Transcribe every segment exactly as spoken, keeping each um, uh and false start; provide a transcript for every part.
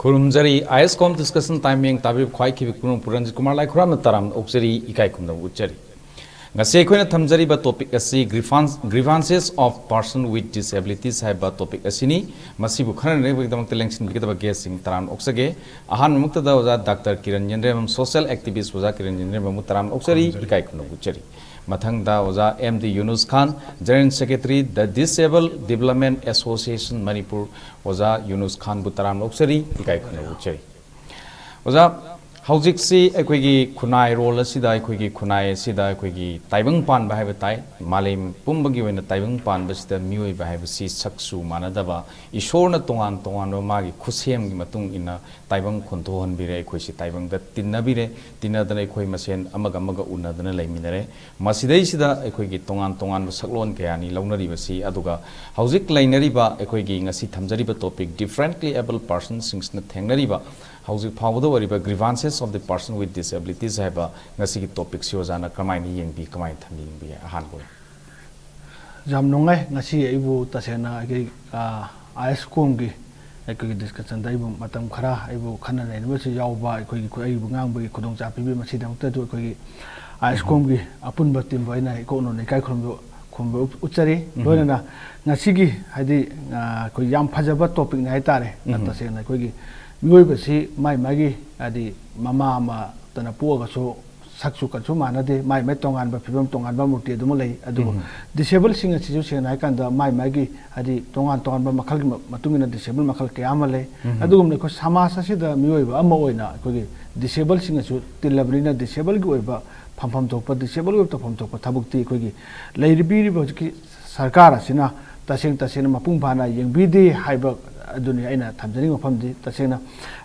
ꯈꯨꯔꯨꯝꯖꯔꯤ꯫ ꯑꯥꯏ ꯑꯦꯁ ꯀꯣꯝ discussion time ꯌꯦꯡ ꯇꯥꯕꯤꯕ ꯈ꯭ꯋꯥꯏꯈꯤꯕꯤ ꯄꯨꯝꯅꯃꯛꯄꯨ ꯔꯟꯖꯤꯠ ꯀꯨꯃꯥꯔ ꯂꯥꯏꯈꯨꯔꯥꯝꯅ ꯇꯔꯥꯝꯅ ꯑꯣꯛꯆꯔꯤ, ꯏꯀꯥꯏ ꯈꯨꯝꯅꯕ ꯎꯠꯆꯔꯤ꯫ ꯉꯁꯤ ꯑꯩꯈꯣꯏꯅ ꯊꯝꯖꯔꯤꯕ ꯇꯣꯄꯤꯛ ꯑꯁꯤ Grievances of Person with Disabilities ꯍꯥꯏꯕ ꯇꯣꯄꯤꯛ ꯑꯁꯤꯅꯤ꯫ ꯃꯁꯤꯕꯨ ꯈꯟꯅꯅꯕꯒꯤꯗꯃꯛꯇ ꯂꯦꯡꯁꯤꯟꯕꯤꯒꯗꯕ ꯒꯦꯁꯁꯤꯡ ꯇꯔꯥꯝꯅ ꯑꯣꯛꯆꯒꯦ꯫ ꯑꯍꯥꯟꯕꯃꯛꯇꯗ ꯑꯣꯖꯥ ꯗꯥꯛꯇꯔ ꯀꯤꯔꯟ ꯌꯦꯟꯗ꯭ꯔꯦꯝꯕꯝ, ꯁꯣꯁꯤꯌꯦꯜ ꯑꯦꯛꯇꯤꯚꯤꯁ ꯑꯣꯖꯥ ꯀꯤꯔꯟ ꯌꯦꯟꯗ꯭ꯔꯦꯝꯕꯝꯕꯨ ꯇꯔꯥꯝꯅ ꯑꯣꯛꯆꯔꯤ, ꯏꯀꯥꯏ ꯈꯨꯝꯅꯕ ꯎꯠꯆꯔꯤ꯫ ꯃꯊꯪꯗ ꯑꯣꯖꯥ M D Yunus Khan, general secretary, The Disabled Development Association Manipur, ꯑꯣꯖꯥ ꯌꯨꯅꯨꯁ ꯈꯥꯟꯕꯨ ꯇꯔꯥꯝꯅ ꯑꯣꯛꯆꯔꯤ, ꯏꯀꯥꯏ ꯈꯨꯝꯅꯕ ꯎꯠꯆꯔꯤ꯫ ꯑꯣꯖꯥ, ꯍꯧꯖꯤꯛꯁꯤ ꯑꯩꯈꯣꯏꯒꯤ ꯈꯨꯟꯅꯥꯏꯔꯣꯜ ꯑꯁꯤꯗ, ꯑꯩꯈꯣꯏꯒꯤ ꯈꯨꯟꯅꯥꯏ ꯑꯁꯤꯗ ꯑꯩꯈꯣꯏꯒꯤ ꯇꯥꯏꯕꯪ ꯄꯥꯟꯕ ꯍꯥꯏꯕ ꯇꯥꯏ꯫ ꯃꯥꯂꯦꯝ ꯄꯨꯝꯕꯒꯤ ꯑꯣꯏꯅ ꯇꯥꯏꯕꯪ ꯄꯥꯟꯕꯁꯤꯗ ꯃꯤꯑꯣꯏꯕ ꯍꯥꯏꯕꯁꯤ ꯁꯛꯁꯨ ꯃꯥꯟꯅꯗꯕ, ꯏꯁꯣꯔꯅ ꯇꯣꯉꯥꯟ ꯇꯣꯉꯥꯟꯕ ꯃꯥꯒꯤ ꯈꯨꯠꯁꯦꯝꯒꯤ ꯃꯇꯨꯡ ꯏꯟꯅ ꯇꯥꯏꯕꯪ ꯈꯣꯟꯊꯣꯛꯍꯟꯕꯤꯔꯦ꯫ ꯑꯩꯈꯣꯏꯁꯤ ꯇꯥꯏꯕꯪꯗ ꯇꯤꯟꯅꯕꯤꯔꯦ, ꯇꯤꯟꯅꯗꯅ ꯑꯩꯈꯣꯏ ꯃꯁꯦꯟ ꯑꯃꯒ ꯑꯃꯒ ꯎꯅꯗꯅ ꯂꯩꯃꯤꯟꯅꯔꯦ꯫ ꯃꯁꯤꯗꯩꯁꯤꯗ ꯑꯩꯈꯣꯏꯒꯤ ꯇꯣꯉꯥꯟ ꯇꯣꯉꯥꯟꯕ ꯁꯛꯂꯣꯟ ꯀꯌꯥꯅꯤ ꯂꯧꯅꯔꯤꯕꯁꯤ, ꯑꯗꯨꯒ ꯍꯧꯖꯤꯛ ꯂꯩꯅꯔꯤꯕ ꯑꯩꯈꯣꯏꯒꯤ ꯉꯁꯤ ꯊꯝꯖꯔꯤꯕ ꯇꯣꯄꯤꯛ differently abled personꯁꯤꯡꯁꯤꯅ ꯊꯦꯡꯅꯔꯤꯕ ꯍꯧꯖꯤꯛ ꯐꯥꯎꯕꯗ ꯑꯣꯏꯔꯤꯕ Grievances of the Person with Disabilities ꯍꯥꯏꯕ ꯉꯁꯤꯒꯤ ꯇꯣꯄꯤꯛꯁꯤ ꯑꯣꯖꯥꯅ ꯀꯃꯥꯏꯅ ꯌꯦꯡꯕꯤ, ꯀꯃꯥꯏꯅ ꯊꯝꯕꯤꯕꯒꯦ? ꯑꯍꯥꯟꯕ ꯑꯣꯏꯅ꯫ ꯌꯥꯝ ꯅꯨꯡꯉꯥꯏ꯫ ꯉꯁꯤ ꯑꯩꯕꯨ ꯇꯁꯦꯡꯅ ꯑꯩꯈꯣꯏ, ꯑꯥ, ꯑꯥꯏ ꯑꯦꯁ ꯀꯣꯝꯒꯤ ꯑꯩꯈꯣꯏꯒꯤ ꯗꯤꯁꯀꯁꯟꯗ ꯑꯩꯕꯨ ꯃꯇꯝ ꯈꯔ ꯑꯩꯕꯨ ꯈꯟꯅ ꯅꯩꯅꯕꯁꯨ ꯌꯥꯎꯕ, ꯑꯩꯈꯣꯏꯒꯤ ꯈꯨ-, ꯑꯩꯕꯨ ꯉꯥꯡꯕꯒꯤ ꯈꯨꯗꯣꯡꯆꯥꯕ ꯄꯤꯕꯤꯕ, ꯃꯁꯤꯗꯃꯛꯇꯁꯨ ꯑꯩꯈꯣꯏꯒꯤ ꯑꯥꯏ ꯑꯦꯁ ꯀꯣꯝꯒꯤ ꯑꯄꯨꯟꯕ ꯇꯤꯝꯕꯨ ꯑꯩꯅ ꯏꯀꯣꯛꯅꯅ ꯏꯀꯥꯏ ꯈꯨꯔꯨꯝꯕ, ꯈꯨꯔꯨꯝꯕ ꯎꯠꯆꯔꯤ꯫ ꯎꯝ꯫ ꯂꯣꯏꯅꯅ ꯉꯁꯤꯒꯤ ꯍꯥꯏꯗꯤ, ꯑꯥ, ꯑꯩꯈꯣꯏ ꯌꯥꯝ ꯐꯖꯕ ꯇꯣꯄꯤꯛꯅꯤ ꯍꯥꯏꯇꯥꯔꯦ꯫ ꯎꯝ꯫ ꯇꯁꯦꯡꯅ ꯑꯩꯈꯣꯏꯒꯤ ꯃꯤꯑꯣꯏꯕꯁꯤ ꯃꯥꯏ ꯃꯥꯒꯤ ꯍꯥꯏꯗꯤ ꯃꯃꯥ ꯑꯃꯇꯅ ꯄꯣꯛꯑꯒꯁꯨ ꯁꯛꯁꯨ ꯀꯟꯁꯨ ꯃꯥꯟꯅꯗꯦ, ꯃꯥꯏ ꯃꯥꯏ ꯇꯣꯉꯥꯟꯕ ꯐꯤꯕꯝ, ꯇꯣꯉꯥꯟꯕ ꯃꯨꯔꯇꯤ ꯑꯗꯨꯃꯛ ꯂꯩ꯫ ꯑꯗꯨꯕꯨ ꯎꯝ꯫ ꯗꯤꯁꯦꯕꯜꯁꯤꯡ ꯑꯁꯤꯁꯨ ꯁꯦꯡꯅ ꯍꯥꯏꯀꯥꯟꯗ ꯃꯥꯏ ꯃꯥꯒꯤ ꯍꯥꯏꯗꯤ ꯇꯣꯉꯥꯟ ꯇꯣꯉꯥꯟꯕ ꯃꯈꯜꯒꯤ ꯃ-, ꯃꯇꯨꯡ ꯏꯟꯅ ꯗꯤꯁꯦꯕꯜ ꯃꯈꯜ ꯀꯌꯥ ꯑꯃ ꯂꯩ꯫ ꯎꯝ꯫ ꯑꯗꯨꯒꯨꯝꯅ ꯑꯩꯈꯣꯏ ꯁꯃꯥꯖ ꯑꯁꯤꯗ ꯃꯤꯑꯣꯏꯕ ꯑꯃ ꯑꯣꯏꯅ ꯑꯩꯈꯣꯏꯒꯤ ꯗꯤꯁꯦꯕꯜꯁꯤꯡ ꯑꯁꯨ ꯇꯤꯜꯂꯕꯅꯤꯅ ꯗꯤꯁꯦꯕꯜꯒꯤ ꯑꯣꯏꯕ ꯐꯝꯐꯝ ꯊꯣꯛꯄ, ꯗꯤꯁꯦꯕꯜꯒꯤ ꯑꯣꯏꯕ ꯇꯧꯐꯝ ꯊꯣꯛꯄ ꯊꯕꯛꯇꯤ ꯑꯩꯈꯣꯏꯒꯤ ꯂꯩꯔꯤꯕꯤꯔꯤꯕ ꯍꯧꯖꯤꯛꯀꯤ ꯁꯔꯀꯥꯔ ꯑꯁꯤꯅ ꯇꯁꯦꯡ ꯇꯁꯦꯡꯅ ꯃꯄꯨꯡ ꯐꯥꯅ ꯌꯦꯡꯕꯤꯗꯦ ꯍꯥꯏꯕ ꯑꯗꯨꯅꯤ ꯑꯩꯅ ꯊꯝꯖꯅꯤꯡꯕ ꯋꯥꯐꯝꯗꯤ꯫ ꯇꯁꯦꯡꯅ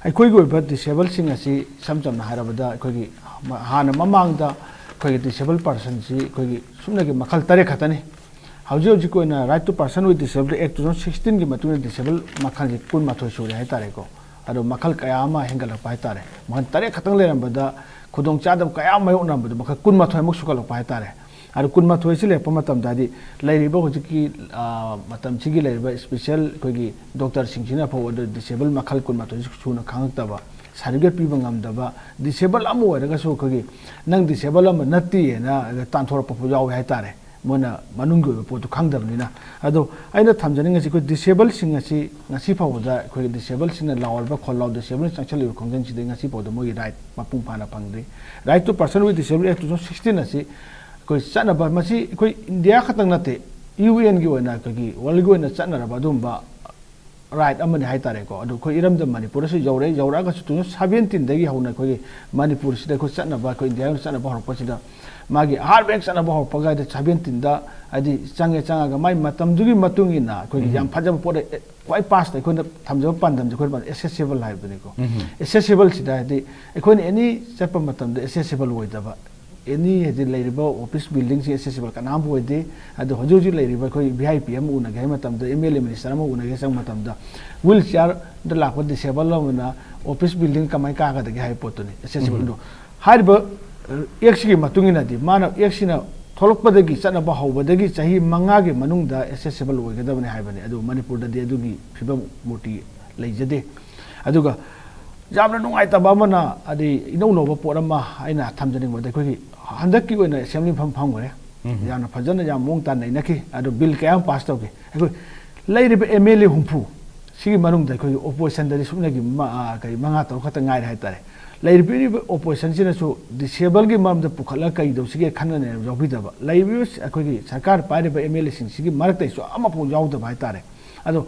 ꯑꯩꯈꯣꯏꯒꯤ ꯑꯣꯏꯕ ꯗꯤꯁꯦꯕꯜꯁꯤꯡ ꯑꯁꯤ ꯏꯁꯝ ꯆꯝꯅ ꯍꯥꯏꯔꯕꯗ ꯑꯩꯈꯣꯏꯒꯤ ꯃ-, ꯍꯥꯟꯅ ꯃꯃꯥꯡꯗ ꯑꯩꯈꯣꯏꯒꯤ ꯗꯤꯁꯦꯕꯜ ꯄꯥꯔꯁꯟꯁꯤ ꯑꯩꯈꯣꯏꯒꯤ ꯁꯨꯞꯅꯒꯤ ꯃꯈꯜ ꯇꯔꯦꯠ ꯈꯛꯇꯅꯤ꯫ ꯍꯧꯖꯤꯛ ꯍꯧꯖꯤꯛꯀꯤ ꯑꯣꯏꯅ Right to Person with Disability Act two thousand sixteenꯒꯤ ꯃꯇꯨꯡ ꯏꯟꯅ ꯗꯤꯁꯦꯕꯜ ꯃꯈꯜꯁꯤ ꯀꯨꯟꯃꯥꯊꯣꯏ ꯁꯨꯔꯦ ꯍꯥꯏꯇꯥꯔꯦꯀꯣ꯫ ꯑꯗꯣ ꯃꯈꯜ ꯀꯌꯥ ꯑꯃ ꯍꯦꯟꯒꯠꯂꯛꯄ ꯍꯥꯏꯇꯥꯔꯦ꯫ ꯃꯈꯜ ꯇꯔꯦꯠ ꯈꯛꯇꯪ ꯂꯩꯔꯝꯕꯗ ꯈꯨꯗꯣꯡꯆꯥꯗꯕ ꯀꯌꯥ ꯑꯃ ꯃꯥꯌꯣꯛꯅꯔꯝꯕꯗꯣ ꯃꯈꯜ ꯀꯨꯟꯃꯥꯊꯣꯏꯃꯨꯛ ꯁꯨꯒꯠꯂꯛꯄ ꯍꯥꯏꯇꯥꯔꯦ꯫ ꯑꯗꯨ ꯀꯨꯟꯃꯥꯊꯣꯏꯁꯤ ꯂꯩꯔꯛꯄ ꯃꯇꯝꯗ, ꯍꯥꯏꯗꯤ ꯂꯩꯔꯤꯕ ꯍꯧꯖꯤꯛꯀꯤ, ꯑ, ꯃꯇꯝꯁꯤꯒꯤ ꯂꯩꯔꯤꯕ special ꯑꯩꯈꯣꯏꯒꯤ doctorꯁꯤꯡꯁꯤꯅ ꯐꯥꯎꯕ ꯑꯗꯨ disable ꯃꯈꯜ ꯀꯨꯟꯃꯥꯊꯣꯏꯁꯤ ꯁꯨꯅ ꯈꯪꯉꯛꯇꯕ, certificate ꯄꯤꯕ ꯉꯝꯗꯕ, disable ꯑꯃ ꯑꯣꯏꯔꯒꯁꯨ ꯑꯩꯈꯣꯏꯒꯤ "ꯅꯪ disable ꯑꯃ ꯅꯠꯇꯦꯅ" ꯇꯥꯟꯊꯣꯔꯛꯄ ꯐꯥꯎ ꯌꯥꯎꯋꯦ ꯍꯥꯏꯇꯥꯔꯦ, ꯃꯣꯏꯅ ꯃꯅꯨꯡꯒꯤ ꯑꯣꯏꯕ ꯄꯣꯠꯇꯨ ꯈꯪꯗꯕꯅꯤꯅ꯫ ꯑꯗꯣ ꯑꯩꯅ ꯊꯝꯖꯅꯤꯡꯉꯤꯁꯤ, ꯑꯩꯈꯣꯏ disableꯁꯤꯡ ꯑꯁꯤ ꯉꯁꯤ ꯐꯥꯎꯕꯗ, ꯑꯩꯈꯣꯏꯒꯤ disableꯁꯤꯡꯅ ꯂꯥꯎꯔꯕ ꯈꯣꯜꯂꯥꯎ, disable ꯆꯪꯁꯤꯜꯂꯤꯕ ꯈꯣꯡꯖꯪꯁꯤꯗꯒꯤ ꯉꯁꯤ ꯐꯥꯎꯕꯗ ꯃꯣꯏꯒꯤ right ꯃꯄꯨꯡ ꯐꯥꯅ ꯐꯪꯗ꯭ꯔꯤ꯫ Right to Person with Disability Act two thousand sixteen ꯑꯁꯤ ꯑꯩꯈꯣꯏ ꯆꯠꯅꯕ, ꯃꯁꯤ ꯑꯩꯈꯣꯏ ꯏꯟꯗꯤꯌꯥ ꯈꯛꯇꯪ ꯅꯠꯇꯦ, UNꯒꯤ ꯑꯣꯏꯅ, ꯑꯩꯈꯣꯏꯒꯤ worldꯒꯤ ꯑꯣꯏꯅ ꯆꯠꯅꯔꯕ ꯑꯗꯨꯒꯨꯝꯕ right ꯑꯃꯅꯤ ꯍꯥꯏꯇꯥꯔꯦꯀꯣ꯫ ꯑꯗꯣ ꯑꯩꯈꯣꯏ ꯏꯔꯝꯗꯝ ꯃꯅꯤꯄꯨꯔꯗꯁꯨ ꯌꯧꯔꯛꯑꯦ, ꯌꯧꯔꯛꯑꯒꯁꯨ two thousand seventeenꯗꯒꯤ ꯍꯧꯅ ꯑꯩꯈꯣꯏꯒꯤ ꯃꯅꯤꯄꯨꯔꯁꯤꯗ ꯑꯩꯈꯣꯏ ꯆꯠꯅꯕ, ꯑꯩꯈꯣꯏ ꯏꯟꯗꯤꯌꯥ ꯑꯣꯏꯅ ꯆꯠꯅꯕ ꯍꯧꯔꯛꯄꯁꯤꯗ, ꯃꯥꯒꯤ ꯑꯍꯥꯟꯕ ꯍꯦꯛ ꯆꯠꯅꯕ ꯍꯧꯔꯛꯄꯒ ꯍꯥꯏꯗꯤ seventeenꯗ ꯍꯥꯏꯗꯤ ꯆꯪꯉꯦ, ꯆꯪꯉꯒ ꯃꯥꯏ ꯃꯇꯝꯗꯨꯒꯤ ꯃꯇꯨꯡ ꯏꯟꯅ ꯑꯩꯈꯣꯏꯒꯤ ꯌꯥꯝ ꯐꯖꯕ ꯄꯣꯠ, ꯑꯦ, ꯈ꯭ꯋꯥꯏ past ꯑꯩꯈꯣꯏꯅ ꯊꯝꯖꯕ ꯄꯥꯟꯗꯝꯁꯦ, ꯑꯩꯈꯣꯏꯅ accessible ꯍꯥꯏꯕꯅꯤꯀꯣ꯫ Accessibleꯁꯤꯗ ꯍꯥꯏꯗꯤ ꯑꯩꯈꯣꯏꯅ any ꯆꯠꯄ ꯃꯇꯝꯗ accessible ꯑꯣꯏꯗꯕ, any ꯍꯥꯏꯗꯤ ꯂꯩꯔꯤꯕ office buildingꯁꯤ accessible ꯀꯅꯥꯝ ꯑꯣꯏꯗꯦ꯫ ꯑꯗꯣ ꯍꯧꯖꯤꯛ ꯍꯧꯖꯤꯛ ꯂꯩꯔꯤꯕ ꯑꯩꯈꯣꯏ VIP ꯑꯃ ꯎꯅꯒꯦ ꯍꯥꯏꯕ ꯃꯇꯝꯗ, MLA minister ꯑꯃ ꯎꯅꯒꯦ ꯆꯪꯕ ꯃꯇꯝꯗ, wheelchairꯗ ꯂꯥꯛꯄ disable ꯑꯃꯅ office building ꯀꯃꯥꯏꯅ ꯀꯥꯒꯗꯒꯦ ꯍꯥꯏꯕ ꯄꯣꯠꯇꯨꯅꯤ accessible꯫ ꯑꯗꯣ ꯍꯥꯏꯔꯤꯕ, ꯑ, actꯁꯤꯒꯤ ꯃꯇꯨꯡ ꯏꯟꯅꯗꯤ, ꯃꯥꯅ actꯁꯤꯅ ꯊꯣꯛꯂꯛꯄꯗꯒꯤ ꯆꯠꯅꯕ ꯍꯧꯕꯗꯒꯤ ꯆꯍꯤ ꯃꯉꯥꯒꯤ ꯃꯅꯨꯡꯗ accessible ꯑꯣꯏꯒꯗꯕꯅꯤ ꯍꯥꯏꯕꯅꯤ꯫ ꯑꯗꯨ ꯃꯅꯤꯄꯨꯔꯗꯗꯤ ꯑꯗꯨꯒꯤ ꯐꯤꯕꯝ ꯃꯨꯔꯇꯤ ꯂꯩꯖꯗꯦ꯫ ꯑꯗꯨꯒ ꯌꯥꯝꯅ ꯅꯨꯡꯉꯥꯏꯇꯕ ꯑꯃꯅ, ꯍꯥꯏꯗꯤ ꯏꯅꯧ ꯅꯧꯕ ꯄꯣꯠ ꯑꯃ ꯑꯩꯅ ꯊꯝꯖꯅꯤꯡꯕꯗ, ꯑꯩꯈꯣꯏꯒꯤ ꯍꯟꯗꯛꯀꯤ ꯑꯣꯏꯅ assembly ꯐꯝ ꯐꯝꯈ꯭ꯔꯦ꯫ ꯌꯥꯝꯅ ꯐꯖꯅ, ꯌꯥꯝ ꯃꯑꯣꯡ ꯇꯥꯅ ꯅꯩꯅꯈꯤ꯫ ꯑꯗꯣ bill ꯀꯌꯥ ꯑꯃ pass ꯇꯧꯈꯤ꯫ ꯑꯩꯈꯣꯏ ꯂꯩꯔꯤꯕ MLA ꯍꯨꯝꯐꯨ ꯁꯤꯒꯤ ꯃꯅꯨꯡꯗ ꯑꯩꯈꯣꯏꯒꯤ oppositionꯗꯗꯤ ꯁꯨꯞꯅꯒꯤ ꯃ-, ꯑ, ꯀꯔꯤ, ꯃꯉꯥ ꯇꯔꯨꯛ ꯈꯛꯇ ꯉꯥꯏꯔꯦ ꯍꯥꯏꯇꯥꯔꯦ꯫ ꯂꯩꯔꯤꯕ oppositionꯁꯤꯅꯁꯨ disableꯒꯤ ꯃꯔꯝꯗ ꯄꯨꯈꯠꯂꯒ ꯀꯔꯤ ꯇꯧꯁꯤꯒꯦ ꯈꯟꯅ ꯅꯩꯅꯕ ꯌꯥꯎꯕꯤꯗꯕ, ꯂꯩꯔꯤꯕ ꯑꯩꯈꯣꯏꯒꯤ ꯁꯔꯀꯥꯔ ꯄꯥꯏꯔꯤꯕ MLAꯁꯤꯡꯁꯤꯒꯤ ꯃꯔꯛꯇꯩꯁꯨ ꯑꯃꯐꯥꯎ ꯌꯥꯎꯗꯕ ꯍꯥꯏꯇꯥꯔꯦ꯫ ꯑꯗꯣ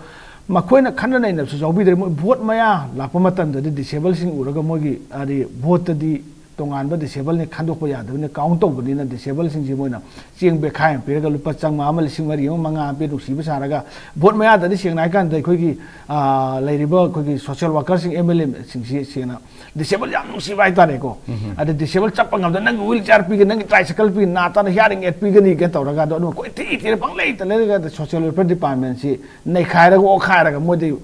ꯃꯈꯣꯏꯅ ꯈꯟꯅ ꯅꯩꯅꯕꯁꯨ ꯌꯥꯎꯕꯤꯗ꯭ꯔꯦ꯫ ꯃꯣꯏ vote ꯃꯌꯥ ꯂꯥꯛꯄ ꯃꯇꯝꯗꯗꯤ disableꯁꯤꯡ ꯎꯔꯒ ꯃꯣꯏꯒꯤ, ꯍꯥꯏꯗꯤ, voteꯇꯗꯤ ꯇꯣꯉꯥꯟꯕ disableꯅꯤ ꯈꯟꯗꯣꯛꯄ ꯌꯥꯗꯕꯅꯤꯅ, count ꯇꯧꯕꯅꯤꯅ, disableꯁꯤꯡꯁꯤ ꯃꯣꯏꯅ ꯆꯦꯡ ꯕꯦꯈꯥꯏ ꯑꯃ ꯄꯤꯔꯒ ꯂꯨꯄꯥ ꯆꯥꯝꯃꯉꯥ ꯑꯃ, ꯂꯤꯁꯤꯡ ꯃꯔꯤ ꯑꯃ, ꯃꯉꯥ ꯑꯃ ꯄꯤ ꯅꯨꯡꯁꯤꯕ ꯁꯥꯔꯒ, vote ꯃꯌꯥꯗꯗꯤ ꯁꯦꯡꯅ ꯍꯥꯏꯀꯥꯟꯗ ꯑꯩꯈꯣꯏꯒꯤ, ꯑꯥ, ꯂꯩꯔꯤꯕ ꯑꯩꯈꯣꯏꯒꯤ social workerꯁꯤꯡ, MLAꯁꯤꯡꯁꯤ ꯁꯦꯡꯅ disable ꯌꯥꯝ ꯅꯨꯡꯁꯤꯕ ꯍꯥꯏꯇꯥꯔꯦꯀꯣ꯫ ꯑꯗ disable ꯆꯠꯄ ꯉꯝꯗ, "ꯅꯪꯒꯤ wheelchair ꯄꯤꯒꯦ, ꯅꯪꯒꯤ tricycle ꯄꯤꯒꯦ, ꯅꯥ ꯇꯥꯅ hearing aid ꯄꯤꯒꯅꯤꯒ" ꯇꯧꯔꯒ, ꯑꯗꯣ ꯑꯗꯨꯝ ꯀꯣꯏꯊꯤ ꯊꯤꯔ ꯄꯪꯂꯩꯇ ꯂꯩꯔꯒ, ꯑꯗ social welfare departmentꯁꯤ ꯅꯩꯈꯥꯏꯔꯒ, ꯑꯣꯛꯈꯥꯏꯔꯒ ꯃꯣꯏꯗꯤ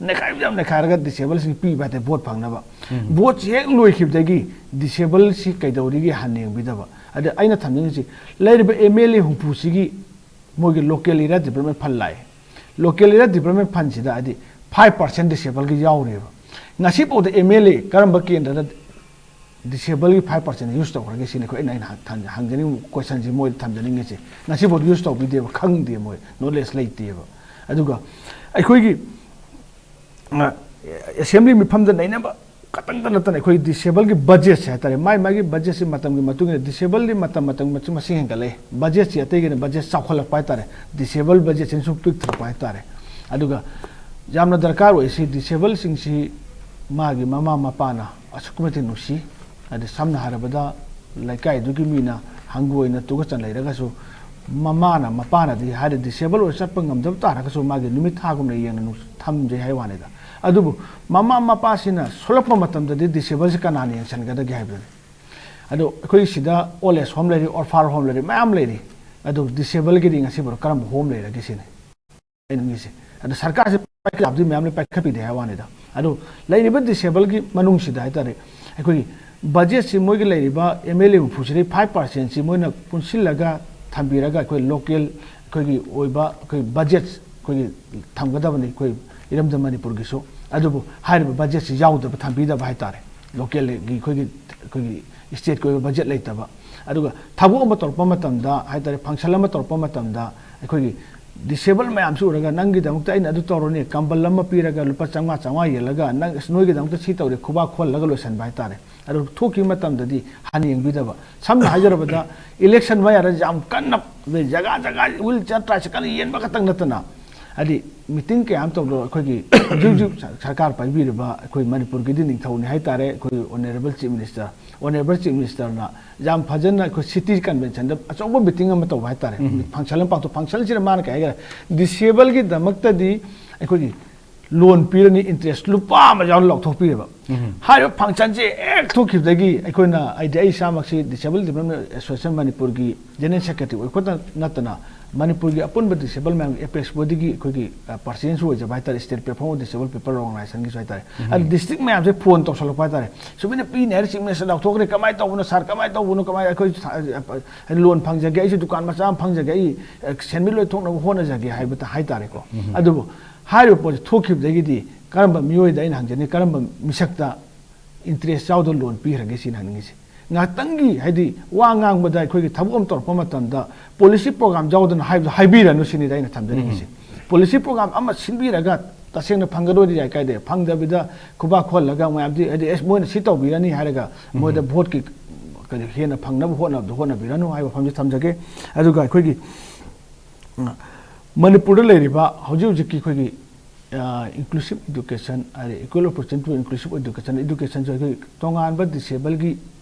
ꯅꯩꯈꯥꯏꯕ ꯌꯥꯝ ꯅꯩꯈꯥꯏꯔꯒ ꯗꯤꯁꯦꯕꯜꯁꯤꯡ ꯄꯤꯕ ꯍꯥꯏꯇꯥꯔꯦ, ꯚꯣꯠ ꯐꯪꯅꯕ꯫ ꯚꯣꯠꯁꯤ ꯍꯦꯛ ꯂꯣꯏꯈꯤꯕꯗꯒꯤ ꯗꯤꯁꯦꯕꯜꯁꯤ ꯀꯩꯗꯧꯔꯤꯒꯦ ꯍꯥꯟꯅ ꯌꯦꯡꯕꯤꯗꯕ꯫ ꯑꯗ ꯑꯩꯅ ꯊꯝꯖꯅꯤꯡꯉꯤꯁꯤ, ꯂꯩꯔꯤꯕ ꯑꯦꯝ ꯑꯦꯜ ꯑꯦ ꯍꯨꯝꯐꯨꯁꯤꯒꯤ ꯃꯣꯏꯒꯤ local area development fund ꯂꯥꯛꯑꯦ꯫ Local area development fundꯁꯤꯗ ꯍꯥꯏꯗꯤ five percent ꯗꯤꯁꯦꯕꯜꯒꯤ ꯌꯥꯎꯔꯤꯕ꯫ ꯉꯁꯤꯐꯥꯎꯗ ꯑꯦꯝ ꯑꯦꯜ ꯑꯦ ꯀꯔꯝꯕ ꯀꯦꯟꯗ꯭ꯔꯗ ꯗꯤꯁꯦꯕꯜꯒꯤ five percent use ꯇꯧꯈ꯭ꯔꯒꯦ ꯁꯤꯅꯤ ꯑꯩꯈꯣꯏ, ꯑꯩꯅ, ꯑꯩꯅ ꯍꯪ-, ꯍꯪ-, ꯍꯪꯖꯅꯤꯡꯕ questionꯁꯤ ꯃꯣꯏꯗ ꯊꯝꯖꯅꯤꯡꯉꯤꯁꯦ꯫ ꯉꯁꯤꯐꯥꯎꯗ use ꯇꯧꯕꯤꯗꯦꯕ, ꯈꯪꯗꯦ, ꯃꯣꯏ knowledge ꯂꯩꯇꯦꯕ꯫ ꯑꯗꯨꯒ ꯑꯩꯈꯣꯏꯒꯤ, ꯑ, assembly ꯃꯤꯐꯝꯗ ꯅꯩꯅꯕ ꯈꯛꯇꯪꯗ ꯅꯠꯇꯅ ꯑꯩꯈꯣꯏ ꯗꯤꯁꯦꯕꯜꯒꯤ ꯕꯖꯦꯠꯁꯦ ꯍꯥꯏꯇꯥꯔꯦ, ꯃꯥꯏ ꯃꯥꯒꯤ ꯕꯖꯦꯠꯁꯤ ꯃꯇꯝꯒꯤ ꯃꯇꯨꯡ ꯏꯟꯅ ꯗꯤꯁꯦꯕꯜꯗꯤ ꯃꯇꯝ ꯃꯇꯝꯒꯤ ꯃꯇꯨꯡ ꯃꯁꯤꯡ ꯍꯦꯟꯒꯠꯂꯛꯑꯦ꯫ ꯕꯖꯦꯠꯁꯤ ꯑꯇꯩꯒꯤꯅ ꯕꯖꯦꯠ ꯆꯥꯎꯈꯠꯂꯛꯄ ꯍꯥꯏꯇꯥꯔꯦ, ꯗꯤꯁꯦꯕꯜ ꯕꯖꯦꯠꯁꯤꯅ ꯁꯨꯝ ꯄꯤꯛꯊꯔꯛꯄ ꯍꯥꯏꯇꯥꯔꯦ꯫ ꯑꯗꯨꯒ ꯌꯥꯝꯅ ꯗꯔꯀꯥꯔ ꯑꯣꯏꯁꯤ ꯗꯤꯁꯦꯕꯜꯁꯤꯡꯁꯤ ꯃꯥꯒꯤ ꯃꯃꯥ ꯃꯄꯥꯅ ꯑꯁꯨꯛꯀꯤ ꯃꯇꯤꯛ ꯅꯨꯡꯁꯤ꯫ ꯍꯥꯏꯗꯤ ꯁꯝꯅ ꯍꯥꯏꯔꯕꯗ ꯂꯩꯀꯥꯏꯗꯨꯒꯤ ꯃꯤꯅ ꯍꯪꯒꯣꯏꯅ ꯇꯨꯒꯠꯆꯅ ꯂꯩꯔꯒꯁꯨ ꯃꯃꯥꯅ ꯃꯄꯥꯅꯗꯤ ꯍꯥꯏꯗꯤ ꯗꯤꯁꯦꯕꯜ ꯑꯣꯏꯔ ꯆꯠꯄ ꯉꯝꯗꯕ ꯇꯥꯔꯒꯁꯨ ꯃꯥꯒꯤ ꯅꯨꯃꯤꯠ ꯊꯥꯒꯨꯝꯅ ꯌꯦꯡꯅ ꯅꯨꯡ-, ꯊꯝꯖꯩ ꯍꯥꯏ ꯋꯥꯅꯤꯗ꯫ ꯑꯗꯨꯕꯨ ꯃꯃꯥ ꯃꯄꯥꯁꯤꯅ ꯁꯣꯜꯂꯛꯄ ꯃꯇꯝꯗꯗꯤ ꯗꯤꯁꯦꯕꯜꯁꯤ ꯀꯅꯥꯅ ꯌꯦꯡꯁꯤꯟꯒꯗꯒꯦ ꯍꯥꯏꯕꯗꯨꯅꯤ꯫ ꯑꯗꯣ ꯑꯩꯈꯣꯏ ꯁꯤꯗ old age home ꯂꯩꯔꯤ, orphan home ꯂꯩꯔꯤ, ꯃꯌꯥꯝ ꯂꯩꯔꯤ꯫ ꯑꯗꯣ ꯗꯤꯁꯦꯕꯜꯒꯤꯗꯤ ꯉꯁꯤꯐꯥꯎ ꯀꯔꯝꯕ ꯍꯣꯝ ꯂꯩꯔꯒꯦ ꯁꯤꯅꯤ ꯑꯩꯅ ꯍꯪꯉꯤꯁꯦ꯫ ꯑꯗꯣ ꯁꯔꯀꯥꯔꯁꯦ ꯄꯥꯏꯈꯠꯂꯕꯗꯤ ꯃꯌꯥꯝꯅ ꯄꯥꯏꯈꯠꯄꯤꯗꯦ ꯍꯥꯏ ꯋꯥꯅꯤꯗ꯫ ꯑꯗꯣ ꯂꯩꯔꯤꯕ ꯗꯤꯁꯦꯕꯜꯒꯤ ꯃꯅꯨꯡꯁꯤꯗ ꯍꯥꯏꯇꯥꯔꯦ, ꯑꯩꯈꯣꯏꯒꯤ ꯕꯖꯦꯠꯁꯤ ꯃꯣꯏꯒꯤ ꯂꯩꯔꯤꯕ ꯑꯦꯝ ꯑꯦꯜ ꯑꯦ ꯍꯨꯝꯐꯨꯁꯤꯗꯒꯤ five percentꯁꯤ ꯃꯣꯏꯅ ꯄꯨꯟꯁꯤꯜꯂꯒ ꯊꯝꯕꯤꯔꯒ ꯑꯩꯈꯣꯏ local ꯑꯩꯈꯣꯏꯒꯤ ꯑꯣꯏꯕ ꯑꯩꯈꯣꯏ ꯕꯖꯦꯠ ꯑꯩꯈꯣꯏꯒꯤ ꯊꯝꯒꯗꯕꯅꯤ ꯑꯩꯈꯣꯏ ꯏꯔꯝꯗꯝ ꯃꯅꯤꯄꯨꯔꯒꯤꯁꯨ꯫ ꯑꯗꯨꯕꯨ ꯍꯥꯏꯔꯤꯕ ꯕꯖꯦꯠꯁꯤ ꯌꯥꯎꯗꯕ ꯊꯝꯕꯤꯗꯕ ꯍꯥꯏꯇꯥꯔꯦ꯫ Localꯒꯤ ꯑꯩꯈꯣꯏꯒꯤ, ꯑꯩꯈꯣꯏꯒꯤ stateꯀꯤ ꯑꯣꯏꯕ ꯕꯖꯦꯠ ꯂꯩꯇꯕ꯫ ꯑꯗꯨꯒ ꯊꯕꯛ ꯑꯃ ꯇꯧꯔꯛꯄ ꯃꯇꯝꯗ ꯍꯥꯏꯇꯥꯔꯦ, function ꯑꯃ ꯇꯧꯔꯛꯄ ꯃꯇꯝꯗ ꯑꯩꯈꯣꯏꯒꯤ ꯗꯤꯁꯦꯕꯜ ꯃꯌꯥꯝꯁꯨ ꯎꯔꯒ ꯅꯪꯒꯤꯗꯃꯛꯇ ꯑꯩꯅ ꯑꯗꯨ ꯇꯧꯔꯅꯤ, ꯀꯝꯕꯜ ꯑꯃ ꯄꯤꯔꯒ ꯂꯨꯄꯥ ꯆꯥꯝꯃꯉꯥ ꯆꯥꯝꯃꯉꯥ ꯌꯦꯜꯂꯒ ꯅꯪ ꯑꯁ ꯅꯣꯏꯒꯤꯗꯃꯛꯇ ꯁꯤ ꯇꯧꯔꯦ ꯈꯨꯕꯥꯛ ꯈꯨꯍꯜꯂꯒ ꯂꯣꯏꯁꯤꯟꯕ ꯍꯥꯏꯇꯥꯔꯦ꯫ ꯑꯗꯨ ꯊꯣꯛꯈꯤꯕ ꯃꯇꯝꯗꯗꯤ ꯍꯟꯅ ꯌꯦꯡꯕꯤꯗꯕ꯫ ꯁꯝꯅ ꯍꯥꯏꯖꯔꯕꯗ election ꯃꯌꯥꯗ ꯌꯥꯝ ꯀꯟꯅ ꯑꯗꯩ ꯖꯒꯥ ꯖꯒꯥ wheelchair tricycle ꯌꯦꯟꯕ ꯈꯛꯇꯪ ꯅꯠꯇꯅ ꯍꯥꯏꯗꯤ meeting ꯀꯌꯥ ꯑꯃ ꯇꯧꯕꯗꯣ ꯑꯩꯈꯣꯏꯒꯤ ꯍꯧꯖꯤꯛ ꯍꯧꯖꯤꯛ ꯁꯔꯀꯥꯔ ꯄꯥꯏꯕꯤꯔꯤꯕ ꯑꯩꯈꯣꯏ ꯃꯅꯤꯄꯨꯔꯒꯤꯗꯤ ꯅꯤꯡꯊꯧꯅꯤ ꯍꯥꯏꯇꯥꯔꯦ, ꯑꯩꯈꯣꯏ Honourable Chief Minister꯫ Honourable Chief Ministerꯅ ꯌꯥꯝ ꯐꯖꯅ ꯑꯩꯈꯣꯏ city conventionꯗ ꯑꯆꯧꯕ meeting ꯑꯃ ꯇꯧꯕ ꯍꯥꯏꯇꯥꯔꯦ꯫ Function ꯑꯃ ꯄꯥꯡꯊꯣꯛ, functionꯁꯤꯗ ꯃꯥꯅ ꯀꯩ ꯍꯥꯏꯒꯦꯔꯦ, disableꯒꯤꯗꯃꯛꯇꯗꯤ ꯑꯩꯈꯣꯏꯒꯤ ꯂꯣꯟ ꯄꯤꯔꯅꯤ, ꯏꯟꯇꯔꯦꯁ ꯂꯨꯄꯥ ꯑꯃ ꯌꯥꯎꯅ ꯂꯧꯊꯣꯛꯄꯤꯔꯦꯕ꯫ ꯍꯥꯏꯔꯤꯕ ꯐꯪꯁꯟꯁꯦ ꯍꯦꯛ ꯊꯣꯛꯈꯤꯕꯗꯒꯤ ꯑꯩꯈꯣꯏꯅ, ꯍꯥꯏꯗꯤ ꯑꯩ ꯏꯁꯥꯃꯛꯁꯤ Disabled Development Association ꯃꯅꯤꯄꯨꯔꯒꯤ ꯖꯦꯅꯔꯦꯜ ꯁꯦꯀ꯭ꯔꯦꯇꯔꯤ ꯑꯣꯏ ꯈꯛꯇ ꯅꯠꯇꯅ ꯃꯅꯤꯄꯨꯔꯒꯤ ꯑꯄꯨꯟꯕ ꯗꯤꯁꯦꯕꯜ ꯃꯌꯥꯝꯒꯤ ꯑꯦꯄꯦꯛꯁ ꯕꯣꯗꯤꯒꯤ ꯑꯩꯈꯣꯏꯒꯤ ꯄ꯭ꯔꯁꯤꯗꯦꯟꯁꯨ ꯑꯣꯏꯖꯕ ꯍꯥꯏꯇꯥꯔꯦ, state platform of disabled people ꯑꯣꯔꯒꯅꯥꯏꯖꯦꯁꯟꯒꯤꯁꯨ ꯍꯥꯏꯇꯥꯔꯦ꯫ ꯑꯗꯨ ꯗꯤꯁꯇ꯭ꯔꯤꯛ ꯃꯌꯥꯝꯁꯦ ꯐꯣꯟ ꯇꯧꯁꯜꯂꯛꯄ ꯍꯥꯏꯇꯥꯔꯦ, ꯁꯨꯃꯥꯏꯅ ꯄꯤꯅꯤ ꯍꯥꯏꯔꯦ, ꯆꯤꯐ ꯃꯤꯅꯤꯁꯇꯔ ꯂꯥꯎꯊꯣꯛꯈ꯭ꯔꯦ, ꯀꯃꯥꯏꯅ ꯇꯧꯕꯅꯣ ꯁꯥꯔ, ꯀꯃꯥꯏꯅ ꯇꯧꯕꯅꯣ, ꯀꯃꯥꯏꯅ ꯑꯩꯈꯣꯏ ꯁꯥ-, ꯂꯣꯟ ꯐꯪꯖꯒꯦ, ꯑꯩꯁꯨ ꯗꯨꯀꯥꯟ ꯃꯆꯥ ꯑꯃ ꯐꯪꯖꯒꯦ, ꯑꯩ ꯁꯦꯟꯃꯤꯠ ꯂꯣꯏ ꯊꯣꯛꯅꯕ ꯍꯣꯠꯅꯖꯒꯦ ꯍꯥꯏꯕ ꯍꯥꯏꯇꯥꯔꯦꯀꯣ꯫ ꯑꯗꯨꯕꯨ ꯍꯥꯏꯔꯤꯕ ꯄꯣꯠꯁꯤ ꯊꯣꯛꯈꯤꯕꯗꯒꯤꯗꯤ ꯀꯔꯝꯕ ꯃꯤꯑꯣꯏꯗ ꯑꯩꯅ ꯍꯪꯖꯅꯤꯡꯉꯤ, ꯀꯔꯝꯕ ꯃꯤꯁꯛꯇ ꯏꯟꯇꯔꯦꯁ ꯌꯥꯎꯗ ꯂꯣꯟ ꯄꯤꯈ꯭ꯔꯒꯦ ꯁꯤꯅ ꯍꯪꯅꯤꯡꯉꯤꯁꯦ꯫ ꯉꯥꯏꯍꯥꯛꯇꯪꯒꯤ ꯍꯥꯏꯗꯤ ꯋꯥ ꯉꯥꯡꯕꯗ ꯑꯩꯈꯣꯏꯒꯤ ꯊꯕꯛ ꯑꯃ ꯇꯧꯔꯛꯄ ꯃꯇꯝꯗ ꯄꯣꯂꯤꯁꯤ ꯄ꯭ꯔꯣꯒ꯭ꯔꯥꯝ ꯌꯥꯎꯗꯅ ꯍꯥꯏꯕꯗꯣ ꯍꯥꯏꯕꯤꯔꯅꯨ ꯁꯤꯅꯤꯗ ꯑꯩꯅ ꯊꯝꯖꯅꯤꯡꯉꯤꯁꯦ꯫ ꯄꯣꯂꯤꯁꯤ ꯄ꯭ꯔꯣꯒ꯭ꯔꯥꯝ ꯑꯃ ꯁꯤꯟꯕꯤꯔꯒ ꯇꯁꯦꯡꯅ ꯐꯪꯒꯗꯣꯏꯗꯤ ꯌꯥꯏ ꯀꯥꯏꯗꯦ, ꯐꯪꯗꯕꯤꯗ ꯈꯨꯕꯥꯛ ꯈꯣꯜꯂꯒ ꯃꯌꯥꯝꯗꯤ ꯍꯥꯏꯗꯤ ꯑꯦꯁ ꯃꯣꯏꯅ ꯁꯤ ꯇꯧꯕꯤꯔꯅꯤ ꯍꯥꯏꯔꯒ ꯃꯣꯏꯗ ꯚꯣꯠꯀꯤ ꯀꯔꯤ ꯍꯦꯟꯅ ꯐꯪꯅꯕ ꯍꯣꯠꯅꯕꯗꯣ ꯍꯣꯠꯅꯕꯤꯔꯅꯨ ꯍꯥꯏꯕ ꯋꯥꯐꯝꯁꯤ ꯊꯝꯖꯒꯦ꯫ ꯑꯗꯨꯒ ꯑꯩꯈꯣꯏꯒꯤ ꯃꯅꯤꯄꯨꯔꯗ ꯂꯩꯔꯤꯕ ꯍꯧꯖꯤꯛ ꯍꯧꯖꯤꯛꯀꯤ ꯑꯩꯈꯣꯏꯒꯤ ꯏꯟꯀ꯭ꯂꯨꯁꯤꯞ ꯏꯗꯨꯀꯦꯁꯟ ꯍꯥꯏꯗꯤ ꯏꯀ꯭ꯋꯦꯜ ꯑꯣꯄꯣꯔꯆꯨꯅꯤꯇꯤ ꯏꯟꯀ꯭ꯂꯨꯁꯤꯞ ꯏꯗꯨꯀꯦꯁꯟ, ꯏꯗꯨꯀꯦꯁꯟꯁꯨ ꯑꯩꯈꯣꯏ ꯇꯣꯉꯥꯟꯕ ꯗꯤꯁꯦꯕꯜꯒꯤ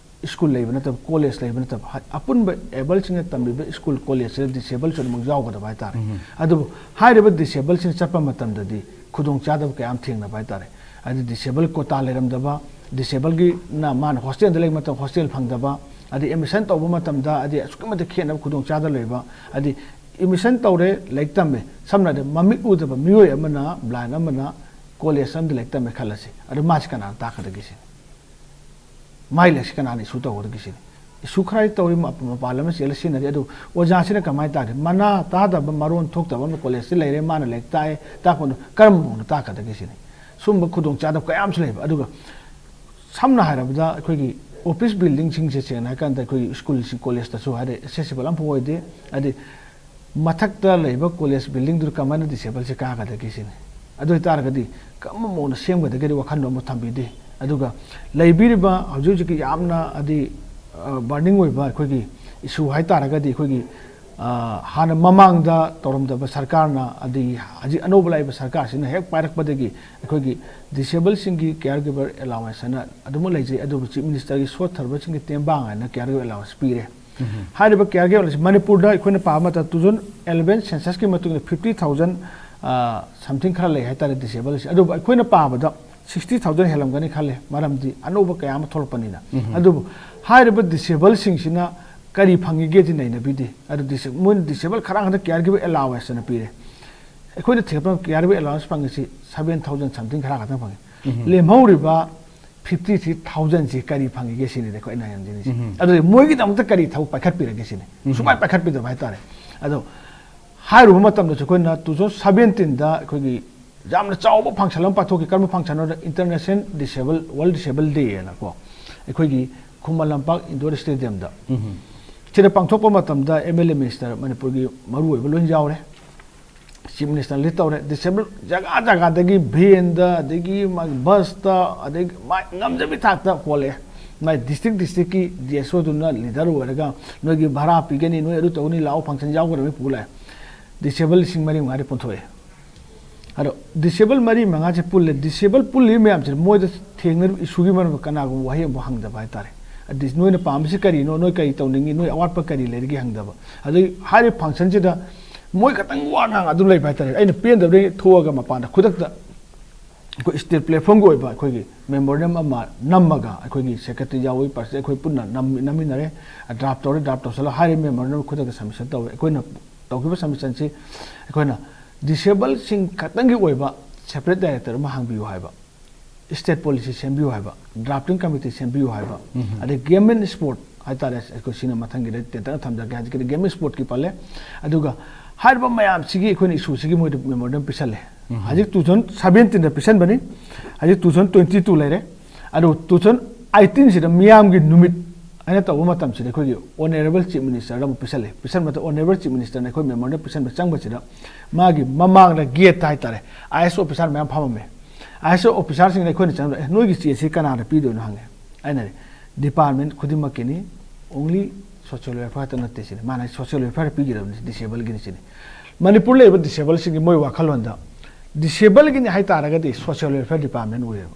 ꯁ꯭ꯀꯨꯜ ꯂꯩꯕ ꯅꯠꯇꯕ, ꯀꯣꯂꯦꯖ ꯂꯩꯕ ꯅꯠꯇꯕ, ꯍꯥꯏ-, ꯑꯄꯨꯟꯕ ꯑꯦꯕꯜꯁꯤꯡꯅ ꯇꯝꯕꯤꯕ ꯁ꯭ꯀꯨꯜ ꯀꯣꯂꯦꯖꯁꯤꯗ ꯗꯤꯁꯦꯕꯜꯁꯨ ꯑꯗꯨꯃꯛ ꯌꯥꯎꯒꯗꯕ ꯍꯥꯏꯇꯥꯔꯦ꯫ ꯑꯗꯨꯕꯨ ꯍꯥꯏꯔꯤꯕ ꯗꯤꯁꯦꯕꯜꯁꯤꯡ ꯆꯠꯄ ꯃꯇꯝꯗꯗꯤ ꯈꯨꯗꯣꯡꯆꯥꯗꯕ ꯀꯌꯥ ꯑꯃ ꯊꯦꯡꯅꯕ ꯍꯥꯏꯇꯥꯔꯦ꯫ ꯍꯥꯏꯗꯤ ꯗꯤꯁꯦꯕꯜ ꯀꯣꯇꯥ ꯂꯩꯔꯝꯗꯕ, ꯗꯤꯁꯦꯕꯜꯒꯤꯅ ꯃꯥꯅ ꯍꯣꯁꯇꯦꯜꯗ ꯂꯩꯕ ꯃꯇꯝꯗ ꯍꯣꯁꯇꯦꯜ ꯐꯪꯗꯕ, ꯍꯥꯏꯗꯤ ꯑꯦꯗꯃꯤꯁꯟ ꯇꯧꯕ ꯃꯇꯝꯗ ꯍꯥꯏꯗꯤ ꯑꯁꯨꯛꯀꯤ ꯃꯇꯤꯛ ꯈꯦꯠꯅꯕ ꯈꯨꯗꯣꯡꯆꯥꯗꯕ ꯂꯩꯕ, ꯍꯥꯏꯗꯤ ꯑꯦꯗꯃꯤꯁꯟ ꯇꯧꯔꯦ, ꯂꯥꯏꯔꯤꯛ ꯇꯝꯃꯦ, ꯁꯝꯅ ꯍꯥꯏꯔꯕꯗ ꯃꯃꯤꯠ ꯎꯗꯕ ꯃꯤꯑꯣꯏ ꯑꯃꯅ, ꯕ꯭ꯂꯥꯏꯟ ꯑꯃꯅ ꯀꯣꯂꯦꯖ ꯑꯃꯗ ꯂꯥꯏꯔꯤꯛ ꯇꯝꯃꯦ ꯈꯜꯂꯁꯤ, ꯑꯗꯨ ꯃꯥꯁꯤ ꯀꯅꯥꯅ ꯇꯥꯛꯀꯗꯒꯦ ꯁꯤꯅꯤ? ꯃꯥꯏ ꯂꯥꯏꯔꯤꯛꯁꯤ ꯀꯅꯥꯅ ꯏꯁꯨ ꯇꯧꯒꯗꯒꯦ ꯁꯤꯅꯤ? ꯏꯁꯨ ꯈꯔ ꯇꯧꯔꯤ, ꯃ-, ꯃꯄꯥꯟ ꯂꯝꯗ ꯆꯦꯜꯂ ꯁꯤꯖꯤꯟꯅꯔꯤ, ꯑꯗꯨ ꯑꯣꯖꯥꯁꯤꯅ ꯀꯃꯥꯏꯅ ꯇꯥꯛꯀꯅꯤ? ꯃꯅꯥ ꯇꯥꯗꯕ, ꯃꯔꯣꯟ ꯊꯣꯛꯇꯕ ꯑꯃ ꯀꯣꯂꯦꯖꯇ ꯂꯩꯔꯦ, ꯃꯥꯅ ꯂꯥꯏꯔꯤꯛ ꯇꯥꯛꯑꯦ, ꯇꯥꯛꯄꯗꯣ ꯀꯔꯝꯕ ꯃꯑꯣꯡꯗ ꯇꯥꯛꯀꯗꯒꯦ ꯁꯤꯅꯤ? ꯁꯨꯝꯕ ꯈꯨꯗꯣꯡꯆꯥꯗꯕ ꯀꯌꯥ ꯑꯃꯁꯨ ꯂꯩꯕ꯫ ꯑꯗꯨꯒ ꯁꯝꯅ ꯍꯥꯏꯔꯕꯗ ꯑꯩꯈꯣꯏꯒꯤ ꯑꯣꯐꯤꯁ ꯕꯤꯜꯗꯤꯡꯁꯤꯡꯁꯦ ꯁꯦꯡꯅ ꯍꯥꯏꯔꯀꯥꯟꯗ ꯑꯩꯈꯣꯏꯒꯤ ꯁ꯭ꯀꯨꯜꯁꯤꯡ, ꯀꯣꯂꯦꯖꯇꯁꯨ ꯍꯥꯏꯔꯦ, ꯑꯦꯁꯦꯁꯤꯕꯜ ꯑꯝꯐꯥꯎ ꯑꯣꯏꯗꯦ꯫ ꯍꯥꯏꯗꯤ ꯃꯊꯛꯇ ꯂꯩꯕ ꯀꯣꯂꯦꯖ ꯕꯤꯜꯗꯤꯡꯗꯨꯗ ꯀꯃꯥꯏꯅ ꯗꯤꯁꯦꯕꯜꯁꯦ ꯀꯥꯒꯗꯒꯦ ꯁꯤꯅꯤ꯫ ꯑꯗꯨ ꯑꯣꯏꯇꯥꯔꯒꯗꯤ ꯀꯔꯝꯕ ꯃꯑꯣꯡꯗ ꯁꯦꯝꯒꯗꯒꯦ ꯋꯥꯈꯜꯗꯣ ꯑꯃꯨꯛ ꯊꯝꯕꯤꯗꯦ꯫ ꯑꯗꯨꯒ ꯂꯩꯕꯤꯔꯤꯕ ꯍꯧꯖꯤꯛ ꯍꯧꯖꯤꯛꯀꯤ ꯌꯥꯝꯅ ꯍꯥꯏꯗꯤ, ꯑ, ꯕꯔꯅꯤꯡ ꯑꯣꯏꯕ ꯑꯩꯈꯣꯏꯒꯤ ꯏꯁꯨ ꯍꯥꯏꯇꯥꯔꯒꯗꯤ ꯑꯩꯈꯣꯏꯒꯤ, ꯑ, ꯍꯥꯟꯅ ꯃꯃꯥꯡꯗ ꯇꯧꯔꯝꯗꯕ ꯁꯔꯀꯥꯔꯅ ꯑꯗꯒꯤ ꯍꯧꯖꯤꯛ ꯑꯅꯧꯕ ꯂꯥꯛꯏꯕ ꯁꯔꯀꯥꯔꯁꯤꯅ ꯍꯦꯛ ꯄꯥꯏꯔꯛꯄꯗꯒꯤ ꯑꯩꯈꯣꯏꯒꯤ ꯗꯤꯁꯦꯕꯜꯁꯤꯡꯒꯤ ꯀꯤꯌꯔ ꯒꯤꯚꯔ ꯑꯦꯂꯥꯋꯦꯟꯁ ꯍꯥꯏꯅ ꯑꯗꯨꯃꯛ ꯂꯩꯖꯩ꯫ ꯑꯗꯨꯕꯨ ꯆꯤꯐ ꯃꯤꯅꯤꯁꯇꯔꯒꯤ ꯁꯣꯠꯊꯔꯕꯁꯤꯡꯒꯤ ꯇꯦꯡꯕꯥꯡ ꯍꯥꯏꯅ ꯀꯤꯌꯔ ꯒꯤꯚꯔ ꯑꯦꯂꯥꯋꯦꯟꯁ ꯄꯤꯔꯦ꯫ ꯍꯥꯏꯔꯤꯕ ꯀꯤꯌꯔ ꯒꯤꯚꯔ ꯑꯦꯂꯥꯋꯦꯟꯁ ꯃꯅꯤꯄꯨꯔꯗ ꯑꯩꯈꯣꯏꯅ ꯄꯥꯕ ꯃꯇꯝꯗ two thousand eleven census ꯀꯤ ꯃꯇꯨꯡ ꯏꯟꯅ fifty thousand ꯁꯝꯊꯤꯡ ꯈꯔ ꯂꯩ ꯍꯥꯏꯇꯥꯔꯦ ꯗꯤꯁꯦꯕꯜꯁꯦ꯫ ꯑꯗꯨꯕꯨ ꯑꯩꯈꯣꯏꯅ ꯄꯥꯕꯗ ꯁꯤꯛꯁꯇꯤ ꯊꯥꯎꯖꯟ ꯍꯦꯜꯂꯝꯒꯅꯤ ꯈꯜꯂꯦ, ꯃꯔꯝꯗꯤ ꯑꯅꯧꯕ ꯀꯌꯥ ꯑꯃ ꯊꯣꯛꯂꯛꯄꯅꯤꯅ꯫ ꯑꯗꯨꯕꯨ ꯍꯥꯏꯔꯤꯕ ꯗꯤꯁꯦꯕꯜꯁꯤꯡꯁꯤꯅ ꯀꯔꯤ ꯐꯪꯉꯤꯒꯦꯗꯤ ꯅꯩꯅꯕꯤꯗꯦ꯫ ꯑꯗꯨ ꯗꯤꯁꯦ-, ꯃꯣꯏꯅ ꯗꯤꯁꯦꯕꯜ ꯈꯔ ꯈꯛꯇ ꯀꯤꯌꯔ ꯒꯤꯕꯔ ꯑꯦꯂꯥꯋꯦꯟꯁ ꯑꯅ ꯄꯤꯔꯦ꯫ ꯑꯩꯈꯣꯏꯅ ꯊꯤꯒꯠꯄ ꯀꯤꯌꯔ ꯒꯤꯕꯔ ꯑꯦꯂꯥꯋꯦꯟꯁ ꯐꯪꯉꯤꯁꯤ ꯁꯕꯦꯟ ꯊꯥꯎꯖꯟ ꯁꯝꯊꯤꯡ ꯈꯔ ꯈꯛꯇꯪ ꯐꯪꯉꯤ꯫ ꯂꯦꯝꯍꯧꯔꯤꯕ ꯐꯤꯐꯇꯤ ꯊ꯭ꯔꯤ ꯊꯥꯎꯖꯟꯁꯤ ꯀꯔꯤ ꯐꯪꯉꯤꯒꯦ ꯁꯤꯅꯤꯗ ꯑꯩꯈꯣꯏ ꯑꯩꯅ ꯌꯦꯡꯖꯅꯤꯡꯉꯤꯁꯤ꯫ ꯑꯗꯨꯗꯤ ꯃꯣꯏꯒꯤꯗꯃꯛꯇ ꯀꯔꯤ ꯊꯕꯛ ꯄꯥꯏꯈꯠꯄꯤꯔꯒꯦ ꯁꯤꯅꯤ꯫ ꯁꯨꯡꯄꯥꯏ ꯄꯥꯏꯈꯠꯄꯤꯗꯕ ꯍꯥꯏꯇꯥꯔꯦ꯫ ꯑꯗꯣ ꯍꯥꯏꯔꯨꯕ ꯃꯇꯝꯗꯁꯨ ꯑꯩꯈꯣꯏꯅ ꯇꯨ ꯊꯥꯎꯖꯟ ꯁꯕꯦꯟꯇꯤꯟꯗ ꯑꯩꯈꯣꯏꯒꯤ ꯌꯥꯝꯅ ꯆꯥꯎꯕ ꯐꯪꯁꯟ ꯑꯃ ꯄꯥꯡꯊꯣꯛꯈꯤ꯫ ꯀꯔꯝꯕ ꯐꯪꯁꯟ ꯍꯥꯏꯕꯗ ꯏꯟꯇꯔꯅꯦꯁꯅꯦꯜ ꯗꯤꯁꯦꯕꯜ, ꯋꯥꯔꯜ ꯗꯤꯁꯦꯕꯜ ꯗꯦ ꯍꯥꯏꯅꯀꯣ, ꯑꯩꯈꯣꯏꯒꯤ ꯈꯨꯃꯟ ꯂꯝꯄꯥꯛ ꯏꯟꯗꯣꯔ ꯁ꯭ꯇꯦꯗꯤꯌꯝꯗ꯫ ꯁꯤꯗ ꯄꯥꯡꯊꯣꯛꯄ ꯃꯇꯝꯗ ꯑꯦꯝ ꯑꯦꯜ ꯑꯦ ꯃꯤꯅꯤꯁꯇꯔ ꯃꯅꯤꯄꯨꯔꯒꯤ ꯃꯔꯨ ꯑꯣꯏꯕ ꯂꯣꯏ ꯌꯥꯎꯔꯦ꯫ ꯆꯤꯐ ꯃꯤꯅꯤꯁꯇꯔ ꯂꯤꯗ ꯇꯧꯔꯦ꯫ ꯗꯤꯁꯦꯕꯜ ꯖꯒꯥ ꯖꯒꯥꯗꯒꯤ ꯚꯦꯟꯗ, ꯑꯗꯒꯤ ꯃꯥꯒꯤ ꯕꯁꯇ, ꯑꯗꯒꯤ ꯃꯥꯏ ꯉꯝꯖꯕꯤ ꯊꯥꯛꯇ ꯍꯣꯜꯂꯛꯑꯦ꯫ ꯃꯥꯏ ꯗꯤꯁꯇ꯭ꯔꯤꯛ ꯗꯤꯁꯇ꯭ꯔꯤꯛꯀꯤ ꯗꯤ ꯑꯦꯁ ꯑꯣꯗꯨꯅ ꯂꯤꯗꯔ ꯑꯣꯏꯔꯒ ꯅꯣꯏꯒꯤ ꯚꯔꯥ ꯄꯤꯒꯅꯤ, ꯅꯣꯏ ꯑꯗꯨ ꯇꯧꯒꯅꯤ, ꯂꯥꯛꯑꯣ ꯐꯪꯁꯟ ꯌꯥꯎꯒꯗꯕꯅꯤ ꯄꯨ ꯂꯥꯛꯑꯦ꯫ ꯗꯤꯁꯦꯕꯜ ꯂꯤꯁꯤꯡ ꯃꯔꯤ ꯃꯉꯥꯗꯤ ꯄꯨꯟꯊꯣꯛꯑꯦ꯫ ꯑꯗꯣ ꯗꯤꯁꯦꯕꯜ ꯃꯔꯤ ꯃꯉꯥꯁꯦ ꯄꯨꯜꯂꯦ꯫ ꯗꯤꯁꯦꯕꯜ ꯄꯨꯜꯂꯤꯕ ꯃꯌꯥꯝꯁꯦ ꯃꯣꯏꯗ ꯊꯦꯡꯅꯔꯤꯕ ꯏꯁꯨꯒꯤ ꯃꯔꯝꯗ ꯀꯅꯥꯒꯨꯝꯕ ꯋꯥꯍꯩ ꯑꯃꯐꯥꯎ ꯍꯪꯗꯕ ꯍꯥꯏꯇꯥꯔꯦ꯫ ꯑꯗꯤ ꯅꯣꯏꯅ ꯄꯥꯝꯕꯁꯤ ꯀꯔꯤꯅꯣ, ꯅꯣꯏ ꯀꯔꯤ ꯇꯧꯅꯤꯡꯉꯤ, ꯅꯣꯏ ꯑꯋꯥꯠꯄ ꯀꯔꯤ ꯂꯩꯔꯤꯒꯦ ꯍꯪꯗꯕ꯫ ꯑꯗꯩ ꯍꯥꯏꯔꯤꯕ ꯐꯪꯁꯟꯁꯤꯗ ꯃꯣꯏ ꯈꯛꯇꯪ ꯋꯥ ꯉꯥꯡ ꯑꯗꯨꯝ ꯂꯩꯕ ꯍꯥꯏꯇꯥꯔꯦ꯫ ꯑꯩꯅ ꯄꯦꯟꯗꯕꯗꯒꯤ ꯊꯣꯛꯑꯒ ꯃꯄꯥꯟꯗ ꯈꯨꯗꯛꯇ ꯑꯩꯈꯣꯏ ꯁ꯭ꯇꯦꯠ ꯄ꯭ꯂꯦꯠꯐꯣꯝꯒꯤ ꯑꯣꯏꯕ ꯑꯩꯈꯣꯏꯒꯤ ꯃꯦꯃꯣꯔꯦꯟꯗꯝ ꯑꯃ ꯅꯝꯃꯒ ꯑꯩꯈꯣꯏꯒꯤ ꯁꯦꯀ꯭ꯔꯦꯇꯔꯤ ꯌꯥꯎꯏ, ꯄ꯭ꯔꯁꯤꯗꯦꯟ ꯑꯩꯈꯣꯏ ꯄꯨꯟꯅ ꯅꯝ-, ꯅꯝꯃꯤꯟꯅꯔꯦ꯫ ꯗ꯭ꯔꯥꯐ ꯇꯧꯔꯦ, ꯗ꯭ꯔꯥꯐ ꯇꯧꯁꯜꯂꯒ ꯍꯥꯏꯔꯤꯕ ꯃꯦꯃꯣꯔꯦꯟꯗꯝ ꯈꯨꯗꯛꯇ ꯁꯕꯃꯤꯁꯟ ꯇꯧꯋꯦ꯫ ꯑꯩꯈꯣꯏꯅ ꯇꯧꯈꯤꯕ ꯁꯕꯃꯤꯁꯟꯁꯤ ꯑꯩꯈꯣꯏꯅ ꯗꯤꯁꯦꯕꯜꯁꯤꯡ ꯈꯛꯇꯪꯒꯤ ꯑꯣꯏꯕ ꯁꯦꯄꯔꯦꯠ ꯗꯥꯏꯔꯦꯛꯇꯔ ꯑꯃ ꯍꯥꯡꯕꯤꯌꯨ ꯍꯥꯏꯕ, ꯁ꯭ꯇꯦꯠ ꯄꯣꯂꯤꯁꯤ ꯁꯦꯝꯕꯤꯌꯨ ꯍꯥꯏꯕ, ꯗ꯭ꯔꯥꯐꯇꯤꯡ ꯀꯃꯤꯇꯤ ꯁꯦꯝꯕꯤꯌꯨ ꯍꯥꯏꯕ, ꯑꯗꯩ ꯒꯦꯝ ꯑꯦꯟ ꯁ꯭ꯄꯣꯔꯠ ꯍꯥꯏꯇꯥꯔꯦ, ꯑꯩꯈꯣꯏ ꯁꯤꯅ ꯃꯊꯪꯒꯤꯗ ꯇꯦꯟꯇꯛꯅ ꯊꯝꯖꯔꯛꯀꯦ꯫ ꯍꯧꯖꯤꯛꯀꯤꯗꯤ ꯒꯦꯝ ꯑꯦꯟ ꯁ꯭ꯄꯣꯔꯠꯀꯤ ꯄꯜꯂꯦ꯫ ꯑꯗꯨꯒ ꯍꯥꯏꯔꯤꯕ ꯃꯌꯥꯝꯁꯤꯒꯤ ꯑꯩꯈꯣꯏꯅ ꯏꯁꯨꯁꯤꯒꯤ ꯃꯣꯏꯗ ꯃꯦꯃꯣꯔꯦꯟꯗꯝ ꯄꯤꯁꯜꯂꯦ꯫ ꯍꯧꯖꯤꯛ ꯇꯨ ꯊꯥꯎꯖꯟ ꯁꯕꯦꯟꯇꯤꯟꯗ ꯄꯤꯁꯟꯕꯅꯤ, ꯍꯧꯖꯤꯛ ꯇꯨ ꯊꯥꯎꯖꯟ ꯇ꯭ꯋꯦꯟꯇꯤ ꯇꯨ ꯂꯩꯔꯦ꯫ ꯑꯗꯨ ꯇꯨ ꯊꯥꯎꯖꯟ ꯑꯩꯠꯇꯤꯟꯁꯤꯗ ꯃꯤꯌꯥꯝꯒꯤ ꯅꯨꯃꯤꯠ ꯍꯥꯏꯅ ꯇꯧꯕ ꯃꯇꯝꯁꯤꯗ ꯑꯩꯈꯣꯏꯒꯤ ꯑꯣꯅꯔꯦꯕꯜ ꯆꯤꯐ ꯃꯤꯅꯤꯁꯇꯔꯗ ꯑꯃꯨꯛ ꯄꯤꯁꯜꯂꯦ꯫ ꯄꯤꯁꯟꯕꯗ ꯑꯣꯅꯔꯦꯕꯜ ꯆꯤꯐ ꯃꯤꯅꯤꯁꯇꯔꯅ ꯑꯩꯈꯣꯏ ꯃꯦꯃꯣꯔꯦꯟꯗꯝ ꯄꯤꯁꯟꯕ ꯆꯪꯕꯁꯤꯗ ꯃꯥꯒꯤ ꯃꯃꯥꯡꯗ ꯒꯦꯠꯇ ꯍꯥꯏꯇꯥꯔꯦ, ꯑꯥꯏ ꯑꯦꯁ ꯑꯣꯐꯤꯁꯥꯔ ꯃꯌꯥꯝ ꯐꯝꯃꯝꯃꯦ꯫ ꯑꯥꯏ ꯑꯦꯁ ꯑꯣꯐꯤꯁꯥꯔꯁꯤꯡꯅ ꯑꯩꯈꯣꯏꯅ ꯆꯪꯕꯗ, "ꯑꯦ, ꯅꯣꯏꯒꯤ ꯆꯦꯁꯤ ꯀꯅꯥꯗ ꯄꯤꯗꯣꯏꯅꯣ?" ꯍꯪꯉꯦ꯫ ꯑꯩꯅ ꯍꯥꯏꯔꯦ, "ꯗꯤꯄꯥꯔꯠꯃꯦꯟ ꯈꯨꯗꯤꯡꯃꯛꯀꯤꯅꯤ, only social welfare ꯈꯛꯇ ꯅꯠꯇꯦ" ꯁꯤꯅꯤ꯫ ꯃꯥꯅ ꯁꯣꯁꯤꯌꯦꯜ ꯋꯦꯜꯐꯤꯌꯔ ꯄꯤꯒꯗꯕꯅꯤ ꯗꯤꯁꯦꯕꯜꯒꯤꯅꯤ ꯁꯤꯅꯤ꯫ ꯃꯅꯤꯄꯨꯔ ꯂꯩꯔꯤꯕ ꯗꯤꯁꯦꯕꯜꯁꯤꯡꯒꯤ ꯃꯣꯏ ꯋꯥꯈꯜꯂꯣꯟꯗ ꯗꯤꯁꯦꯕꯜꯒꯤꯅꯤ ꯍꯥꯏ ꯇꯥꯔꯒꯗꯤ ꯁꯣꯁꯤꯌꯦꯜ ꯋꯦꯜꯐꯤꯌꯔ ꯗꯤꯄꯥꯔꯠꯃꯦꯟ ꯑꯣꯏꯔꯦꯕ꯫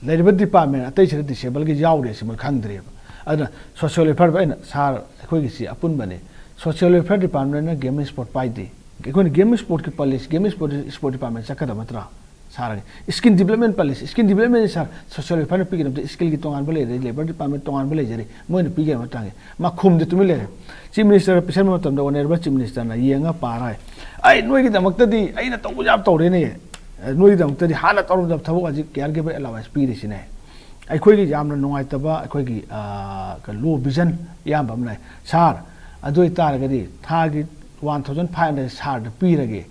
ꯂꯩꯔꯤꯕ ꯗꯤꯄꯥꯔꯠꯃꯦꯟ ꯑꯇꯩꯁꯤꯗ ꯗꯤꯁꯦꯕꯜꯒꯤ ꯌꯥꯎꯔꯦ ꯁꯤ ꯃꯣꯏ ꯈꯪꯗ꯭ꯔꯦꯕ꯫ ꯑꯗꯨꯅ ꯁꯣꯁꯤꯌꯦꯜ ꯋꯦꯜꯐꯤꯌꯔ, ꯑꯩꯅ, "ꯁꯥꯔ, ꯑꯩꯈꯣꯏꯒꯤꯁꯤ ꯑꯄꯨꯟꯕꯅꯤ, ꯁꯣꯁꯤꯌꯦꯜ ꯋꯦꯜꯐꯤꯌꯔ ꯗꯤꯄꯥꯔꯠꯃꯦꯟꯅ ꯒꯦꯝ ꯑꯦꯟ ꯁ꯭ꯄꯣꯔꯠ ꯄꯥꯏꯗꯦ, ꯑꯩꯈꯣꯏꯅ ꯒꯦꯝ ꯁ꯭ꯄꯣꯔꯠꯀꯤ policy, game sport, sport department ꯆꯠꯀꯗꯕ ꯅꯠꯇ꯭ꯔꯥ? ꯁꯥꯔꯒꯤ skill development policy, skill development sir, social ꯋꯦꯜꯐꯤꯌꯔꯅ ꯄꯤꯒꯗꯕꯗ ꯁ꯭ꯀꯤꯜꯒꯤ ꯇꯣꯉꯥꯟꯕ ꯂꯩꯔꯦ, ꯂꯦꯕꯔ ꯗꯤꯄꯥꯔꯠꯃꯦꯟ ꯇꯣꯉꯥꯟꯕ ꯂꯩꯖꯔꯤ, ꯃꯣꯏꯅ ꯄꯤꯒꯗꯕ ꯇꯥꯡꯉꯤ꯫ ꯃꯈꯨꯝꯗꯤ ꯇꯨꯃꯤꯟ ꯂꯩꯔꯦ꯫ ꯆꯤꯐ ꯃꯤꯅꯤꯁꯇꯔ ꯄꯤꯁꯟꯕ ꯃꯇꯝꯗ ꯑꯣꯅꯔꯦꯕꯜ ꯆꯤꯐ ꯃꯤꯅꯤꯁꯇꯔꯅ ꯌꯦꯡꯉ ꯄꯥꯔ ꯍꯥꯏ, "ꯑꯩ ꯅꯣꯏꯒꯤꯗꯃꯛꯇꯗꯤ ꯑꯩꯅ ꯇꯧꯕ ꯌꯥꯝ ꯇꯧꯔꯦꯅꯦ, ꯅꯣꯏꯒꯤꯗꯃꯛꯇꯗꯤ ꯍꯥꯟꯅ ꯇꯧꯔꯝꯗꯕ ꯊꯕꯛ ꯍꯧꯖꯤꯛ ꯀꯤꯌꯔ ꯒꯤꯕꯔ ꯑꯦꯂꯥꯋꯦꯟꯁ ꯄꯤꯔꯤꯁꯤꯅꯦ"꯫ ꯑꯩꯈꯣꯏꯒꯤ ꯌꯥꯝꯅ ꯅꯨꯡꯉꯥꯏꯇꯕ, ꯑꯩꯈꯣꯏꯒꯤ, ꯑ, ꯀ-, ꯂꯣ ꯚꯤꯖꯟ ꯑꯌꯥꯝꯕ ꯑꯃ ꯂꯩ꯫ "ꯁꯥꯔ, ꯑꯗꯨ ꯑꯣꯏꯇꯥꯔꯒꯗꯤ ꯊꯥꯒꯤ ꯋꯥꯟ ꯊꯥꯎꯖꯟ ꯐꯥꯏꯚ ꯍꯟꯗ꯭ꯔꯦꯗ ꯁꯥꯔꯗ ꯄꯤꯔꯒꯦ,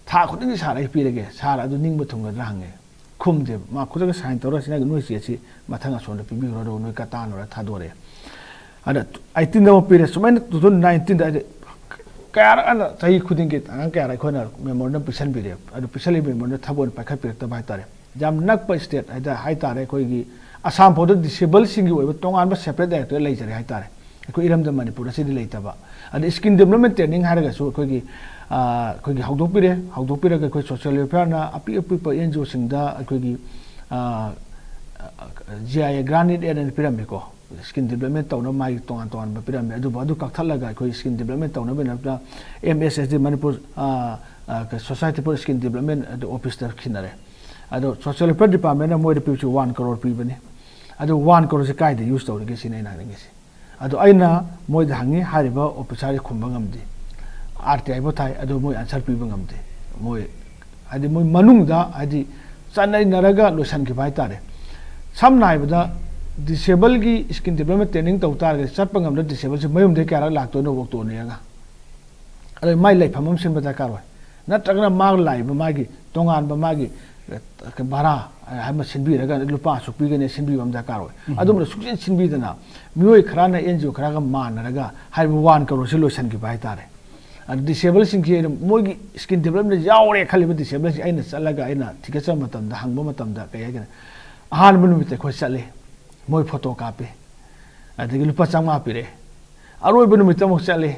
ꯊꯥ ꯈꯨꯗꯤꯡꯒꯤ ꯁꯥꯔ ꯑꯩ ꯄꯤꯔꯒꯦ, ꯁꯥꯔ ꯑꯗꯨ ꯅꯤꯡꯕ ꯊꯨꯡꯒꯗ꯭ꯔꯥ?" ꯍꯪꯉꯦ꯫ ꯈꯨꯝꯗꯦꯕ꯫ ꯃꯥ ꯈꯨꯗꯛꯇ ꯁꯥꯏꯟ ꯇꯧꯔ, "ꯁꯤ ꯅꯪꯒꯤ ꯅꯣꯏ ꯆꯦꯁꯤ ꯃꯊꯪ ꯑꯁꯣꯝꯗ ꯄꯤꯕꯤꯈ꯭ꯔꯣ, ꯑꯗꯨꯒ ꯅꯣꯏ ꯀꯇꯥꯅ ꯂꯣꯏꯔ ꯊꯥꯗꯣꯔꯛꯑꯦ"꯫ ꯑꯗ ꯑꯩꯠꯇꯤꯟꯗ ꯑꯃꯨꯛ ꯄꯤꯔꯦ꯫ ꯁꯨꯃꯥꯏꯅ ꯇꯨ ꯊꯥꯎꯖꯟ ꯅꯥꯏꯟꯇꯤꯟꯗ ꯍꯥꯏꯗꯤ ꯀꯌꯥꯔꯛ ꯑꯅ ꯆꯍꯤ ꯈꯨꯗꯤꯡꯒꯤ ꯑꯉꯥꯡ ꯀꯌꯥꯔꯛ ꯑꯩꯈꯣꯏꯅ ꯃꯦꯃꯣꯔꯦꯟꯗꯝ ꯄꯤꯁꯟꯕꯤꯔꯦ꯫ ꯑꯗꯨ ꯄꯤꯁꯜꯂꯤꯕ ꯃꯦꯃꯣꯔꯦꯟꯗꯝ ꯊꯕꯛ ꯑꯣꯏꯅ ꯄꯥꯏꯈꯠꯄꯤꯔꯛꯇꯕ ꯍꯥꯏꯇꯥꯔꯦ꯫ ꯌꯥꯝ ꯅꯛꯄ ꯁ꯭ꯇꯦꯠ ꯍꯥꯏꯇꯥꯔꯦ, ꯍꯥꯏꯇꯥꯔꯦ, ꯑꯩꯈꯣꯏꯒꯤ ꯑꯁꯥꯝ ꯐꯥꯎꯗ ꯗꯤꯁꯦꯕꯜꯁꯤꯡꯒꯤ ꯑꯣꯏꯕ ꯇꯣꯉꯥꯟꯕ ꯁꯦꯄꯔꯦꯠ ꯗꯥꯏꯔꯦꯛꯇꯣꯔꯦꯠ ꯂꯩꯖꯔꯦ ꯍꯥꯏꯇꯥꯔꯦ꯫ ꯑꯩꯈꯣꯏ ꯏꯔꯝꯗꯝ ꯃꯅꯤꯄꯨꯔꯗ ꯁꯤꯗꯤ ꯂꯩꯇꯕ꯫ ꯑꯗ ꯁ꯭ꯀꯤꯜ ꯗꯤꯕ꯭ꯂꯞꯃꯦꯟ ꯇ꯭ꯔꯦꯅꯤꯡ ꯍꯥꯏꯔꯒꯁꯨ ꯑꯩꯈꯣꯏꯒꯤ, ꯑ, ꯑꯩꯈꯣꯏꯒꯤ ꯍꯧꯗꯣꯛꯄꯤꯔꯦ꯫ ꯍꯧꯗꯣꯛꯄꯤꯔꯒ ꯑꯩꯈꯣꯏ ꯁꯣꯁꯤꯌꯦꯜ ꯋꯦꯜꯐꯤꯌꯔꯅ ꯑꯄꯤꯛ ꯑꯄꯤꯛꯄ ꯑꯦꯟ ꯖꯤ ꯑꯣꯁꯤꯡꯗ ꯑꯩꯈꯣꯏꯒꯤ, ꯑ, G I A grand in and ꯑꯅ ꯄꯤꯔꯝꯃꯤꯀꯣ꯫ ꯁ꯭ꯀꯤꯜ ꯗꯤꯕ꯭ꯂꯞꯃꯦꯟ ꯇꯧꯅꯕ ꯃꯥꯒꯤ ꯇꯣꯉꯥꯟ ꯇꯣꯉꯥꯟꯕ ꯄꯤꯔꯝꯃꯤ꯫ ꯑꯗꯨꯕꯨ ꯑꯗꯨ ꯀꯛꯊꯠꯂꯒ ꯑꯩꯈꯣꯏ ꯁ꯭ꯀꯤꯜ ꯗꯤꯕ꯭ꯂꯞꯃꯦꯟ ꯇꯧꯅꯕꯒꯤꯗꯃꯛꯇ ꯑꯦꯝ ꯑꯦꯁ ꯑꯦꯁ ꯗꯤ, ꯃꯅꯤꯄꯨꯔ, ꯑ, ꯑ, ꯁꯣꯁꯥꯏꯇꯤ ꯐꯣꯔ ꯁ꯭ꯀꯤꯜ ꯗꯤꯕ꯭ꯂꯞꯃꯦꯟ ꯑꯗꯨ ꯑꯣꯐꯤꯁꯇ ꯈꯤꯟꯅꯔꯦ꯫ ꯑꯗꯣ ꯁꯣꯁꯤꯌꯦꯜ ꯋꯦꯜꯐꯤꯌꯔ ꯗꯤꯄꯥꯔꯠꯃꯦꯟꯅ ꯃꯣꯏꯗ ꯄꯤꯕꯁꯤ ꯋꯥꯟ ꯀꯔꯣꯔ ꯄꯤꯕꯅꯤ꯫ ꯑꯗꯨ ꯋꯥꯟ ꯀꯔꯣꯔꯁꯤ ꯀꯥꯏꯗ ꯌꯨꯁ ꯇꯧꯔꯤꯒꯦ ꯁꯤꯅꯤ ꯑꯩꯅ ꯍꯥꯏꯅꯤꯡꯉꯤꯁꯤ꯫ ꯑꯗꯣ ꯑꯩꯅ ꯃꯣꯏꯗ ꯍꯪꯉꯤ, ꯍꯥꯏꯔꯤꯕ ꯑꯣꯐꯤꯁꯥꯔꯁꯤ ꯈꯨꯝꯕ ꯉꯝꯗꯦ꯫ ꯑꯥꯔ ꯇꯤ ꯑꯥꯏꯕꯨ ꯊꯥꯏ, ꯑꯗꯣ ꯃꯣꯏ ꯑꯟꯁꯔ ꯄꯤꯕ ꯉꯝꯗꯦ꯫ ꯃꯣꯏ, ꯍꯥꯏꯗꯤ, ꯃꯣꯏ ꯃꯅꯨꯡꯗ, ꯍꯥꯏꯗꯤ, ꯆꯠꯅꯩꯅꯔꯒ ꯂꯣꯏꯁꯤꯟꯈꯤꯕ ꯍꯥꯏꯇꯥꯔꯦ꯫ ꯁꯝꯅ ꯍꯥꯏꯕꯗ, ꯗꯤꯁꯦꯕꯜꯒꯤ ꯁ꯭ꯀꯤꯜ ꯗꯤꯕ꯭ꯂꯞꯃꯦꯟ ꯇ꯭ꯔꯦꯅꯤꯡ ꯇꯧ ꯇꯥꯔꯒꯗꯤ ꯆꯠꯄ ꯉꯝꯗ ꯗꯤꯁꯦꯕꯜꯁꯤ ꯃꯌꯨꯝꯗꯩ ꯀꯌꯥꯔꯛ ꯂꯥꯛꯇꯣꯏꯅꯣ ꯑꯣꯛꯇꯣꯅ ꯌꯦꯡꯉ꯫ ꯑꯗꯩ ꯃꯥꯏ ꯂꯩꯐꯝ ꯑꯃ ꯁꯤꯟꯕ ꯗꯔꯀꯥꯔ ꯑꯣꯏ꯫ ꯅꯠꯇ꯭ꯔꯒꯅ ꯃꯥ ꯂꯥꯛꯏꯕ ꯃꯥꯒꯤ ꯇꯣꯉꯥꯟꯕ ꯃꯥꯒꯤ, ꯑ, ꯚꯔꯥ ꯑꯃ ꯁꯤꯟꯕꯤꯔꯒ ꯂꯨꯄꯥ ꯑꯁꯨꯛ ꯄꯤꯒꯅꯤ ꯁꯤꯟꯕꯤꯕ ꯑꯃ ꯗꯔꯀꯥꯔ ꯑꯣꯏ꯫ ꯎꯝ꯫ ꯑꯗꯨꯝꯕꯗ ꯁꯨꯡꯁꯤꯟ ꯁꯤꯟꯕꯤꯗꯅ ꯃꯤꯑꯣꯏ ꯈꯔꯅ ꯑꯦꯟ ꯖꯤ ꯑꯣ ꯈꯔꯒ ꯃꯥꯟꯅꯔꯒ ꯍꯥꯏꯔꯤꯕ ꯋꯥꯟ ꯀꯔꯣꯔꯁꯤ ꯂꯣꯏꯁꯤꯟꯈꯤꯕ ꯍꯥꯏꯇꯥꯔꯦ꯫ ꯑꯗꯨ ꯗꯤꯁꯦꯕꯜꯁꯤꯡꯁꯤ ꯃꯣꯏꯒꯤ ꯁ꯭ꯀꯤꯜ ꯗꯤꯕ꯭ꯂꯞꯃꯦꯟ ꯌꯥꯎꯔꯦ ꯈꯜꯂꯤꯕ ꯗꯤꯁꯦꯕꯜꯁꯤꯡ ꯑꯩꯅ ꯆꯠꯂꯒ ꯑꯩꯅ ꯊꯤꯒꯠꯆꯕ ꯃꯇꯝꯗ, ꯍꯪꯕ ꯃꯇꯝꯗ ꯀꯩ ꯍꯥꯏꯒꯅꯤ, ꯑꯍꯥꯟꯕ ꯅꯨꯃꯤꯠꯇ ꯑꯩꯈꯣꯏ ꯆꯠꯂꯤ, ꯃꯣꯏ ꯐꯣꯇꯣ ꯀꯥꯞꯄꯤ, ꯑꯗꯒꯤ ꯂꯨꯄꯥ ꯆꯥꯝꯃꯉꯥ ꯄꯤꯔꯛꯑꯦ꯫ ꯑꯔꯣꯏꯕ ꯅꯨꯃꯤꯠꯇ ꯑꯃꯨꯛ ꯆꯠꯂꯤ,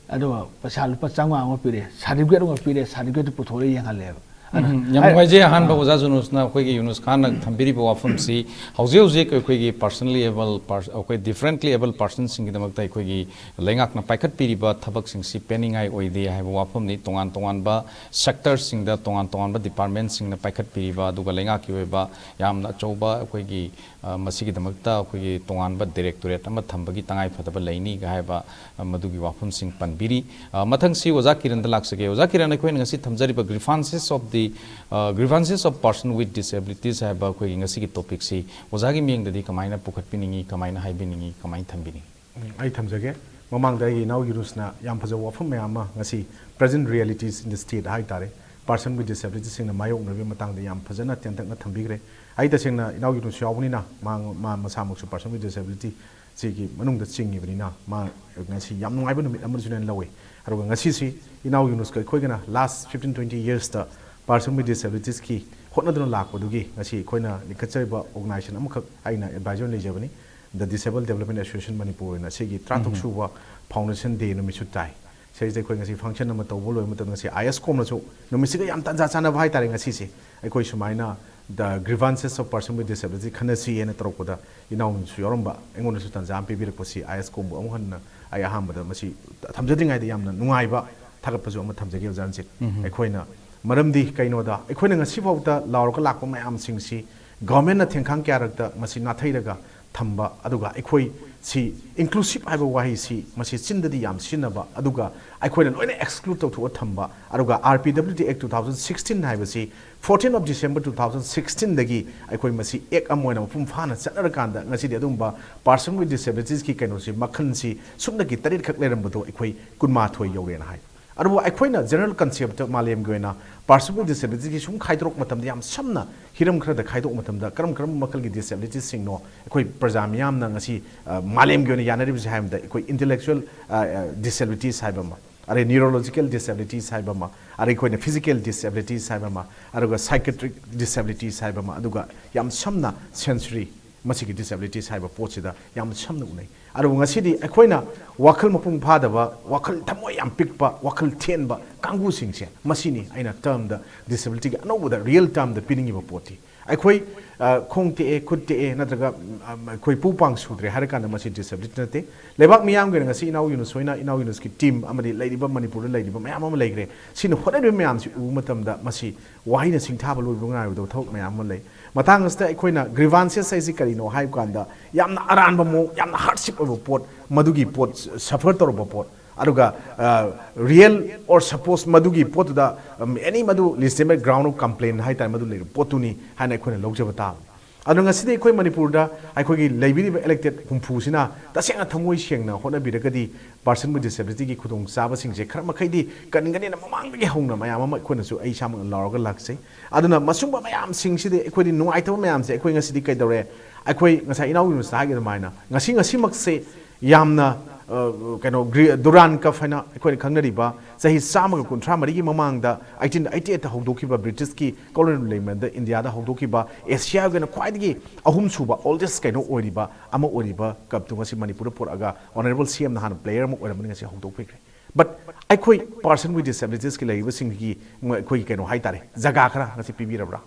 ꯑꯗꯨꯒ ꯄꯩꯁꯥ ꯂꯨꯄꯥ ꯆꯥꯝꯃꯉꯥ ꯑꯃ ꯄꯤꯔꯛꯑꯦ, ꯁꯥꯔꯇꯤꯐꯤꯀꯦꯠ ꯑꯃ ꯄꯤꯔꯛꯑꯦ, ꯁꯥꯔꯇꯤꯐꯤꯀꯦꯠꯇꯨ ꯄꯨꯊꯣꯛꯂꯒ ꯌꯦꯡꯍꯜꯂꯦꯕ꯫ ꯎꯝ, ꯌꯥꯝ ꯅꯨꯡꯉꯥꯏꯖꯩ꯫ ꯑꯍꯥꯟꯕ ꯑꯣꯖꯥ ꯖꯨꯅꯨꯁꯅ ꯑꯩꯈꯣꯏꯒꯤ ꯌꯨꯅꯨꯁ ꯈꯥꯟꯅ ꯊꯝꯕꯤꯔꯤꯕ ꯋꯥꯐꯝꯁꯤ ꯍꯧꯖꯤꯛ ꯍꯧꯖꯤꯛ ꯑꯩꯈꯣꯏꯒꯤ personally able, ꯑꯩꯈꯣꯏ differently able personꯁꯤꯡꯒꯤꯗꯃꯛꯇ ꯑꯩꯈꯣꯏꯒꯤ ꯂꯩꯉꯥꯛꯅ ꯄꯥꯏꯈꯠꯄꯤꯔꯤꯕ ꯊꯕꯛꯁꯤꯡꯁꯤ ꯄꯦꯟꯅꯤꯡꯉꯥꯏ ꯑꯣꯏꯗꯦ ꯍꯥꯏꯕ ꯋꯥꯐꯝꯅꯤ꯫ ꯇꯣꯉꯥꯟ ꯇꯣꯉꯥꯟꯕ sectorꯁꯤꯡꯗ ꯇꯣꯉꯥꯟ ꯇꯣꯉꯥꯟꯕ departmentꯁꯤꯡꯅ ꯄꯥꯏꯈꯠꯄꯤꯔꯤꯕ, ꯑꯗꯨꯒ ꯂꯩꯉꯥꯛꯀꯤ ꯑꯣꯏꯕ ꯌꯥꯝꯅ ꯑꯆꯧꯕ ꯑꯩꯈꯣꯏꯒꯤ, ꯑ, ꯃꯁꯤꯒꯤꯗꯃꯛꯇ ꯑꯩꯈꯣꯏꯒꯤ ꯇꯣꯉꯥꯟꯕ directorate ꯑꯃ ꯊꯝꯕꯒꯤ ꯇꯉꯥꯏ ꯐꯗꯕ ꯂꯩꯅꯤꯒ ꯍꯥꯏꯕ, ꯑ, ꯃꯗꯨꯒꯤ ꯋꯥꯐꯝꯁꯤꯡ ꯄꯟꯕꯤꯔꯤ꯫ ꯑ, ꯃꯊꯪꯁꯤ ꯑꯣꯖꯥ ꯀꯤꯔꯟꯗ ꯂꯥꯛꯆꯒꯦ꯫ ꯑꯣꯖꯥ ꯀꯤꯔꯟ, ꯑꯩꯈꯣꯏꯅ ꯉꯁꯤ ꯊꯝꯖꯔꯤꯕ grievances of the, ꯑ, grievances of person with disabilities ꯍꯥꯏꯕ ꯑꯩꯈꯣꯏꯒꯤ ꯉꯁꯤꯒꯤ topicꯁꯤ ꯑꯣꯖꯥꯒꯤ ꯃꯤꯠꯌꯦꯡꯗꯗꯤ ꯀꯃꯥꯏꯅ ꯄꯨꯈꯠꯄꯤꯅꯤꯡꯉꯤ, ꯀꯃꯥꯏꯅ ꯍꯥꯏꯕꯤꯅꯤꯡꯉꯤ, ꯀꯃꯥꯏꯅ ꯊꯝꯕꯤꯅꯤꯡꯉꯤ? ꯎꯝ, ꯑꯩ ꯊꯝꯖꯒꯦ꯫ ꯃꯃꯥꯡꯗ ꯑꯩꯒꯤ ꯏꯅꯥꯎ ꯌꯨꯅꯨꯁꯅ ꯌꯥꯝ ꯐꯖꯕ ꯋꯥꯐꯝ ꯃꯌꯥꯝ ꯑꯃ, ꯉꯁꯤ present realities in the state ꯍꯥꯏ ꯇꯥꯔꯦ, person with disabilityꯁꯤꯡꯅ ꯃꯥꯌꯣꯛꯅꯔꯤꯕ ꯃꯇꯥꯡꯗ ꯌꯥꯝ ꯐꯖꯅ ꯇꯦꯟꯇꯛꯅ ꯊꯝꯕꯤꯈ꯭ꯔꯦ꯫ ꯑꯩ ꯇꯁꯦꯡꯅ ꯏꯅꯥꯎ ꯌꯨꯅꯨꯁ ꯌꯥꯎꯕꯅꯤꯅ ꯃꯥ, ꯃꯥ ꯃꯁꯥꯃꯛꯁꯨ person with disability ꯁꯤꯒꯤ ꯃꯅꯨꯡꯗ ꯆꯤꯡꯉꯤꯕꯅꯤꯅ ꯃꯥ ꯉꯁꯤ ꯌꯥꯝ ꯅꯨꯡꯉꯥꯏꯕ ꯅꯨꯃꯤꯠ ꯑꯃꯁꯨ ꯂꯧꯋꯤ꯫ ꯑꯗꯨꯒ ꯉꯁꯤꯁꯤ ꯏꯅꯥꯎ ꯌꯨꯅꯨꯁꯀ ꯑꯩꯈꯣꯏꯒꯅ last fifteen twenty yearsꯇ person with disabilitiesꯀꯤ ꯍꯣꯠꯅꯗꯨꯅ ꯂꯥꯛꯄꯗꯨꯒꯤ ꯉꯁꯤ ꯑꯩꯈꯣꯏꯅ ꯂꯤꯡꯈꯠꯆꯔꯤꯕ organization ꯑꯃꯈꯛ ꯑꯩꯅ advisor ꯂꯩꯖꯕꯅꯤ꯫ The Disabled Development Association Manipur ꯑꯣꯏꯅ ꯁꯤꯒꯤ ꯇꯔꯥꯇꯔꯨꯛ ꯁꯨꯕ foundation day ꯅꯨꯃꯤꯠꯁꯨ ꯇꯥꯏ꯫ ꯁꯤꯗꯩꯁꯤꯗ ꯑꯩꯈꯣꯏ ꯉꯁꯤ function ꯑꯃ ꯇꯧꯕ ꯂꯣꯏꯕ ꯃꯇꯝꯗ ꯉꯁꯤ IASCOꯝꯅꯁꯨ ꯅꯨꯃꯤꯠꯁꯤꯒ ꯌꯥꯝ ꯇꯥꯟꯖꯥ ꯆꯥꯟꯅꯕ ꯍꯥꯏꯇꯥꯔꯦ꯫ ꯉꯁꯤꯁꯦ ꯑꯩꯈꯣꯏ ꯁꯨꯃꯥꯏꯅ the grievances of person with disability ꯈꯟꯅꯁꯤ ꯍꯥꯏꯅ ꯇꯧꯔꯛꯄꯗ ꯏꯅꯥꯎꯅꯁꯨ ꯌꯥꯎꯔꯝꯕ, ꯑꯩꯉꯣꯟꯗꯁꯨ ꯇꯥꯟꯖꯥ ꯑꯃ ꯄꯤꯕꯤꯔꯛꯄꯁꯤ IASCOꯝꯕꯨ ꯑꯃꯨꯛ ꯍꯟꯅ ꯑꯩ ꯑꯍꯥꯟꯕꯗ ꯃꯁꯤ ꯊꯝꯖꯗ꯭ꯔꯤꯉꯩꯗ ꯌꯥꯝꯅ ꯅꯨꯡꯉꯥꯏꯕ ꯊꯥꯒꯠꯄꯁꯨ ꯑꯃ ꯊꯝꯖꯒꯦ ꯑꯣꯖꯥ ꯔꯟꯖꯤꯠ꯫ ꯑꯩꯈꯣꯏꯅ ꯃꯔꯝꯗꯤ ꯀꯩꯅꯣꯗ ꯑꯩꯈꯣꯏꯅ ꯉꯁꯤꯐꯥꯎꯗ ꯂꯥꯎꯔꯒ ꯂꯥꯛꯄ ꯃꯌꯥꯝꯁꯤꯡꯁꯤ governmentꯅ ꯊꯦꯡꯈꯥꯡ ꯀꯌꯥꯔꯛꯇ ꯃꯁꯤ ꯅꯥꯊꯩꯔꯒ ꯊꯝꯕ, ꯑꯗꯨꯒ ꯑꯩꯈꯣꯏ ꯁꯤ inclusive ꯍꯥꯏꯕ ꯋꯥꯍꯩꯁꯤ ꯃꯁꯤ ꯆꯤꯟꯗꯗꯤ ꯌꯥꯝ ꯁꯤꯖꯤꯟꯅꯕ, ꯑꯗꯨꯒ ꯑꯩꯈꯣꯏꯅ ꯂꯣꯏꯅ exclude ꯇꯧꯊꯣꯛꯑ ꯊꯝꯕ, ꯑꯗꯨꯒ RPWD Act two thousand sixteen ꯍꯥꯏꯕꯁꯤ fourteen of December two thousand sixteenꯗꯒꯤ ꯑꯩꯈꯣꯏ ꯃꯁꯤ act ꯑꯃ ꯑꯣꯏꯅ ꯃꯄꯨꯡ ꯐꯥꯅ ꯆꯠꯅꯔꯀꯥꯟꯗ ꯉꯁꯤꯗꯤ ꯑꯗꯨꯒꯨꯝꯕ person with disabilitiesꯀꯤ ꯀꯩꯅꯣꯁꯤ ꯃꯈꯜꯁꯤ ꯁꯨꯞꯅꯒꯤ ꯇꯔꯦꯠꯈꯛ ꯂꯩꯔꯝꯕꯗꯣ ꯑꯩꯈꯣꯏ ꯀꯨꯟꯃꯥꯊꯣꯏ ꯌꯧꯔꯦꯅ ꯍꯥꯏ꯫ ꯑꯗꯨꯕꯨ ꯑꯩꯈꯣꯏꯅ general concept ꯃꯥꯂꯦꯝꯒꯤ ꯑꯣꯏꯅ person with disabilitiesꯀꯤ ꯁꯨꯝ ꯈꯥꯏꯗꯣꯔꯛꯄ ꯃꯇꯝꯗ ꯌꯥꯝ ꯁꯝꯅ ꯍꯤꯔꯝ ꯈꯔꯗ ꯈꯥꯏꯗꯣꯛꯄ ꯃꯇꯝꯗ ꯀꯔꯝ ꯀꯔꯝꯕ ꯃꯈꯜꯒꯤ disabilitiesꯁꯤꯡꯅꯣ ꯑꯩꯈꯣꯏ ꯄ꯭ꯔꯖꯥ ꯃꯤꯌꯥꯝꯅ ꯉꯁꯤ, ꯑ, ꯃꯥꯂꯦꯝꯒꯤ ꯑꯣꯏꯅ ꯌꯥꯅꯔꯤꯕꯁꯤ ꯍꯥꯏꯕꯗ ꯑꯩꯈꯣꯏ intellectual, ꯑ, ꯑ, disabilities ꯍꯥꯏꯕ ꯑꯃ, ꯑꯗꯩ neurological disabilities ꯍꯥꯏꯕ ꯑꯃ, ꯑꯗꯩ ꯑꯩꯈꯣꯏꯅ physical disabilities ꯍꯥꯏꯕ ꯑꯃ, ꯑꯗꯨꯒ psychiatric disabilities ꯍꯥꯏꯕ ꯑꯃ, ꯑꯗꯨꯒ ꯌꯥꯝ ꯁꯝꯅ sensory ꯃꯁꯤꯒꯤ disabilities ꯍꯥꯏꯕ ꯄꯣꯠꯁꯤꯗ ꯌꯥꯝꯅ ꯁꯝꯅ ꯎꯅꯩ꯫ ꯑꯗꯨꯕꯨ ꯉꯁꯤꯗꯤ ꯑꯩꯈꯣꯏꯅ ꯋꯥꯈꯜ ꯃꯄꯨꯡ ꯐꯥꯗꯕ, ꯋꯥꯈꯜ ꯊꯃꯣꯏ ꯌꯥꯝ ꯄꯤꯛꯄ, ꯋꯥꯈꯜ ꯊꯦꯟꯕ ꯀꯥꯡꯕꯨꯁꯤꯡꯁꯦ, ꯃꯁꯤꯅꯤ ꯑꯩꯅ termꯗ, disabilityꯒꯤ ꯑꯅꯧꯕꯗ real termꯗ ꯄꯤꯅꯤꯡꯉꯤꯕ ꯄꯣꯠꯇꯤ꯫ ꯑꯩꯈꯣꯏ, ꯑ, ꯈꯣꯡ ꯇꯦꯛꯑꯦ, ꯈꯨꯠ ꯇꯦꯛꯑꯦ, ꯅꯠꯇ꯭ꯔꯒ, ꯎꯝ, ꯑꯩꯈꯣꯏ ꯄꯨ ꯄꯥꯡ ꯁꯨꯗ꯭ꯔꯦ ꯍꯥꯏꯔꯀꯥꯟꯗ ꯃꯁꯤ disability ꯅꯠꯇꯦ꯫ ꯂꯩꯕꯥꯛ ꯃꯤꯌꯥꯝꯒꯤ ꯑꯣꯏꯅ ꯉꯁꯤ ꯏꯅꯥꯎ ꯌꯨꯅꯨꯁ ꯍꯣꯏꯅ, ꯏꯅꯥꯎ ꯌꯨꯅꯨꯁꯀꯤ team ꯑꯃꯗꯤ ꯂꯩꯔꯤꯕ ꯃꯅꯤꯄꯨꯔꯗ ꯂꯩꯔꯤꯕ ꯃꯌꯥꯝ ꯑꯃ ꯂꯩꯈ꯭ꯔꯦ꯫ ꯁꯤꯅ ꯍꯣꯠꯅꯔꯤꯕ ꯃꯌꯥꯝꯁꯤ ꯎꯕ ꯃꯇꯝꯗ ꯃꯁꯤ ꯋꯥꯍꯩꯅ ꯁꯤꯡꯊꯥꯕ ꯂꯣꯏꯕ ꯉꯥꯏꯔꯣꯏꯗꯕ ꯊꯕꯛ ꯃꯌꯥꯝ ꯑꯃ ꯂꯩ꯫ ꯃꯇꯥꯡ ꯑꯁꯤꯗ ꯑꯩꯈꯣꯏꯅ grievances ꯍꯥꯏꯁꯤ ꯀꯔꯤꯅꯣ ꯍꯥꯏꯕ ꯀꯥꯟꯗ, ꯌꯥꯝꯅ ꯑꯔꯥꯟꯕ ꯃꯑꯣꯡ, ꯌꯥꯝꯅ hardship ꯑꯣꯏꯕ ꯄꯣꯠ, ꯃꯗꯨꯒꯤ ꯄꯣꯠ suffer ꯇꯧꯔꯕ ꯄꯣꯠ, ꯑꯗꯨꯒ, ꯑ, real or suppose ꯃꯗꯨꯒꯤ ꯄꯣꯠꯇꯨꯗ, ꯎꯝ, any ꯃꯗꯨ legitimate ground of complaint ꯍꯥꯏ ꯇꯥꯔꯦ, ꯃꯗꯨ ꯂꯩꯔꯤꯕ ꯄꯣꯠꯇꯨꯅꯤ ꯍꯥꯏꯅ ꯑꯩꯈꯣꯏꯅ ꯂꯧꯖꯕ ꯇꯥꯕꯅꯤ꯫ ꯑꯗꯣ ꯉꯁꯤꯗꯤ ꯑꯩꯈꯣꯏ ꯃꯅꯤꯄꯨꯔꯗ ꯑꯩꯈꯣꯏꯒꯤ ꯂꯩꯕꯤꯔꯤꯕ elected ꯍꯨꯝꯐꯨꯁꯤꯅ ꯇꯁꯦꯡꯅ ꯊꯃꯣꯏ ꯁꯦꯡꯅ ꯍꯣꯠꯅꯕꯤꯔꯒꯗꯤ, person with disabilityꯒꯤ ꯈꯨꯗꯣꯡꯆꯥꯕꯁꯤꯡꯁꯦ ꯈꯔ ꯃꯈꯩꯗꯤ ꯀꯟꯒꯅꯤꯅ ꯃꯃꯥꯡꯗꯒꯤ ꯍꯧꯅ ꯃꯌꯥꯝ ꯑꯃ ꯑꯩꯈꯣꯏꯅꯁꯨ, ꯑꯩ ꯏꯁꯥꯃꯛꯅ ꯂꯥꯎꯔꯒ ꯂꯥꯛꯆꯩ꯫ ꯑꯗꯨꯅ ꯃꯁꯨꯝꯕ ꯃꯌꯥꯝꯁꯤꯡꯁꯤꯗꯤ, ꯑꯩꯈꯣꯏꯗꯤ ꯅꯨꯡꯉꯥꯏꯇꯕ ꯃꯌꯥꯝꯁꯦ, ꯑꯩꯈꯣꯏ ꯉꯁꯤꯗꯤ ꯀꯩꯗꯧꯔꯦ? ꯑꯩꯈꯣꯏ ꯉꯁꯥꯏ ꯏꯅꯥꯎ ꯌꯨꯅꯨꯁꯅ ꯍꯥꯏꯈꯤ ꯑꯗꯨꯃꯥꯏꯅ, ꯉꯁꯤ, ꯉꯁꯤꯃꯛꯁꯦ ꯌꯥꯝꯅ, ꯑ, ꯀꯩꯅꯣ, ꯒ꯭ꯔꯤ-, Duran Cup ꯍꯥꯏꯅ ꯑꯩꯈꯣꯏꯅ ꯈꯪꯅꯔꯤꯕ, ꯆꯍꯤ ꯆꯥꯝꯃꯒ ꯀꯨꯟꯊ꯭ꯔꯥ ꯃꯔꯤꯒꯤ ꯃꯃꯥꯡꯗ, eighteen eighty-eightꯇ ꯍꯧꯗꯣꯛꯈꯤꯕ, Britishꯀꯤ colonial ꯂꯩꯃꯟꯗ ꯏꯟꯗꯤꯌꯥꯗ ꯍꯧꯗꯣꯛꯈꯤꯕ, ꯑꯦꯁꯤꯌꯥꯒꯤ ꯑꯣꯏꯅ ꯈ꯭ꯋꯥꯏꯗꯒꯤ ꯑꯍꯨꯝꯁꯨꯕ oldest ꯀꯩꯅꯣ ꯑꯣꯏꯔꯤꯕ, ꯑꯃ ꯑꯣꯏꯔꯤꯕ cupꯇꯨ ꯉꯁꯤ ꯃꯅꯤꯄꯨꯔꯗ ꯄꯨꯔꯛꯑꯒ, Honourable CMꯅ ꯍꯥꯟꯅ player ꯑꯃ ꯑꯣꯏꯔꯝꯕꯅꯤ, ꯉꯁꯤ ꯍꯧꯗꯣꯛꯄꯤꯈ꯭ꯔꯦ꯫ But ꯑꯩꯈꯣꯏ person with disabilitiesꯀꯤ ꯂꯩꯔꯤꯕꯁꯤꯡꯒꯤ, ꯃ-, ꯑꯩꯈꯣꯏꯒꯤ ꯀꯩꯅꯣ ꯍꯥꯏ ꯇꯥꯔꯦ, ꯖꯒꯥ ꯈꯔ ꯉꯁꯤ ꯄꯤꯕꯤꯔꯕ꯭ꯔꯥ?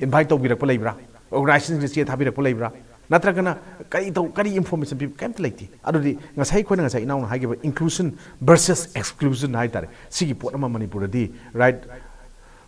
Invite ꯇꯧꯕꯤꯔꯛꯄ ꯂꯩꯕ꯭ꯔꯥ? Organizationꯁꯤꯡꯅ ꯆꯦ ꯊꯥꯕꯤꯔꯛꯄ ꯂꯩꯕ꯭ꯔꯥ? ꯅꯠꯇ꯭ꯔꯒꯅ ꯀꯔꯤ ꯇꯧ-, ꯀꯔꯤ information ꯄꯤ-, ꯀꯩꯝꯇ ꯂꯩꯇꯦ꯫ ꯑꯗꯨꯗꯤ ꯉꯁꯥꯏ ꯑꯩꯈꯣꯏꯅ, ꯉꯁꯥꯏ ꯏꯅꯥꯎꯅ ꯍꯥꯏꯈꯤꯕ inclusion versus exclusion ꯍꯥꯏ ꯇꯥꯔꯦ, ꯁꯤꯒꯤ ꯄꯣꯠ ꯑꯃ ꯃꯅꯤꯄꯨꯔꯗꯗꯤ, right,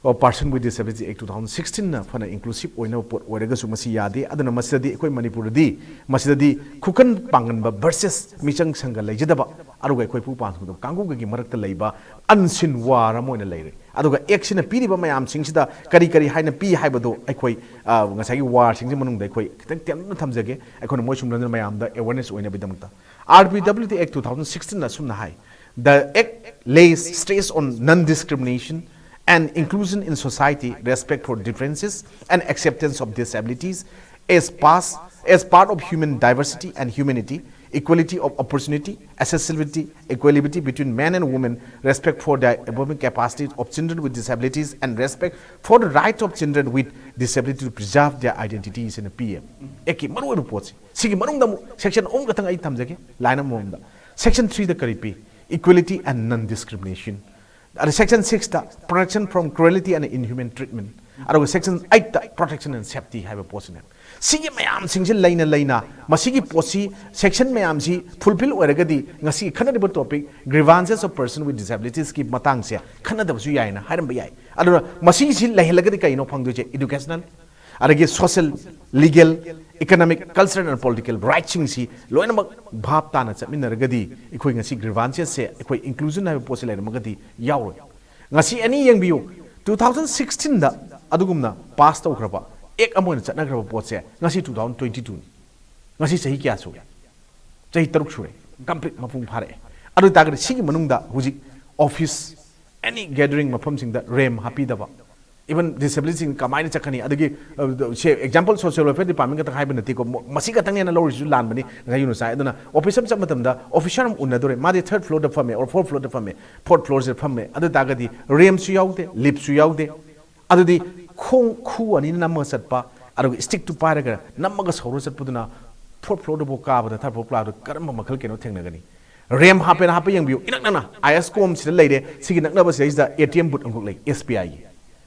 ꯑꯣ, Person with Disability Act two thousand sixteenꯅ ꯐꯅ inclusive ꯑꯣꯏꯅꯕ ꯄꯣꯠ ꯑꯣꯏꯔꯒꯁꯨ ꯃꯁꯤ ꯌꯥꯗꯦ꯫ ꯑꯗꯨꯅ ꯃꯁꯤꯗꯗꯤ ꯑꯩꯈꯣꯏ ꯃꯅꯤꯄꯨꯔꯗꯗꯤ ꯃꯁꯤꯗꯗꯤ ꯈꯨꯀꯟ ꯄꯥꯡꯒꯟꯕ versus ꯃꯤꯆꯪ ꯁꯪꯒ ꯂꯩꯖꯗꯕ, ꯑꯗꯨꯒ ꯑꯩꯈꯣꯏ ꯄꯨ ꯄꯥꯡꯊꯣꯛꯇꯕ ꯀꯥꯡꯕꯨꯒꯒꯤ ꯃꯔꯛꯇ ꯂꯩꯕ unseen war ꯑꯃ ꯑꯣꯏꯅ ꯂꯩꯔꯦ꯫ ꯑꯗꯨꯒ Actꯁꯤꯅ ꯄꯤꯔꯤꯕ ꯃꯌꯥꯝꯁꯤꯡꯁꯤꯗ ꯀꯔꯤ ꯀꯔꯤ ꯍꯥꯏꯅ ꯄꯤ ꯍꯥꯏꯕꯗꯣ ꯑꯩꯈꯣꯏ, ꯑ, ꯉꯁꯥꯏꯒꯤ warꯁꯤꯡꯁꯤ ꯃꯅꯨꯡꯗ ꯑꯩꯈꯣꯏ ꯈꯤꯇꯪ ꯇꯦꯟꯇꯛꯅ ꯊꯝꯖꯒꯦ꯫ ꯑꯩꯈꯣꯏꯅ ꯃꯣꯏ ꯁꯨꯝ ꯂꯣꯏꯅꯅ ꯃꯌꯥꯝꯗ awareness ꯑꯣꯏꯅꯕꯒꯤꯗꯃꯛꯇ꯫ RPWD Act two thousand sixteenꯅ ꯑꯁꯨꯝꯅ ꯍꯥꯏ, "The Act lays stress on non-discrimination and inclusion in society, respect for differences and acceptance of disabilities as pass-, as part of human diversity and humanity. equality of opportunity, accessibility, equality between men and women, respect for the economic capacities of children with disabilities, and respect for the right of children with disability to preserve their identities ꯍꯥꯏꯅ ꯄꯤꯌꯦ꯫ ꯑꯦꯛꯀꯤ ꯃꯔꯨꯑꯣꯏꯕ ꯄꯣꯠꯁꯦ꯫ ꯁꯤꯒꯤ ꯃꯅꯨꯡꯗ ꯑꯃꯨꯛ section ꯑꯍꯨꯝ ꯈꯛꯇꯪ ꯑꯩ ꯊꯝꯖꯒꯦ, line ꯑꯃꯃꯝꯗ꯫ Section threeꯗ ꯀꯔꯤ ꯄꯤ? Equality and non-discrimination꯫ ꯑꯗ section sixꯇ protection from cruelty and inhuman treatment꯫ ꯑꯗꯨꯒ section eightꯇ protection and safety ꯍꯥꯏꯕ ꯄꯣꯠꯁꯤꯅꯦ꯫ ꯁꯤꯒꯤ ꯃꯌꯥꯝꯁꯤꯡꯁꯤ ꯂꯩꯅ ꯂꯩꯅ ꯃꯁꯤꯒꯤ ꯄꯣꯠꯁꯤ section ꯃꯌꯥꯝꯁꯤ fulfill ꯑꯣꯏꯔꯒꯗꯤ ꯉꯁꯤ ꯈꯟꯅꯔꯤꯕ topic grievances of person with disabilitiesꯀꯤ ꯃꯇꯥꯡꯁꯦ ꯈꯟꯅꯗꯕꯁꯨ ꯌꯥꯏꯅ ꯍꯥꯏꯔꯝꯕ ꯌꯥꯏ꯫ ꯑꯗꯨꯅ ꯃꯁꯤꯒꯤꯁꯤ ꯂꯩꯍꯜꯂꯒꯗꯤ ꯀꯩꯅꯣ ꯐꯪꯗꯣꯏꯁꯦ? Educational, ꯑꯗꯒꯤ social, legal, economic, cultural and political rightꯁꯤꯡꯁꯤ ꯂꯣꯏꯅꯃꯛ ꯚꯥꯞ ꯇꯥꯅ ꯆꯠꯃꯤꯟꯅꯔꯒꯗꯤ ꯑꯩꯈꯣꯏ ꯉꯁꯤ grievancesꯁꯦ ꯑꯩꯈꯣꯏ inclusion ꯍꯥꯏꯕ ꯄꯣꯠꯁꯦ ꯂꯩꯔꯝꯃꯒꯗꯤ ꯌꯥꯎꯔꯣꯏ꯫ ꯉꯁꯤ ꯑꯅꯤ ꯌꯦꯡꯕꯤꯌꯨ, two thousand sixteenꯗ ꯑꯗꯨꯒꯨꯝꯅ pass ꯇꯧꯈ꯭ꯔꯕ, act ꯑꯃ ꯑꯣꯏꯅ ꯆꯠꯅꯈ꯭ꯔꯕ ꯄꯣꯠꯁꯦ ꯉꯁꯤ two thousand twenty twoꯅꯤ꯫ ꯉꯁꯤ ꯆꯍꯤ ꯀꯌꯥ ꯁꯨꯔꯦ? ꯆꯍꯤ ꯇꯔꯨꯛ ꯁꯨꯔꯦ꯫ Complete ꯃꯄꯨꯡ ꯐꯥꯔꯛꯑꯦ꯫ ꯑꯗꯨ ꯑꯣꯏꯇꯥꯔꯒꯗꯤ ꯁꯤꯒꯤ ꯃꯅꯨꯡꯗ ꯍꯧꯖꯤꯛ office, any gathering ꯃꯐꯝꯁꯤꯡꯗ ramp ꯍꯥꯞꯄꯤꯗꯕ, even disabilityꯁꯤꯡ ꯀꯃꯥꯏꯅ ꯆꯠꯀꯅꯤ? ꯑꯗꯒꯤ, ꯑ, ꯁꯦ, example, social welfare department ꯈꯛꯇꯪ ꯍꯥꯏꯕ ꯅꯠꯇꯦꯀꯣ, ꯃ-, ꯃꯁꯤ ꯈꯛꯇꯪꯅꯦꯅ ꯂꯧꯔꯤꯁꯤꯁꯨ ꯂꯥꯟꯕꯅꯤ, ꯉꯁꯥꯏ ꯌꯨꯅꯨꯁ ꯍꯥꯏ꯫ ꯑꯗꯨꯅ office ꯑꯃ ꯆꯠꯄ ꯃꯇꯝꯗ officer ꯑꯃ ꯎꯅꯗꯣꯔꯦ, ꯃꯥꯗꯤ third floorꯗ ꯐꯝꯃꯦ or fourth floorꯗ ꯐꯝꯃꯦ, fourth floorꯁꯤꯗ ꯐꯝꯃꯦ꯫ ꯑꯗꯨ ꯑꯣꯏꯇꯥꯔꯒꯗꯤ rampꯁꯨ ꯌꯥꯎꯗꯦ, liftꯁꯨ ꯌꯥꯎꯗꯦ꯫ ꯑꯗꯨꯗꯤ ꯈꯣꯡ ꯈꯨ ꯑꯅꯤꯅ ꯅꯝꯃꯒ ꯆꯠꯄ, ꯑꯗꯨꯒ stickꯇꯨ ꯄꯥꯏꯔꯒ ꯅꯝꯃꯒ ꯁꯧꯔ ꯆꯠꯄꯗꯨꯅ fourth floorꯗꯐꯥꯎ ꯀꯥꯕꯗ, third floor ꯀꯥꯕꯗ ꯀꯔꯝꯕ ꯃꯈꯜ ꯀꯩꯅꯣ ꯊꯦꯡꯅꯒꯅꯤ? Ramp ꯍꯥꯞꯄꯦꯅ ꯍꯥꯞꯄ ꯌꯦꯡꯕꯤꯌꯨ, ꯏꯅꯛ ꯅꯛꯅ IS ꯀꯣꯝꯁꯤꯗ ꯂꯩꯔꯦ, ꯁꯤꯒꯤ ꯅꯛꯅꯕꯁꯤꯗꯩꯁꯤꯗ ATM booth ꯑꯃꯈꯛ ꯂꯩ, SBIꯒꯤ꯫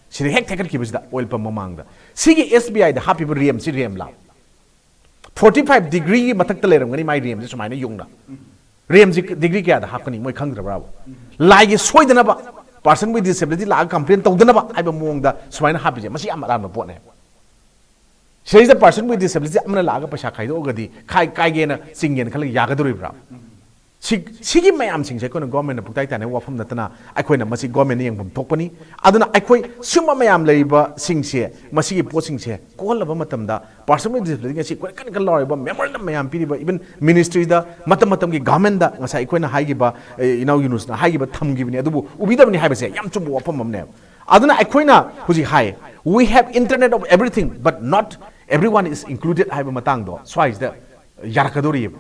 ꯁꯤꯗ ꯍꯦꯛ ꯊꯦꯛꯀꯠꯈꯤꯕꯁꯤꯗ oil pump ꯃꯃꯥꯡꯗ꯫ ꯁꯤꯒꯤ SBIꯗ ꯍꯥꯞꯄꯤꯕ rampꯁꯤ ramp ꯂꯥ? Forty five degreeꯒꯤ ꯃꯊꯛꯇ ꯂꯩꯔꯝꯒꯅꯤ ꯃꯥꯏ rampꯁꯤ ꯁꯨꯃꯥꯏꯅ ꯌꯨꯡꯅ꯫ Rampꯁꯤ degree ꯀꯌꯥꯗ ꯍꯥꯞꯀꯅꯤ ꯃꯣꯏ ꯈꯪꯗ꯭ꯔꯕ꯭ꯔꯥꯕ? ꯂꯥꯏꯒꯤ ꯁꯣꯏꯗꯅꯕ, person with disability ꯂꯥꯛꯑꯒ complain ꯇꯧꯗꯅꯕ ꯍꯥꯏꯕ ꯃꯑꯣꯡꯗ ꯁꯨꯃꯥꯏꯅ ꯍꯥꯞꯄꯤꯁꯦ, ꯃꯁꯤ ꯌꯥꯝ ꯑꯔꯥꯟꯕ ꯄꯣꯠꯅꯦ꯫ ꯁꯤꯗꯩꯁꯤꯗ person with disability ꯑꯃꯅ ꯂꯥꯛꯑꯒ ꯄꯩꯁꯥ ꯈꯥꯏꯗꯣꯛꯑꯒꯗꯤ ꯈꯥꯏ-, ꯀꯥꯏꯒꯦꯅ ꯆꯤꯡꯒꯦꯅ ꯈꯜꯂꯒ ꯌꯥꯒꯗꯧꯔꯤꯕ꯭ꯔꯥ? ꯁꯤ-, ꯁꯤꯒꯤ ꯃꯌꯥꯝꯁꯤꯡꯁꯦ ꯑꯩꯈꯣꯏꯅ governmentꯅ ꯄꯨꯡꯇꯥꯏ ꯇꯥꯏꯅꯕ ꯋꯥꯐꯝ ꯅꯠꯇꯅ ꯑꯩꯈꯣꯏꯅ ꯃꯁꯤ governmentꯅ ꯌꯦꯡꯐꯝ ꯊꯣꯛꯄꯅꯤ꯫ ꯑꯗꯨꯅ ꯑꯩꯈꯣꯏ ꯁꯤꯒꯨꯝꯕ ꯃꯌꯥꯝ ꯂꯩꯔꯤꯕꯁꯤꯡꯁꯦ, ꯃꯁꯤꯒꯤ ꯄꯣꯠꯁꯤꯡꯁꯦ ꯀꯣꯛꯍꯜꯂꯕ ꯃꯇꯝꯗ person with disability ꯉꯁꯤ ꯑꯩꯈꯣꯏꯅ ꯀꯟꯅ ꯀꯟꯅ ꯂꯥꯎꯔꯤꯕ memorandum ꯃꯌꯥꯝ ꯄꯤꯔꯤꯕ, even ministryꯗ ꯃꯇꯝ ꯃꯇꯝꯒꯤ governmentꯗ ꯉꯁꯥꯏ ꯑꯩꯈꯣꯏꯅ ꯍꯥꯏꯈꯤꯕ, ꯑꯦ, ꯏꯅꯥꯎ ꯌꯨꯅꯨꯁꯅ ꯍꯥꯏꯈꯤꯕ ꯊꯝꯈꯤꯕꯅꯤ, ꯑꯗꯨꯕꯨ ꯎꯕꯤꯗꯕꯅꯤ ꯍꯥꯏꯕꯁꯦ ꯌꯥꯝ ꯆꯨꯝꯕ ꯋꯥꯐꯝ ꯑꯃꯅꯦꯕ꯫ ꯑꯗꯨꯅ ꯑꯩꯈꯣꯏꯅ ꯍꯧꯖꯤꯛ ꯍꯥꯏ, "We have internet of everything, but not everyone is included" ꯍꯥꯏꯕ ꯃꯇꯥꯡꯗꯣ ꯁ꯭ꯋꯥꯏꯁꯤꯗ ꯌꯥꯔꯛꯀꯗꯧꯔꯤꯑꯕ꯫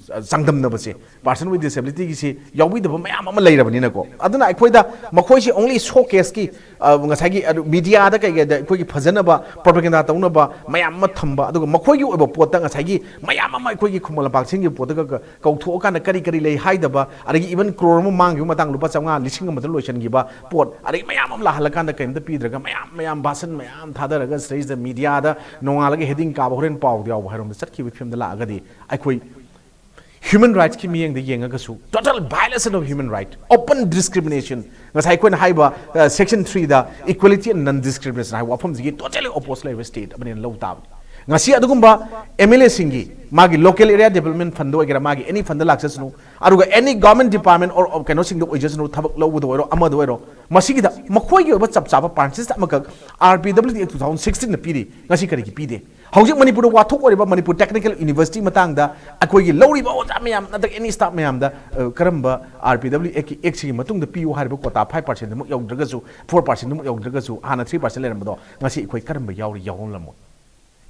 ꯆꯥꯡꯗꯝꯅꯕꯁꯦ, person with disabilityꯒꯤꯁꯤ ꯌꯥꯎꯕꯤꯗꯕ ꯃꯌꯥꯝ ꯑꯃ ꯂꯩꯔꯕꯅꯤꯅꯀꯣ꯫ ꯑꯗꯨꯅ ꯑꯩꯈꯣꯏꯗ ꯃꯈꯣꯏꯁꯤ only showcaseꯀꯤ, ꯑ, ꯉꯁꯥꯏꯒꯤ ꯑꯗꯨ mediaꯗ ꯀꯩꯀꯩꯗ ꯑꯩꯈꯣꯏꯒꯤ ꯐꯖꯅꯕ propaganda ꯇꯧꯅꯕ ꯃꯌꯥꯝ ꯑꯃ ꯊꯝꯕ, ꯑꯗꯨꯒ ꯃꯈꯣꯏꯒꯤ ꯑꯣꯏꯕ ꯄꯣꯠꯇ ꯉꯁꯥꯏꯒꯤ ꯃꯌꯥꯝ ꯑꯃ ꯑꯩꯈꯣꯏꯒꯤ ꯈꯨꯃꯟ ꯂꯝꯄꯥꯛꯁꯤꯡꯒꯤ ꯄꯣꯠꯇꯒ ꯀꯧꯊꯣꯛꯑꯀꯥꯟꯗ ꯀꯔꯤ ꯀꯔꯤ ꯂꯩ ꯍꯥꯏꯗꯕ, ꯑꯗꯒꯤ even ꯀ꯭ꯔꯣꯔ ꯑꯃ ꯃꯥꯡꯈꯤꯕ ꯃꯇꯥꯡ ꯂꯨꯄꯥ ꯆꯥꯝꯃꯉꯥ, ꯂꯤꯁꯤꯡ ꯑꯃꯗ ꯂꯣꯏꯁꯤꯟꯈꯤꯕ ꯄꯣꯠ, ꯑꯗꯒꯤ ꯃꯌꯥꯝ ꯑꯃ ꯂꯥꯛꯍꯜꯂꯀꯥꯟꯗ ꯀꯩꯝꯇ ꯄꯤꯗ꯭ꯔꯒ ꯃꯌꯥꯝ ꯃꯌꯥꯝ ꯚꯥꯁꯟ ꯃꯌꯥꯝ ꯊꯥꯗꯔꯒ ꯁꯤꯗꯩꯁꯤꯗ mediaꯗ ꯅꯣꯡꯉꯥꯜꯂꯒ heading ꯀꯥꯕ ꯍꯣꯔꯦꯟ ꯄꯥꯎꯗ ꯌꯥꯎꯕ ꯍꯥꯏꯔꯣꯝꯗ ꯆꯠꯈꯤꯕꯒꯤ ꯐꯤꯕꯝꯗ ꯂꯥꯛꯑꯒꯗꯤ ꯑꯩꯈꯣꯏ human rightsꯀꯤ ꯃꯤꯠꯌꯦꯡꯗ ꯌꯦꯡꯉꯒꯁꯨ total violation of human right, open discrimination, ꯉꯁꯥꯏ ꯑꯩꯈꯣꯏꯅ ꯍꯥꯏꯕ, ꯑ, section threeꯗ equality and non discrimination ꯍꯥꯏꯕ ꯋꯥꯐꯝꯁꯤꯒꯤ totally opposite ꯂꯩꯕ state ꯑꯃꯅꯦꯅ ꯂꯧ ꯇꯥꯕꯅꯤ꯫ ꯉꯁꯤ ꯑꯗꯨꯒꯨꯝꯕ MLAꯁꯤꯡꯒꯤ ꯃꯥꯒꯤ local area development fundꯗ ꯑꯣꯏꯒꯦꯔꯥ, ꯃꯥꯒꯤ any fundꯗ ꯂꯥꯛꯆꯁꯅꯨ, ꯑꯗꯨꯒ any government department or, or ꯀꯩꯅꯣꯁꯤꯡꯗ ꯑꯣꯏꯖꯁꯅꯨ, ꯊꯕꯛ ꯂꯧꯕꯗ ꯑꯣꯏꯔꯣ, ꯑꯃꯗ ꯑꯣꯏꯔꯣ, ꯃꯁꯤꯒꯤꯗ ꯃꯈꯣꯏꯒꯤ ꯑꯣꯏꯕ ꯆꯞ ꯆꯥꯕ percentage ꯑꯃꯈꯛ RPW Act two thousand sixteenꯅ ꯄꯤꯔꯤ꯫ ꯉꯁꯤ ꯀꯔꯤꯒꯤ ꯄꯤꯗꯦ? ꯍꯧꯖꯤꯛ ꯃꯅꯤꯄꯨꯔꯗ ꯋꯥꯊꯣꯛ ꯑꯣꯏꯔꯤꯕ ꯃꯅꯤꯄꯨꯔ Technical University ꯃꯇꯥꯡꯗ ꯑꯩꯈꯣꯏꯒꯤ ꯂꯧꯔꯤꯕ ꯑꯣꯖꯥ ꯃꯌꯥꯝ ꯅꯠꯇ꯭ꯔꯒ any staff ꯃꯌꯥꯝꯗ, ꯑ, ꯀꯔꯝꯕ RPW Actꯀꯤ, Actꯁꯤꯒꯤ ꯃꯇꯨꯡꯗ ꯄꯤꯌꯨ ꯍꯥꯏꯔꯤꯕ quota five percentꯃꯨꯛ ꯌꯧꯗ꯭ꯔꯒꯁꯨ, four percentꯃꯨꯛ ꯌꯧꯗ꯭ꯔꯒꯁꯨ, ꯍꯥꯟꯅ three percent ꯂꯩꯔꯝꯕꯗꯣ ꯉꯁꯤ ꯑꯩꯈꯣꯏ ꯀꯔꯝꯕ ꯌꯥꯎꯔꯤ, ꯌꯥꯎꯔꯝꯂꯝꯃꯣꯏ?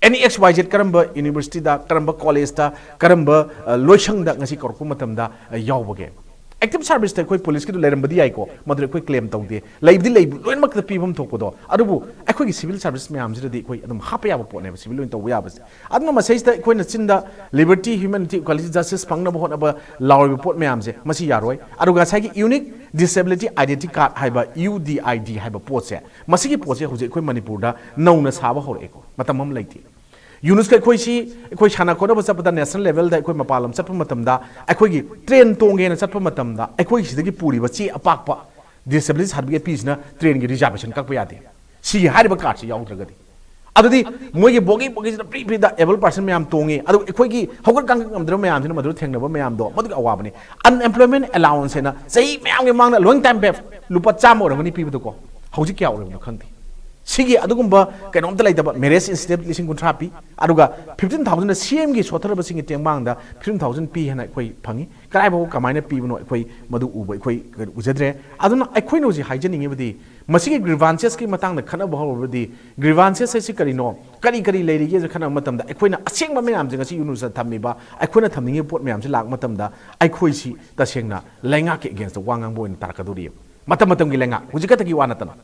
Any XYZ ꯀꯔꯝꯕ universityꯗ, ꯀꯔꯝꯕ collegeꯇ, ꯀꯔꯝꯕ, ꯑ, ꯂꯣꯏꯁꯪꯗ ꯉꯁꯤ ꯀꯧꯔꯛꯄ ꯃꯇꯝꯗ, ꯑ, ꯌꯥꯎꯕꯒꯦ? Active serviceꯇ ꯑꯩꯈꯣꯏ policeꯀꯤꯗꯣ ꯂꯩꯔꯝꯕꯗꯤ ꯌꯥꯏꯀꯣ, ꯃꯗꯨꯗ ꯑꯩꯈꯣꯏ claim ꯇꯧꯗꯦ, ꯂꯩꯕꯗꯤ ꯂꯩ, ꯂꯣꯏꯅꯃꯛꯇ ꯄꯤꯐꯝ ꯊꯣꯛꯄꯗꯣ꯫ ꯑꯗꯨꯕꯨ ꯑꯩꯈꯣꯏꯒꯤ civil service ꯃꯌꯥꯝꯁꯤꯗꯗꯤ ꯑꯩꯈꯣꯏ ꯑꯗꯨꯝ ꯍꯥꯞꯄ ꯌꯥꯕ ꯄꯣꯠꯅꯦꯕ, civil ꯑꯣꯏꯅ ꯇꯧꯕ ꯌꯥꯕꯁꯦ꯫ ꯑꯗꯨꯅ ꯃꯁꯤꯁꯤꯗ ꯑꯩꯈꯣꯏꯅ ꯆꯤꯟꯗ liberty, humanity, equality, justice ꯐꯪꯅꯕ ꯍꯣꯠꯅꯕ ꯂꯥꯎꯔꯤꯕ ꯄꯣꯠ ꯃꯌꯥꯝꯁꯦ, ꯃꯁꯤ ꯌꯥꯔꯣꯏ꯫ ꯑꯗꯨꯒ ꯉꯁꯥꯏꯒꯤ Unique Disability Identity Card ꯍꯥꯏꯕ, UDID ꯍꯥꯏꯕ ꯄꯣꯠꯁꯦ, ꯃꯁꯤꯒꯤ ꯄꯣꯠꯁꯦ ꯍꯧꯖꯤꯛ ꯑꯩꯈꯣꯏ ꯃꯅꯤꯄꯨꯔꯗ ꯅꯧꯅ ꯁꯥꯕ ꯍꯧꯔꯛꯑꯦꯀꯣ, ꯃꯇꯝ ꯑꯃ ꯂꯩꯇꯦ꯫ UNICEFꯀ ꯑꯩꯈꯣꯏꯁꯤ, ꯑꯩꯈꯣꯏ ꯁꯥꯟꯅ ꯈꯣꯠꯅꯕ ꯆꯠꯄꯗ, national levelꯗ ꯑꯩꯈꯣꯏ ꯃꯄꯥꯟ ꯂꯝ ꯆꯠꯄ ꯃꯇꯝꯗ, ꯑꯩꯈꯣꯏꯒꯤ train ꯇꯣꯡꯒꯦꯅ ꯆꯠꯄ ꯃꯇꯝꯗ, ꯑꯩꯈꯣꯏ ꯁꯤꯗꯒꯤ ꯄꯨꯔꯤꯕ ꯆꯦ ꯑꯄꯥꯛꯄ, disability certificate ꯄꯤꯁꯤꯅ trainꯒꯤ reservation ꯀꯛꯄ ꯌꯥꯗꯦ, ꯁꯤꯒꯤ ꯍꯥꯏꯔꯤꯕ cardꯁꯤ ꯌꯥꯎꯗ꯭ꯔꯒꯗꯤ꯫ ꯑꯗꯨꯗꯤ ꯃꯣꯏꯒꯤ bogie, bogieꯁꯤꯗ free freeꯗ able person ꯃꯌꯥꯝ ꯇꯣꯡꯉꯤ, ꯑꯗꯨ ꯑꯩꯈꯣꯏꯒꯤ ꯍꯧꯒꯠ ꯀꯥꯡꯈꯠ ꯉꯝꯗ꯭ꯔꯕ ꯃꯌꯥꯝꯁꯤꯅ ꯃꯗꯨꯗ ꯊꯦꯡꯅꯕ ꯃꯌꯥꯝꯗꯣ, ꯃꯗꯨꯒꯤ ꯑꯋꯥꯕꯅꯤ꯫ Unemployment allowance ꯍꯥꯏꯅ ꯆꯍꯤ ꯃꯌꯥꯝꯒꯤ ꯃꯃꯥꯡꯗ long time pay ꯂꯨꯄꯥ ꯆꯥꯝꯃ ꯑꯣꯏꯔꯝꯒꯅꯤ ꯄꯤꯕꯗꯀꯣ, ꯍꯧꯖꯤꯛ ꯀꯌꯥ ꯑꯣꯏꯔꯕꯅꯣ ꯈꯪꯗꯦ꯫ ꯁꯤꯒꯤ ꯑꯗꯨꯒꯨꯝꯕ ꯀꯩꯅꯣꯝꯇ ꯂꯩꯇꯕ, marriage incentive ꯂꯤꯁꯤꯡ ꯀꯨꯟꯊ꯭ꯔꯥ ꯄꯤ, ꯑꯗꯨꯒ fifteen thousand ꯁꯤ ꯑꯦꯝꯒꯤ ꯁꯣꯠꯊꯔꯕꯁꯤꯡꯒꯤ ꯇꯦꯡꯕꯥꯡꯗ fifteen thousand ꯄꯤ ꯍꯥꯏꯅ ꯑꯩꯈꯣꯏ ꯐꯪꯉꯤ꯫ ꯀꯗꯥꯏꯐꯥꯎꯕ ꯀꯃꯥꯏꯅ ꯄꯤꯕꯅꯣ ꯑꯩꯈꯣꯏ ꯃꯗꯨ ꯎꯕ, ꯑꯩꯈꯣꯏ ꯎꯖꯗ꯭ꯔꯦ꯫ ꯑꯗꯨꯅ ꯑꯩꯈꯣꯏꯅ ꯍꯧꯖꯤꯛ ꯍꯥꯏꯖꯅꯤꯡꯉꯤꯕꯗꯤ, ꯃꯁꯤꯒꯤ grievances ꯀꯤ ꯃꯇꯥꯡꯗ ꯈꯠꯅꯕ ꯍꯧꯔꯕꯗꯤ, grievances ꯍꯥꯏꯁꯤ ꯀꯔꯤꯅꯣ, ꯀꯔꯤ ꯀꯔꯤ ꯂꯩꯔꯤꯒꯦ ꯍꯥꯏꯅ ꯈꯟꯅꯕ ꯃꯇꯝꯗ, ꯑꯩꯈꯣꯏꯅ ꯑꯁꯦꯡꯕ ꯃꯌꯥꯝꯁꯦ ꯉꯁꯤ UNUSꯅ ꯊꯝꯃꯤꯕ, ꯑꯩꯈꯣꯏꯅ ꯊꯝꯅꯤꯡꯉꯤꯕ ꯄꯣꯠ ꯃꯌꯥꯝꯁꯦ ꯂꯥꯛꯄ ꯃꯇꯝꯗ, ꯑꯩꯈꯣꯏꯁꯤ ꯇꯁꯦꯡꯅ ꯂꯩꯉꯥꯛꯀꯤ against ꯇ ꯋꯥ ꯉꯥꯡꯕ ꯑꯣꯏꯅ ꯇꯥꯔꯛꯀꯗꯧꯔꯤ꯫ ꯃꯇꯝ ꯃꯇꯝꯒꯤ ꯂꯩꯉꯥꯛ, ꯍꯧꯖꯤꯛ ꯈꯛꯇꯒꯤ ꯋꯥ ꯅꯠꯇꯅ꯫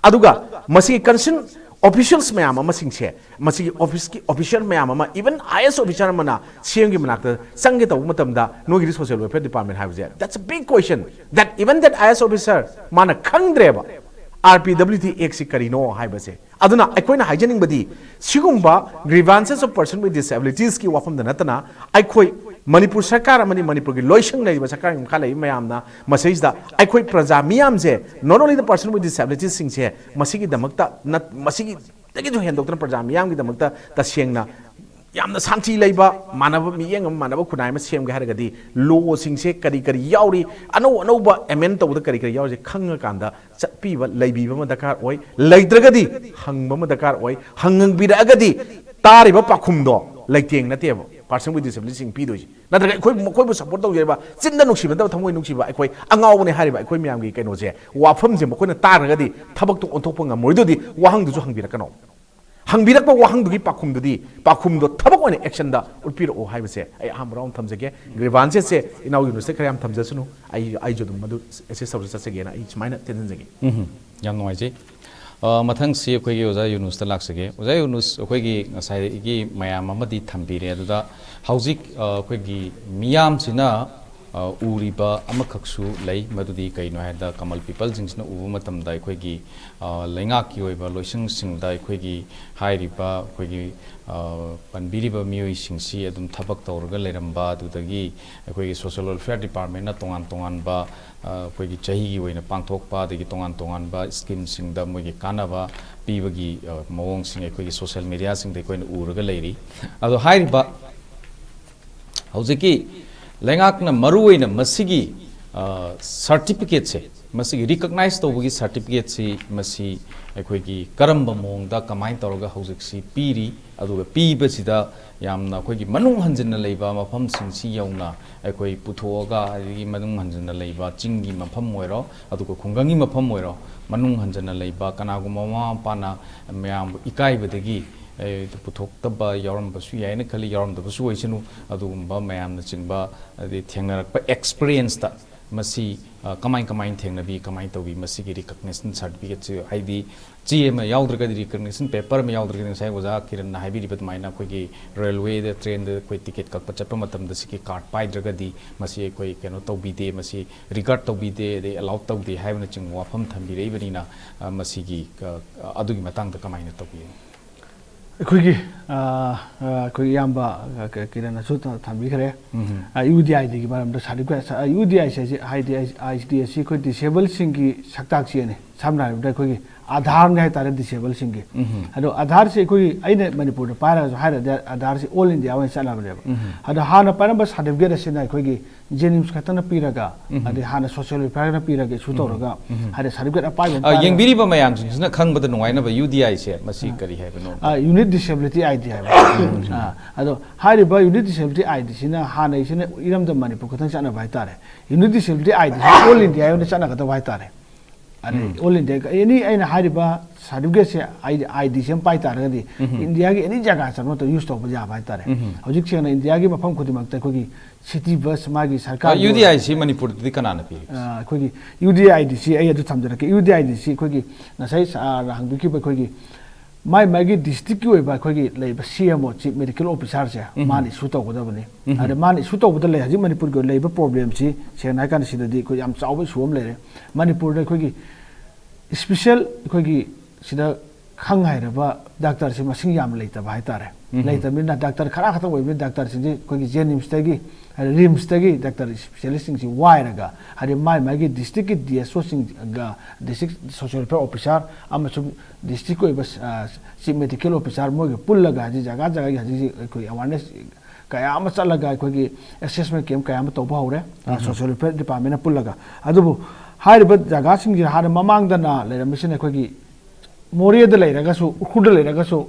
ꯑꯗꯨꯒ ꯃꯁꯤꯒꯤ concerned officials ꯃꯌꯥꯝ ꯑꯃꯁꯤꯡꯁꯦ, ꯃꯁꯤꯒꯤ office ꯀꯤ official ꯃꯌꯥꯝ ꯑꯃ, even IAS officer ꯑꯃꯅ ꯁꯤ ꯑꯦꯝꯒꯤ ꯃꯅꯥꯛꯇ ꯆꯪꯒꯦ ꯇꯧꯕ ꯃꯇꯝꯗ, ꯅꯣꯏꯒꯤꯗꯤ social welfare department ꯍꯥꯏꯕꯁꯦ, that's a big question, that even that IAS officer ꯃꯥꯅ ꯈꯪꯗ꯭ꯔꯦꯕ RPWD Act ꯁꯤ ꯀꯔꯤꯅꯣ ꯍꯥꯏꯕꯁꯦ꯫ ꯑꯗꯨꯅ ꯑꯩꯈꯣꯏꯅ ꯍꯥꯏꯖꯅꯤꯡꯕꯗꯤ, ꯁꯤꯒꯨꯝꯕ grievances of person with disabilities ꯀꯤ ꯋꯥꯐꯝꯗ ꯅꯠꯇꯅ, ꯑꯩꯈꯣꯏ ꯃꯅꯤꯄꯨꯔ ꯁꯔꯀꯥꯔ ꯑꯃꯗꯤ ꯃꯅꯤꯄꯨꯔꯒꯤ ꯂꯣꯏꯁꯪ ꯂꯩꯔꯤꯕ ꯁꯔꯀꯥꯔꯒꯤ ꯃꯈꯥ ꯂꯩꯔꯤꯕ ꯃꯌꯥꯝꯅ ꯃꯁꯤꯗꯩꯁꯤꯗ ꯑꯩꯈꯣꯏ ꯄ꯭ꯔꯖꯥ ꯃꯤꯌꯥꯝꯁꯦ, not only the person with disabilities ꯁꯤꯡꯁꯦ, ꯃꯁꯤꯒꯤꯗꯃꯛꯇ ꯅꯠ-, ꯃꯁꯤꯒꯤꯗꯒꯤꯁꯨ ꯍꯦꯟꯗꯣꯛꯇꯅ ꯄ꯭ꯔꯖꯥ ꯃꯤꯌꯥꯝꯒꯤꯗꯃꯛꯇ ꯇꯁꯦꯡꯅ ꯌꯥꯝꯅ ꯁꯥꯟꯇꯤ ꯂꯩꯕ, ꯃꯥꯟꯅꯕ ꯃꯤꯠꯌꯦꯡ ꯑꯃ, ꯃꯥꯟꯅꯕ ꯈꯨꯟꯅꯥꯏ ꯑꯃ ꯁꯦꯝꯒꯦ ꯍꯥꯏꯔꯒꯗꯤ, law ꯁꯤꯡꯁꯦ ꯀꯔꯤ ꯀꯔꯤ ꯌꯥꯎꯔꯤ, ꯑꯅꯧ ꯑꯅꯧꯕ amend ꯇꯧꯕꯗ ꯀꯔꯤ ꯀꯔꯤ ꯌꯥꯎꯔꯤꯁꯦ ꯈꯪꯉꯀꯥꯟꯗ ꯆꯠꯄꯤꯕ, ꯂꯩꯕꯤꯕ ꯑꯃ ꯗꯔꯀꯥꯔ ꯑꯣꯏ꯫ ꯂꯩꯇ꯭ꯔꯒꯗꯤ ꯍꯪꯕ ꯑꯃ ꯗꯔꯀꯥꯔ ꯑꯣꯏ꯫ ꯍꯪꯕꯤꯔꯛꯑꯒꯗꯤ ꯇꯥꯔꯤꯕ ꯄꯥꯎꯈꯨꯝꯗꯣ ꯂꯩꯇꯦꯡ ꯅꯠꯇꯦꯕ person with disability ꯁꯤꯡ ꯄꯤꯗꯣꯏꯁꯦ꯫ ꯅꯠꯇ꯭ꯔꯒ ꯑꯩꯈꯣꯏ, ꯃꯈꯣꯏꯕꯨ support ꯇꯧꯖꯔꯤꯕ, ꯆꯤꯟꯗ ꯅꯨꯡꯁꯤꯕ ꯅꯠꯇꯕ ꯊꯃꯣꯏ ꯅꯨꯡꯁꯤꯕ, ꯑꯩꯈꯣꯏ ꯑꯉꯥꯎꯕꯅꯦ ꯍꯥꯏꯔꯤꯕ ꯑꯩꯈꯣꯏ ꯃꯌꯥꯝꯒꯤ ꯀꯩꯅꯣꯁꯦ, ꯋꯥꯐꯝꯁꯦ ꯃꯈꯣꯏꯅ ꯇꯥꯔꯒꯗꯤ ꯊꯕꯛꯇꯣ ꯑꯣꯟꯊꯣꯛꯄ ꯉꯝꯃꯣꯏꯗꯨꯗꯤ ꯋꯥꯍꯪꯗꯨꯁꯨ ꯍꯪꯕꯤꯔꯛꯀꯅꯣ꯫ ꯍꯪꯕꯤꯔꯛꯄ ꯋꯥꯍꯪꯗꯨꯒꯤ ꯄꯥꯎꯈꯨꯝꯗꯨꯗꯤ, ꯄꯥꯎꯈꯨꯝꯗꯣ ꯊꯕꯛ ꯑꯣꯏꯅ action ꯗ ꯎꯠꯄꯤꯔꯛꯑꯣ ꯍꯥꯏꯕꯁꯦ ꯑꯩ ꯑꯍꯥꯟꯕ round ꯊꯝꯖꯒꯦ꯫ Grievances ꯁꯦ ꯏꯅꯥꯎ ꯌꯨꯅꯨꯁꯇ ꯈꯔ ꯌꯥꯝ ꯊꯝꯖꯁꯅꯨ, ꯑꯩ, ꯑꯩꯁꯨ ꯑꯗꯨꯝ ꯃꯗꯨ assist ꯇꯧꯔ ꯆꯠꯆꯒꯦꯅ ꯑꯩ ꯁꯨꯃꯥꯏꯅ ꯇꯦꯟꯖꯟꯖꯒꯦ꯫ ꯎꯝ, ꯌꯥꯝ ꯅꯨꯡꯉꯥꯏꯖꯩ꯫ ꯑ, ꯃꯊꯪꯁꯤ ꯑꯩꯈꯣꯏꯒꯤ ꯑꯣꯖꯥ ꯌꯨꯅꯨꯁꯇ ꯂꯥꯛꯆꯒꯦ꯫ ꯑꯣꯖꯥ ꯌꯨꯅꯨꯁ, ꯑꯩꯈꯣꯏꯒꯤ ꯉꯁꯥꯏꯒꯤ ꯃꯌꯥꯝ ꯑꯃꯗꯤ ꯊꯝꯕꯤꯔꯦ, ꯑꯗꯨꯗ ꯍꯧꯖꯤꯛ, ꯑ, ꯑꯩꯈꯣꯏꯒꯤ ꯃꯤꯌꯥꯝꯁꯤꯅ, ꯑ, ꯎꯔꯤꯕ ꯑꯃꯈꯛꯁꯨ ꯂꯩ, ꯃꯗꯨꯗꯤ ꯀꯩꯅꯣ ꯍꯥꯏꯕꯗ, ꯀꯃꯜ ꯄꯤꯄꯜꯁꯤꯡꯁꯤꯅ ꯎꯕ ꯃꯇꯝꯗ ꯑꯩꯈꯣꯏꯒꯤ, ꯑ, ꯂꯩꯉꯥꯛꯀꯤ ꯑꯣꯏꯕ ꯂꯣꯏꯁꯪꯁꯤꯡꯗ ꯑꯩꯈꯣꯏꯒꯤ ꯍꯥꯏꯔꯤꯕ, ꯑꯩꯈꯣꯏꯒꯤ, ꯑ, ꯄꯟꯕꯤꯔꯤꯕ ꯃꯤꯑꯣꯏꯁꯤꯡꯁꯤ ꯑꯗꯨꯝ ꯊꯕꯛ ꯇꯧꯔꯒ ꯂꯩꯔꯝꯕ, ꯑꯗꯨꯗꯒꯤ ꯑꯩꯈꯣꯏꯒꯤ social welfare department ꯅ ꯇꯣꯉꯥꯟ ꯇꯣꯉꯥꯟꯕ, ꯑ, ꯑꯩꯈꯣꯏꯒꯤ ꯆꯍꯤꯒꯤ ꯑꯣꯏꯅ ꯄꯥꯡꯊꯣꯛꯄ, ꯑꯗꯒꯤ ꯇꯣꯉꯥꯟ ꯇꯣꯉꯥꯟꯕ scheme ꯁꯤꯡꯗ ꯃꯣꯏꯒꯤ ꯀꯥꯟꯅꯕ ꯄꯤꯕꯒꯤ, ꯑ, ꯃꯑꯣꯡꯁꯤꯡ ꯑꯩꯈꯣꯏꯒꯤ social media ꯁꯤꯡꯗ ꯑꯩꯈꯣꯏꯅ ꯎꯔꯒ ꯂꯩꯔꯤ꯫ ꯑꯗꯣ ꯍꯥꯏꯔꯤꯕ ꯍꯧꯖꯤꯛꯀꯤ ꯂꯩꯉꯥꯛꯅ ꯃꯔꯨꯑꯣꯏꯅ ꯃꯁꯤꯒꯤ, ꯑ, certificate ꯁꯦ, ꯃꯁꯤꯒꯤ ꯔꯤꯀꯛꯅꯥꯏꯁ ꯇꯧꯕꯒꯤ ꯁꯥꯔꯇꯤꯐꯤꯀꯦꯠꯁꯤ ꯃꯁꯤ ꯑꯩꯈꯣꯏꯒꯤ ꯀꯔꯝꯕ ꯃꯑꯣꯡꯗ, ꯀꯃꯥꯏꯅ ꯇꯧꯔꯒ ꯍꯧꯖꯤꯛꯁꯤ ꯄꯤꯔꯤ, ꯑꯗꯨꯒ ꯄꯤꯕꯁꯤꯗ ꯌꯥꯝꯅ ꯑꯩꯈꯣꯏꯒꯤ ꯃꯅꯨꯡ ꯍꯟꯖꯤꯟꯅ ꯂꯩꯕ ꯃꯐꯝꯁꯤꯡꯁꯤ ꯌꯧꯅ ꯑꯩꯈꯣꯏ ꯄꯨꯊꯣꯛꯑꯒ, ꯑꯗꯒꯤ ꯃꯅꯨꯡ ꯍꯟꯖꯤꯟꯅ ꯂꯩꯕ ꯆꯤꯡꯒꯤ ꯃꯐꯝ ꯑꯣꯏꯔꯣ, ꯑꯗꯨꯒ ꯈꯨꯡꯒꯪꯒꯤ ꯃꯐꯝ ꯑꯣꯏꯔꯣ, ꯃꯅꯨꯡ ꯍꯟꯖꯤꯟꯅ ꯂꯩꯕ ꯀꯅꯥꯒꯨꯝꯕ ꯃꯃꯥ ꯃꯄꯥꯅ ꯃꯌꯥꯝꯕꯨ ꯏꯀꯥꯏꯕꯗꯒꯤ, ꯑꯦ, ꯄꯨꯊꯣꯛꯇꯕ ꯌꯥꯎꯔꯝꯕꯁꯨ ꯌꯥꯏꯅ ꯈꯜꯂꯤ, ꯌꯥꯎꯔꯝꯗꯕꯁꯨ ꯑꯣꯏꯁꯅꯨ, ꯑꯗꯨꯒꯨꯝꯕ ꯃꯌꯥꯝꯅꯆꯤꯡꯕ, ꯑꯗꯩ ꯊꯦꯡꯅꯔꯛꯄ ꯑꯦꯛꯁꯄꯤꯔꯤꯌꯦꯟꯁꯇ ꯃꯁꯤ, ꯑ, ꯀꯃꯥꯏ ꯀꯃꯥꯏꯅ ꯊꯦꯡꯅꯕꯤ, ꯀꯃꯥꯏꯅ ꯇꯧꯕꯤ ꯃꯁꯤꯒꯤ ꯔꯤꯀꯛꯅꯤꯁꯟ ꯁꯥꯔꯇꯤꯐꯤꯀꯦꯠꯁꯤ? ꯍꯥꯏꯗꯤ ꯆꯦ ꯑꯃ ꯌꯥꯎꯗ꯭ꯔꯒꯗꯤ, ꯔꯤꯀꯛꯅꯤꯁꯟ ꯄꯦꯄꯔ ꯑꯃ ꯌꯥꯎꯗ꯭ꯔꯒꯗꯤ, ꯉꯁꯥꯏ ꯑꯣꯖꯥ ꯀꯤꯔꯟꯅ ꯍꯥꯏꯕꯤꯔꯤꯕ ꯑꯗꯨꯃꯥꯏꯅ ꯑꯩꯈꯣꯏꯒꯤ ꯔꯦꯜꯋꯦꯗ, ꯇ꯭ꯔꯦꯟꯗ ꯑꯩꯈꯣꯏ ꯇꯤꯀꯦꯠ ꯀꯛꯄ ꯆꯠꯄ ꯃꯇꯝꯗ ꯁꯤꯒꯤ ꯀꯥꯔꯠ ꯄꯥꯏꯗ꯭ꯔꯒꯗꯤ ꯃꯁꯤ ꯑꯩꯈꯣꯏ ꯀꯩꯅꯣ ꯇꯧꯕꯤꯗꯦ, ꯃꯁꯤ ꯔꯤꯒꯥꯔꯗ ꯇꯧꯕꯤꯗꯦ, ꯑꯗꯩ ꯑꯦꯂꯥꯎ ꯇꯧꯗꯦ ꯍꯥꯏꯕꯅꯆꯤꯡꯕ ꯋꯥꯐꯝ ꯊꯝꯕꯤꯔꯛꯏꯕꯅꯤꯅ, ꯑ, ꯃꯁꯤꯒꯤ, ꯑ, ꯑꯗꯨꯒꯤ ꯃꯇꯥꯡꯗ ꯀꯃꯥꯏꯅ ꯇꯧꯕꯤ? ꯑꯩꯈꯣꯏꯒꯤ, ꯑ, ꯑ, ꯑꯩꯈꯣꯏ ꯏꯌꯥꯝꯕ, ꯑ, ꯀ-, ꯀꯤꯔꯟꯅꯁꯨ ꯊ-, ꯊꯝꯕꯤꯈ꯭ꯔꯦ꯫ ꯎꯝ꯫ ꯑ, ꯌꯨ ꯗꯤ ꯑꯥꯏ ꯗꯤꯒꯤ ꯃꯔꯝꯗ ꯁꯥꯔꯇꯤꯐꯤꯀꯦꯠ, ꯑ, ꯌꯨ ꯗꯤ ꯑꯥꯏ ꯁꯤ ꯍꯥꯏꯁꯤ, ꯍꯥꯏꯗꯤ ꯑꯥꯏ ꯗꯤ ꯑꯁꯤ ꯑꯩꯈꯣꯏ ꯗꯤꯁꯦꯕꯜꯁꯤꯡꯒꯤ ꯁꯛꯇꯥꯛ ꯆꯦꯅꯤ꯫ ꯁꯝꯅ ꯍꯥꯏꯔꯕꯗ ꯑꯩꯈꯣꯏꯒꯤ ꯑꯥꯙꯥꯔꯅꯤ ꯍꯥꯏꯇꯥꯔꯦ, ꯗꯤꯁꯦꯕꯜꯁꯤꯡꯒꯤ꯫ ꯎꯝ꯫ ꯑꯗꯣ ꯑꯥꯙꯥꯔꯁꯤ ꯑꯩꯈꯣꯏꯒꯤ, ꯑꯩꯅ ꯃꯅꯤꯄꯨꯔꯗ ꯄꯥꯏꯔꯒꯁꯨ ꯍꯥꯏꯔꯗꯤ ꯑꯥꯙꯥꯔꯁꯤ ꯑꯣꯜ ꯏꯟꯗꯤꯌꯥ ꯑꯣꯏꯅ ꯆꯠꯅꯕꯅꯦꯕ꯫ ꯎꯝ꯫ ꯑꯗꯣ ꯍꯥꯟꯅ ꯄꯥꯏꯔꯝꯕ ꯁꯥꯔꯇꯤꯐꯤꯀꯦꯠ ꯑꯁꯤꯅ ꯑꯩꯈꯣꯏꯒꯤ ꯖꯦꯅꯤꯝꯁ ꯈꯛꯇꯅ ꯄꯤꯔꯒ, ꯎꯝ꯫ ꯑꯗꯩ ꯍꯥꯟꯅ ꯁꯣꯁꯤꯌꯦꯜ ꯋꯦꯜꯐꯤꯌꯔꯅ ꯄꯤꯔꯒ ꯏꯁꯨ ꯎꯝ꯫ ꯇꯧꯔꯒ, ꯎꯝ꯫ ꯍꯥꯏꯗꯤ ꯁꯥꯔꯇꯤꯐꯤꯀꯦꯠ ꯑꯄꯥꯏꯕ ꯑꯃ ꯑ, ꯄꯥꯏꯔꯒ ꯌꯦꯡꯕꯤꯔꯤꯕ ꯃꯌꯥꯝꯁꯤꯡꯁꯤꯅ ꯈꯪꯕꯗ ꯅꯨꯡꯉꯥꯏꯅꯕ ꯌꯨ ꯗꯤ ꯑꯥꯏꯁꯦ ꯃꯁꯤ ꯑ꯫ ꯀꯔꯤ ꯍꯥꯏꯕꯅꯣ? ꯑ, ꯌꯨꯅꯤꯛ ꯗꯤꯁꯦꯕꯤꯂꯤꯇꯤ ꯑꯥꯏ ꯗꯤ ꯍꯥꯏꯕ꯫ ꯑ, ꯑꯗꯣ ꯍꯥꯏꯔꯤꯕ ꯌꯨꯅꯤꯛ ꯗꯤꯁꯦꯕꯤꯂꯤꯇꯤ ꯑꯥꯏ ꯗꯤꯁꯤꯅ ꯍꯥꯟꯅꯩꯁꯤꯅ ꯏꯔꯝꯗꯝ ꯃꯅꯤꯄꯨꯔ ꯈꯛꯇꯪ ꯆꯠꯅꯕ ꯍꯥꯏꯇꯥꯔꯦ꯫ ꯌꯨꯅꯤꯛ ꯗꯤꯁꯦꯕꯤꯂꯤꯇꯤ ꯑꯥꯏ ꯗꯤꯁꯤ ꯑꯣꯜ ꯏꯟꯗꯤꯌꯥ ꯑꯣꯏꯅ ꯆꯠꯅꯒꯗꯕ ꯍꯥꯏꯇꯥꯔꯦ꯫ ꯑꯗꯩ ꯎꯝ꯫ ꯑꯣꯜ ꯏꯟꯗꯤꯌꯥ ꯑꯦꯅꯤ ꯑꯩꯅ ꯍꯥꯏꯔꯤꯕ ꯁꯥꯔꯇꯤꯐꯤꯀꯦꯠꯁꯦ ꯑꯥꯏ ꯗꯤ, ꯑꯥꯏ ꯗꯤꯁꯦ ꯑꯃ ꯄꯥꯏ ꯇꯥꯔꯒꯗꯤ ꯎꯝ꯫ ꯏꯟꯗꯤꯌꯥꯒꯤ ꯑꯦꯅꯤ ꯖꯒꯥ ꯆꯠꯄ ꯃꯇꯝꯗ ꯌꯨꯁ ꯇꯧꯕ ꯌꯥꯕ ꯍꯥꯏꯇꯥꯔꯦ꯫ ꯎꯝ꯫ ꯍꯧꯖꯤꯛ ꯁꯦꯡꯅ ꯏꯟꯗꯤꯌꯥꯒꯤ ꯃꯐꯝ ꯈꯨꯗꯤꯡꯃꯛꯇ ꯑꯩꯈꯣꯏꯒꯤ ꯁꯤꯇꯤ ꯕꯁ ꯃꯥꯒꯤ ꯁꯔꯀꯥꯔꯒꯤ ꯌꯨ ꯗꯤ ꯑꯥꯏ ꯁꯤ ꯃꯅꯤꯄꯨꯔꯗꯗꯤ ꯀꯅꯥꯅ ꯄꯤꯔꯤ? ꯑ, ꯑꯩꯈꯣꯏꯒꯤ ꯌꯨ ꯗꯤ ꯑꯥꯏ ꯗꯤ ꯁꯤ ꯑꯩ ꯑꯗꯨ ꯊꯝꯖꯔꯛꯀꯦ꯫ ꯌꯨ ꯗꯤ ꯑꯥꯏ ꯗꯤ ꯁꯤ ꯑꯩꯈꯣꯏꯒꯤ ꯉꯁꯥꯏ ꯁꯥꯔꯅ ꯍꯪꯕꯤꯈꯤꯕ ꯑꯩꯈꯣꯏꯒꯤ ꯃꯥꯏ ꯃꯥꯏꯒꯤ ꯗꯤꯁꯇ꯭ꯔꯤꯛꯀꯤ ꯑꯣꯏꯕ ꯑꯩꯈꯣꯏꯒꯤ ꯂꯩꯕ ꯁꯤ ꯑꯦꯝ ꯑꯣ, ꯆꯤꯐ ꯃꯦꯗꯤꯀꯦꯜ ꯑꯣꯐꯤꯁꯥꯔꯁꯦ, ꯎꯝ꯫ ꯃꯥꯅ ꯏꯁꯨ ꯇꯧꯒꯗꯕꯅꯤ꯫ ꯎꯝ꯫ ꯑꯗ ꯃꯥꯅ ꯏꯁꯨ ꯇꯧꯕꯗ ꯂꯩ, ꯍꯧꯖꯤꯛ ꯃꯅꯤꯄꯨꯔꯒꯤ ꯑꯣꯏꯅ ꯂꯩꯔꯤꯕ ꯄ꯭ꯔꯣꯕ꯭ꯂꯦꯝꯁꯤ ꯁꯦꯡꯅ ꯍꯥꯏ ꯀꯥꯟꯗ ꯁꯤꯗꯗꯤ ꯑꯩꯈꯣꯏ ꯌꯥꯝ ꯆꯥꯎꯕ ꯏꯁꯨ ꯑꯃ ꯂꯩꯔꯦ꯫ ꯃꯅꯤꯄꯨꯔꯗ ꯑꯩꯈꯣꯏꯒꯤ ꯏꯁꯄꯤꯁꯦꯜ ꯑꯩꯈꯣꯏꯒꯤ ꯁꯤꯗ ꯈꯪ ꯍꯩꯔꯕ ꯗꯥꯛꯇꯔꯁꯤ ꯃꯁꯤꯡ ꯌꯥꯝꯅ ꯂꯩꯇꯕ ꯍꯥꯏꯇꯥꯔꯦ꯫ ꯎꯝ꯫ ꯂꯩꯇꯕꯅꯤꯅ ꯗꯥꯛꯇꯔ ꯈꯔ ꯈꯛꯇꯪ ꯑꯣꯏꯕꯅꯤꯅ ꯗꯥꯛꯇꯔꯁꯤꯡꯁꯤ ꯑꯩꯈꯣꯏꯒꯤ ꯖꯦꯅꯤꯝꯁꯇꯒꯤ, ꯔꯤꯝꯁꯇꯒꯤ ꯗꯥꯛꯇꯔ ꯏꯁꯄꯤꯁꯦꯂꯤꯁꯁꯤꯡꯁꯤ ꯋꯥꯏꯔꯒ, ꯍꯥꯏꯗꯤ ꯃꯥꯏ ꯃꯥꯏꯒꯤ ꯗꯤꯁꯇ꯭ꯔꯤꯛꯀꯤ ꯗꯤ ꯑꯦꯁ ꯑꯣꯁꯤꯡꯒ, ꯗꯤꯁꯇ꯭ꯔꯤꯛ ꯁꯣꯁꯤꯌꯦꯜ ꯋꯦꯜꯐꯤꯌꯔ ꯑꯣꯐꯤꯁꯥꯔ ꯑꯃꯁꯨꯡ ꯗꯤꯁꯇ꯭ꯔꯤꯛꯀꯤ ꯑꯣꯏꯕ, ꯑ, ꯆꯤꯐ ꯃꯦꯗꯤꯀꯦꯜ ꯑꯣꯐꯤꯁꯥꯔ ꯃꯣꯏꯒ ꯄꯨꯜꯂꯒ ꯍꯧꯖꯤꯛ ꯖꯒꯥ ꯖꯒꯥꯒꯤ ꯍꯧꯖꯤꯛ ꯍꯧꯖꯤꯛ ꯑꯩꯈꯣꯏ ꯑꯦꯋꯥꯔꯅꯦꯁ ꯀꯌꯥ ꯑꯃ ꯆꯠꯂꯒ ꯑꯩꯈꯣꯏꯒꯤ ꯑꯦꯁꯦꯁꯃꯦꯟ ꯀꯦꯝꯞ ꯀꯌꯥ ꯑꯃ ꯇꯧꯕ ꯍꯧꯔꯦ, ꯑ, ꯎꯝ꯫ ꯁꯣꯁꯤꯌꯦꯜ ꯋꯦꯜꯐꯤꯌꯔ ꯗꯤꯄꯥꯔꯠꯃꯦꯟꯅ ꯄꯨꯜꯂꯒ꯫ ꯑꯗꯨꯕꯨ ꯍꯥꯏꯔꯤꯕ ꯖꯒꯥꯁꯤꯡꯁꯤ ꯍꯥꯟꯅ ꯃꯃꯥꯡꯗꯅ ꯂꯩꯔꯝꯃꯤꯁꯤꯅ ꯑꯩꯈꯣꯏꯒꯤ ꯃꯣꯔꯦꯗ ꯂꯩꯔꯒꯁꯨ, ꯎꯈ꯭ꯔꯨꯜꯗ ꯂꯩꯔꯒꯁꯨ,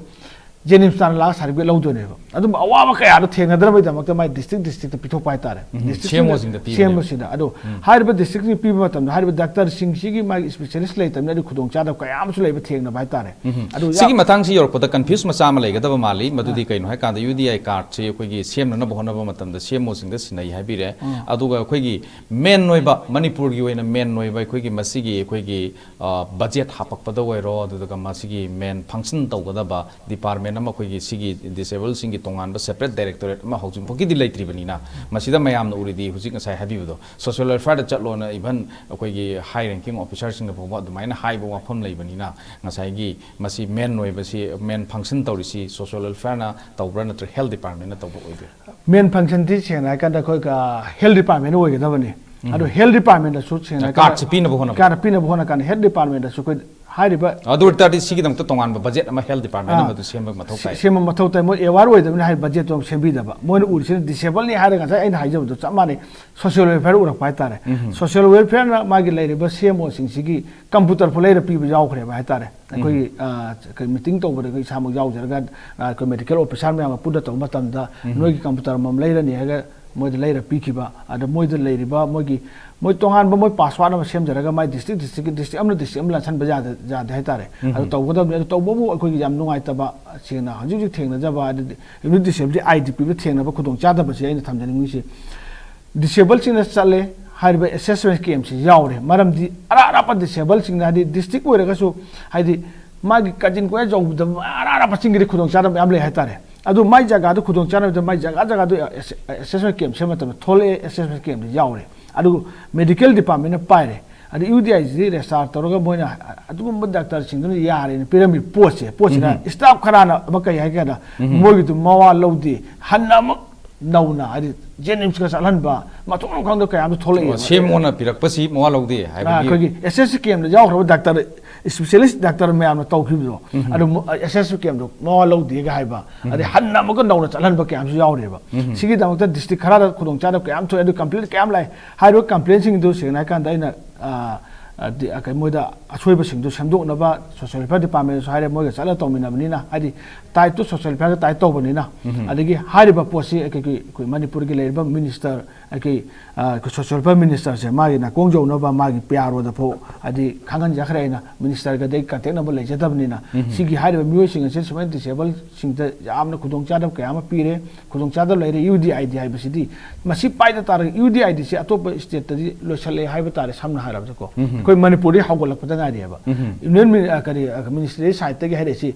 ꯖꯦꯅꯤꯝꯁ ꯇꯥꯟꯅ ꯂꯥꯛꯑꯒ ꯁꯥꯔꯇꯤꯐꯤꯀꯦꯠ ꯂꯧꯗꯣꯏꯅꯦꯕ꯫ ꯑꯗꯨꯝꯕ ꯑꯋꯥꯕ ꯀꯌꯥꯗꯣ ꯊꯦꯡꯅꯗꯅꯕꯒꯤꯗꯃꯛꯇ ꯃꯥꯏ ꯗꯤꯁꯇ꯭ꯔꯤꯛ ꯗꯤꯁꯇ꯭ꯔꯤꯛꯇ ꯄꯤꯊꯣꯛꯄ ꯍꯥꯏꯇꯥꯔꯦ꯫ ꯎꯝ, ꯗꯤꯁꯇ꯭ꯔꯤꯛꯁꯤꯡꯗ, ꯁꯤ ꯑꯦꯝ ꯑꯣꯁꯤꯡꯗ ꯄꯤꯕꯅꯦꯕ꯫ ꯁꯤ ꯑꯦꯝ ꯑꯣꯁꯤꯡꯗ꯫ ꯑꯗꯣ ꯎꯝ꯫ ꯍꯥꯏꯔꯤꯕ ꯗꯤꯁꯇ꯭ꯔꯤꯛꯁꯤꯡ ꯄꯤꯕ ꯃꯇꯝꯗ ꯍꯥꯏꯔꯤꯕ ꯗꯥꯛꯇꯔꯁꯤꯡꯁꯤꯒꯤ ꯃꯥꯒꯤ ꯏꯁꯄꯤꯁꯦꯂꯤꯁ ꯂꯩꯇꯕꯅꯤꯅ ꯑꯗꯨ ꯈꯨꯗꯣꯡꯆꯥꯗꯕ ꯀꯌꯥ ꯑꯃꯁꯨ ꯂꯩꯕ ꯊꯦꯡꯅꯕ ꯍꯥꯏꯇꯥꯔꯦ꯫ ꯎꯝ꯫ ꯑꯗꯨ ꯁꯤꯒꯤ ꯌꯥꯝ ꯃꯇꯥꯡꯁꯤ ꯌꯧꯔꯛꯄꯗ ꯀꯟꯐ꯭ꯌꯨꯁ ꯃꯆꯥ ꯑꯃ ꯂꯩꯒꯗꯕ ꯃꯥꯜꯂꯤ꯫ ꯃꯗꯨꯗꯤ ꯑꯥ꯫ ꯀꯩꯅꯣ ꯍꯥꯏꯀꯥꯟꯗ ꯌꯨ ꯗꯤ ꯑꯥꯏ ꯀꯥꯔꯗꯁꯤ ꯑꯩꯈꯣꯏꯒꯤ ꯁꯦꯝꯅꯅꯕ ꯍꯣꯠꯅꯕ ꯃꯇꯝꯗ ꯁꯤ ꯑꯦꯝ ꯑꯣꯁꯤꯡꯗ ꯁꯤꯟꯅꯩ ꯍꯥꯏꯕꯤꯔꯦ꯫ ꯑꯥ꯫ ꯑꯗꯨꯒ ꯑꯩꯈꯣꯏꯒꯤ ꯃꯦꯟ ꯑꯣꯏꯕ, ꯃꯅꯤꯄꯨꯔꯒꯤ ꯑꯣꯏꯅ ꯃꯦꯟ ꯑꯣꯏꯕ ꯑꯩꯈꯣꯏꯒꯤ ꯃꯁꯤꯒꯤ ꯑꯩꯈꯣꯏꯒꯤ, ꯑ, ꯕꯖꯦꯠ ꯍꯥꯄꯛꯄꯗ ꯑꯣꯏꯔꯣ, ꯑꯗꯨꯗꯨꯒ ꯃꯁꯤꯒꯤ ꯃꯦꯟ ꯐꯪꯁꯟ ꯇꯧꯒꯗꯕ ꯗꯤꯄꯥꯔꯠꯃꯦꯟ ꯑꯃ ꯑꯩꯈꯣꯏꯒꯤ ꯁꯤꯒꯤ ꯗꯤꯁꯦꯕꯜꯁꯤꯡꯒꯤ ꯇꯣꯉꯥꯟꯕ ꯁꯦꯄꯔꯦꯠ ꯗꯥꯏꯔꯦꯛꯇꯣꯔꯦꯠ ꯑꯃ ꯍꯧꯖꯤꯛ ꯐꯥꯎꯒꯤꯗꯤ ꯂꯩꯇ꯭ꯔꯤꯕꯅꯤꯅ, ꯃꯁꯤꯗ ꯃꯌꯥꯝꯅ ꯎꯔꯤꯗꯤ ꯍꯧꯖꯤꯛ ꯉꯁꯥꯏ ꯍꯥꯏꯕꯤꯕꯗꯣ, ꯁꯣꯁꯤꯌꯦꯜ ꯋꯦꯜꯐꯤꯌꯥꯔꯗ ꯆꯠꯂꯣꯅ ꯏꯚꯟ ꯑꯩꯈꯣꯏꯒꯤ ꯍꯥꯏ ꯔꯦꯡꯀꯤꯡ ꯑꯣꯐꯤꯁꯥꯔꯁꯤꯡꯅ ꯐꯥꯎꯕ ꯑꯗꯨꯃꯥꯏꯅ ꯍꯥꯏꯕ ꯋꯥꯐꯝ ꯂꯩꯕꯅꯤꯅ, ꯉꯁꯥꯏꯒꯤ ꯃꯁꯤ ꯃꯦꯟ ꯑꯣꯏꯕꯁꯤ, ꯃꯦꯟ ꯐꯪꯁꯟ ꯇꯧꯔꯤꯁꯤ ꯁꯣꯁꯤꯌꯦꯜ ꯋꯦꯜꯐꯤꯌꯥꯔꯅ ꯇꯧꯕ꯭ꯔꯥ ꯅꯠꯇ꯭ꯔꯒ ꯍꯦꯜꯊ ꯗꯤꯄꯥꯔꯠꯃꯦꯟꯅ ꯇꯧꯕ ꯑꯣꯏꯗꯣꯏꯔꯥ? ꯃꯦꯟ ꯐꯪꯁꯟꯗꯤ ꯁꯦꯡꯅ ꯍꯥꯏꯔꯀꯥꯟꯗ ꯑꯩꯈꯣꯏ ꯍꯦꯜꯊ ꯗꯤꯄꯥꯔꯠꯃꯦꯟꯅ ꯑꯣꯏꯒꯗꯕꯅꯤ꯫ ꯎꯝ꯫ ꯑꯗꯣ ꯍꯦꯜꯊ ꯗꯤꯄꯥꯔꯠꯃꯦꯟꯗꯁꯨ ꯁꯦꯡꯅ ꯍꯥꯏꯔꯀꯥꯟꯗ ꯀꯥꯔꯗꯁꯤ ꯄꯤꯅꯕ ꯍꯣꯠꯅꯕ꯫ ꯀꯥꯔꯗ ꯄꯤꯅꯕ ꯍꯣꯠꯅ ꯀꯥꯟꯗ ꯍꯦꯜꯊ ꯗꯤꯄꯥꯔꯠꯃꯦꯟꯗꯁꯨ ꯑꯩꯈꯣꯏ ꯍꯥꯏꯔꯤꯕ ꯑꯗꯨ ꯑꯣꯏ ꯇꯥꯔꯗꯤ ꯁꯤꯒꯤꯗꯃꯛꯇ ꯇꯣꯉꯥꯟꯕ ꯕꯖꯦꯠ ꯑꯃ ꯍꯦꯜꯊ ꯗꯤꯄꯥꯔꯠꯃꯦꯟ ꯑꯥ, ꯑꯃꯗꯨ ꯁꯦꯝꯕ ꯃꯊꯧ ꯁꯦ-, ꯇꯥꯏ꯫ ꯁꯦꯝꯕ ꯃꯊꯧ ꯇꯥꯏ꯫ ꯃꯣꯏ ꯑꯦꯋꯥꯔ ꯑꯣꯏꯗꯕꯅꯤꯅ ꯍꯥꯏꯔꯤꯕ ꯕꯖꯦꯠꯇꯣ ꯑꯃꯨꯛ ꯁꯦꯝꯕꯤꯗꯕ꯫ ꯃꯣꯏꯅ ꯎꯔꯤꯁꯤꯅ ꯗꯤꯁꯦꯕꯜꯅꯤ ꯍꯥꯏꯔꯒ ꯉꯁꯥꯏ ꯑꯩꯅ ꯍꯥꯏꯖꯕꯗꯣ ꯆꯞ ꯃꯥꯟꯅꯩ꯫ ꯁꯣꯁꯤꯌꯦꯜ ꯋꯦꯜꯐꯤꯌꯥꯔ ꯎꯔꯛꯄ ꯍꯥꯏꯇꯥꯔꯦ꯫ ꯎꯝ꯫ ꯁꯣꯁꯤꯌꯦꯜ ꯋꯦꯜꯐꯤꯌꯥꯔꯅ ꯃꯥꯒꯤ ꯂꯩꯔꯤꯕ ꯁꯤ ꯑꯦꯝ ꯑꯣꯁꯤꯡꯁꯤꯒꯤ ꯀꯝꯄ꯭ꯌꯨꯇꯔ ꯐꯥꯎ ꯂꯩꯔ ꯄꯤꯕ ꯌꯥꯎꯈ꯭ꯔꯦꯕ ꯍꯥꯏꯇꯥꯔꯦ꯫ ꯑꯩꯈꯣꯏꯒꯤ, ꯎꯝ꯫ ꯑ, ꯀꯩ ꯃꯤꯇꯤꯡ ꯇꯧꯕꯗ ꯑꯩꯈꯣꯏ ꯏꯁꯥꯃꯛ ꯌꯥꯎꯖꯔꯒ, ꯑ, ꯑꯩꯈꯣꯏ ꯃꯦꯗꯤꯀꯦꯜ ꯑꯣꯐꯤꯁꯥꯔ ꯃꯌꯥꯝꯒ ꯄꯨꯟꯅ ꯇꯧꯕ ꯃꯇꯝꯗ, ꯎꯝ꯫ ꯅꯣꯏꯒꯤ ꯀꯝꯄ꯭ꯌꯨꯇꯔ ꯑꯃꯃꯝ ꯂꯩꯔꯅꯤ ꯍꯥꯏꯔꯒ ꯃꯣꯏꯗ ꯂꯩꯔ ꯄꯤꯈꯤꯕ꯫ ꯑꯗ ꯃꯣꯏꯗ ꯂꯩꯔꯤꯕ ꯃꯣꯏꯒꯤ, ꯃꯣꯏ ꯇꯣꯉꯥꯟꯕ ꯃꯣꯏ ꯄꯥꯁꯋꯥꯔꯗ ꯑꯃ ꯁꯦꯝꯖꯔꯒ ꯃꯥꯏ ꯗꯤꯁꯇ꯭ꯔꯤꯛ, ꯗꯤꯁꯇ꯭ꯔꯤꯛ, ꯗꯤꯁꯇ꯭ꯔꯤꯛ ꯑꯃꯅ ꯗꯤꯁꯇ꯭ꯔꯤꯛ ꯑꯃ ꯂꯥꯟꯁꯟꯕ ꯌꯥꯗ-, ꯌꯥꯗꯦ ꯍꯥꯏꯇꯥꯔꯦ꯫ ꯎꯝ꯫ ꯑꯗꯨ ꯇꯧꯒꯗꯕꯅꯤ꯫ ꯑꯗꯨ ꯇꯧꯕꯕꯨ ꯑꯩꯈꯣꯏꯒꯤ ꯌꯥꯝ ꯅꯨꯡꯉꯥꯏꯇꯕ, ꯁꯦꯡꯅ ꯍꯧꯖꯤꯛ ꯍꯧꯖꯤꯛ ꯊꯦꯡꯅꯖꯕ, ꯑꯗꯨꯗꯤ ꯌꯨꯅꯤꯛ ꯗꯤꯁꯦꯕꯤꯂꯤꯇꯤ ꯑꯥꯏ ꯗꯤ ꯄꯤꯕ ꯊꯦꯡꯅꯕ ꯈꯨꯗꯣꯡꯆꯥꯗꯕꯁꯦ ꯑꯩꯅ ꯊꯝꯖꯅꯤꯡꯉꯤꯁꯤ꯫ ꯗꯤꯁꯦꯕꯜꯁꯤꯡꯅ ꯆꯠꯂꯦ, ꯍꯥꯏꯔꯤꯕ ꯑꯦꯁꯦꯁꯃꯦꯟ ꯀꯦꯝꯞꯁꯤ ꯌꯥꯎꯔꯦ꯫ ꯃꯔꯝꯗꯤ ꯑꯔꯥꯞ ꯑꯔꯥꯞꯄ ꯗꯤꯁꯦꯕꯜꯁꯤꯡꯅ, ꯍꯥꯏꯗꯤ ꯗꯤꯁꯇ꯭ꯔꯤꯛ ꯑꯣꯏꯔꯒꯁꯨ, ꯍꯥꯏꯗꯤ ꯃꯥꯒꯤ ꯀꯥꯆꯤꯟ ꯀꯣꯌꯥ ꯌꯧꯕꯗ ꯑꯔꯥꯞ ꯑꯔꯥꯞꯄ ꯆꯤꯡꯒꯤꯗꯤ ꯈꯨꯗꯣꯡꯆꯥꯗꯕ ꯃꯌꯥꯝ ꯂꯩ ꯍꯥꯏꯇꯥꯔꯦ꯫ ꯑꯗꯨ ꯃꯥꯏ ꯖꯒꯥꯗꯨ ꯈꯨꯗꯣꯡꯆꯥꯗꯕꯗ ꯃꯥꯏ ꯖꯒꯥ ꯖꯒꯥꯗꯨ ꯑꯦꯁꯦꯁꯃꯦꯟ ꯀꯦꯝꯞ ꯁꯦꯝꯕ ꯃꯇꯝꯗ ꯊꯣꯛꯂꯛꯑꯦ, ꯑꯦꯁꯦꯁꯃꯦꯟ ꯀꯦꯝꯞꯇ ꯌꯥꯎꯔꯦ꯫ ꯑꯗꯨꯒ ꯃꯦꯗꯤꯀꯦꯜ ꯗꯤꯄꯥꯔꯠꯃꯦꯟꯅ ꯄꯥꯏꯔꯦ꯫ ꯑꯗ ꯌꯨ ꯗꯤ ꯑꯥꯏꯁꯤꯗꯤ ꯔꯦꯖꯤꯁꯇꯥꯔ ꯇꯧꯔꯒ ꯃꯣꯏꯅ ꯑꯗꯨꯒꯨꯝꯕ ꯗꯥꯛꯇꯔꯁꯤꯡꯗꯨꯅ ꯌꯥꯔꯦꯅ ꯄꯤꯔꯝꯃꯤ ꯄꯣꯠꯁꯦ, ꯄꯣꯠꯁꯤꯅ ꯎꯝ꯫ ꯁ꯭ꯇꯥꯐ ꯈꯔꯅ ꯑꯃ ꯀꯩ ꯍꯥꯏꯒꯦꯗ, ꯎꯝ꯫ ꯃꯣꯏꯒꯤꯗꯨ ꯃꯋꯥ ꯂꯧꯗꯦ, ꯍꯟꯅ ꯑꯃꯨꯛ ꯅꯧꯅ ꯍꯥꯏꯗꯤ ꯖꯦꯅꯤꯝꯁꯀ ꯆꯠꯍꯟꯕ, ꯃꯊꯣꯡ ꯃꯔꯝ ꯈꯪꯗꯕ ꯀꯌꯥ ꯑꯃꯁꯨ ꯊꯣꯛꯂꯛꯑꯦꯕ꯫ ꯁꯤ ꯑꯦꯝ ꯑꯣꯅ ꯄꯤꯔꯛꯄꯁꯤ ꯃꯋꯥ ꯂꯧꯗꯦ ꯑꯥ, ꯍꯥꯏꯕꯒꯤ꯫ ꯑꯩꯈꯣꯏꯒꯤ ꯑꯦꯁ S C ꯀꯦꯝꯗ ꯌꯥꯎꯈ꯭ꯔꯕ doctor, specialist doctor ꯃꯌꯥꯝꯅ ꯇꯧꯈꯤꯕꯗꯣ, ꯎꯝ꯫ ꯑꯗꯨ ꯃ-, ꯑꯦꯁ ꯑꯦꯁ ꯁꯤ ꯀꯦꯝꯗꯣ ꯃꯋꯥ ꯂꯧꯗꯦꯒ ꯍꯥꯏꯕ, ꯎꯝ꯫ ꯑꯗꯩ ꯍꯟꯅ ꯑꯃꯨꯛꯀ ꯅꯧꯅ ꯆꯠꯍꯟꯕ ꯀꯌꯥ ꯑꯃꯁꯨ ꯌꯥꯎꯔꯤꯑꯕ꯫ ꯎꯝ꯫ ꯁꯤꯒꯤꯗꯃꯛꯇ ꯗꯤꯁꯇ꯭ꯔꯤꯛ ꯈꯔꯗ ꯈꯨꯗꯣꯡꯆꯥꯗꯕ ꯀꯌꯥ ꯑꯃ ꯊꯣꯛꯑꯦ꯫ ꯑꯗꯨ ꯀꯝꯄ꯭ꯂꯦꯟ ꯀꯌꯥ ꯑꯃ ꯂꯥꯛꯑꯦ꯫ ꯍꯥꯏꯔꯤꯕ ꯀꯝꯄ꯭ꯂꯦꯟꯁꯤꯡꯗꯨ ꯁꯦꯡꯅ ꯍꯥꯏꯀꯥꯟꯗ ꯑꯩꯅ ꯑ, ꯑ, ꯗꯤ-, ꯑ, ꯀꯩ-, ꯃꯣꯏꯗ ꯑꯁꯣꯏꯕꯁꯤꯡꯗꯨ ꯁꯦꯝꯗꯣꯛꯅꯕ ꯁꯣꯁꯤꯌꯦꯜ ꯋꯦꯜꯐꯤꯌꯔ ꯗꯤꯄꯥꯔꯠꯃꯦꯟꯗꯁꯨ ꯍꯥꯏꯔꯦ, ꯃꯣꯏꯒ ꯆꯠꯂ ꯇꯧꯃꯤꯟꯅꯕꯅꯤꯅ, ꯍꯥꯏꯗꯤ ꯇꯥꯏꯠꯇꯨ ꯁꯣꯁꯤꯌꯦꯜ ꯋꯦꯜꯐꯤꯌꯔꯒ ꯇꯥꯏꯠ ꯇꯧꯕꯅꯤꯅ꯫ ꯑꯗꯒꯤ ꯍꯥꯏꯔꯤꯕ ꯄꯣꯠꯁꯤ ꯑꯩꯈꯣꯏꯒꯤ, ꯑꯩꯈꯣꯏ ꯃꯅꯤꯄꯨꯔꯒꯤ ꯂꯩꯔꯤꯕ ꯃꯤꯅꯤꯁꯇꯔ, ꯑꯩꯈꯣꯏ, ꯑ, ꯑꯩꯈꯣꯏ ꯁꯣꯁꯤꯌꯦꯜ ꯋꯦꯜꯐꯤꯌꯥꯔ ꯃꯤꯅꯤꯁꯇꯔꯁꯦ ꯃꯥꯒꯤ ꯅꯥꯀꯣꯡ ꯌꯧꯅꯕ ꯃꯥꯒꯤ ꯄꯤ ꯑꯥꯔ ꯑꯣꯗ ꯐꯥꯎ ꯍꯥꯏꯗꯤ ꯈꯪꯍꯟꯖꯈ꯭ꯔꯦ꯫ ꯑꯩꯅ ꯃꯤꯅꯤꯁꯇꯔꯒꯗꯤ ꯑꯩ ꯀꯟꯇꯦꯛ ꯅꯝꯕꯔ ꯂꯩꯖꯗꯕꯅꯤꯅ, ꯁꯤꯒꯤ ꯍꯥꯏꯔꯤꯕ ꯃꯤꯑꯣꯏꯁꯤꯡ ꯑꯁꯤ ꯁꯨꯃꯥꯏꯅ ꯗꯤꯁꯦꯕꯜꯁꯤꯡꯗ ꯌꯥꯝꯅ ꯈꯨꯗꯣꯡꯆꯥꯗꯕ ꯀꯌꯥ ꯑꯃ ꯄꯤꯔꯦ꯫ ꯈꯨꯗꯣꯡꯆꯥꯗꯕ ꯂꯩꯔꯦ꯫ ꯌꯨ ꯗꯤ ꯑꯥꯏ ꯗꯤ ꯍꯥꯏꯕꯁꯤꯗꯤ, ꯃꯁꯤ ꯄꯥꯏꯗ ꯇꯥꯔꯒ ꯌꯨ ꯗꯤ ꯑꯥꯏ ꯗꯤꯁꯤ ꯑꯇꯣꯞꯄ ꯁ꯭ꯇꯦꯠꯇꯗꯤ ꯂꯣꯏꯁꯜꯂꯛꯑꯦ ꯍꯥꯏꯕ ꯇꯥꯔꯦ, ꯁꯝꯅ ꯍꯥꯏꯔꯕꯗꯀꯣ꯫ ꯑꯩꯈꯣꯏ ꯃꯅꯤꯄꯨꯔꯗꯤ ꯍꯧꯒꯠꯂꯛꯄꯗ ꯉꯥꯏꯔꯤꯑꯕ꯫ ꯌꯨꯅꯤꯌꯟ ꯃꯤꯅꯤ-, ꯑ, ꯀꯔꯤ, ꯑ, ꯃꯤꯅꯤꯁꯇ꯭ꯔꯤꯒꯤ ꯁꯥꯏꯠꯇꯒꯤ ꯍꯥꯏꯔꯛꯏꯁꯤ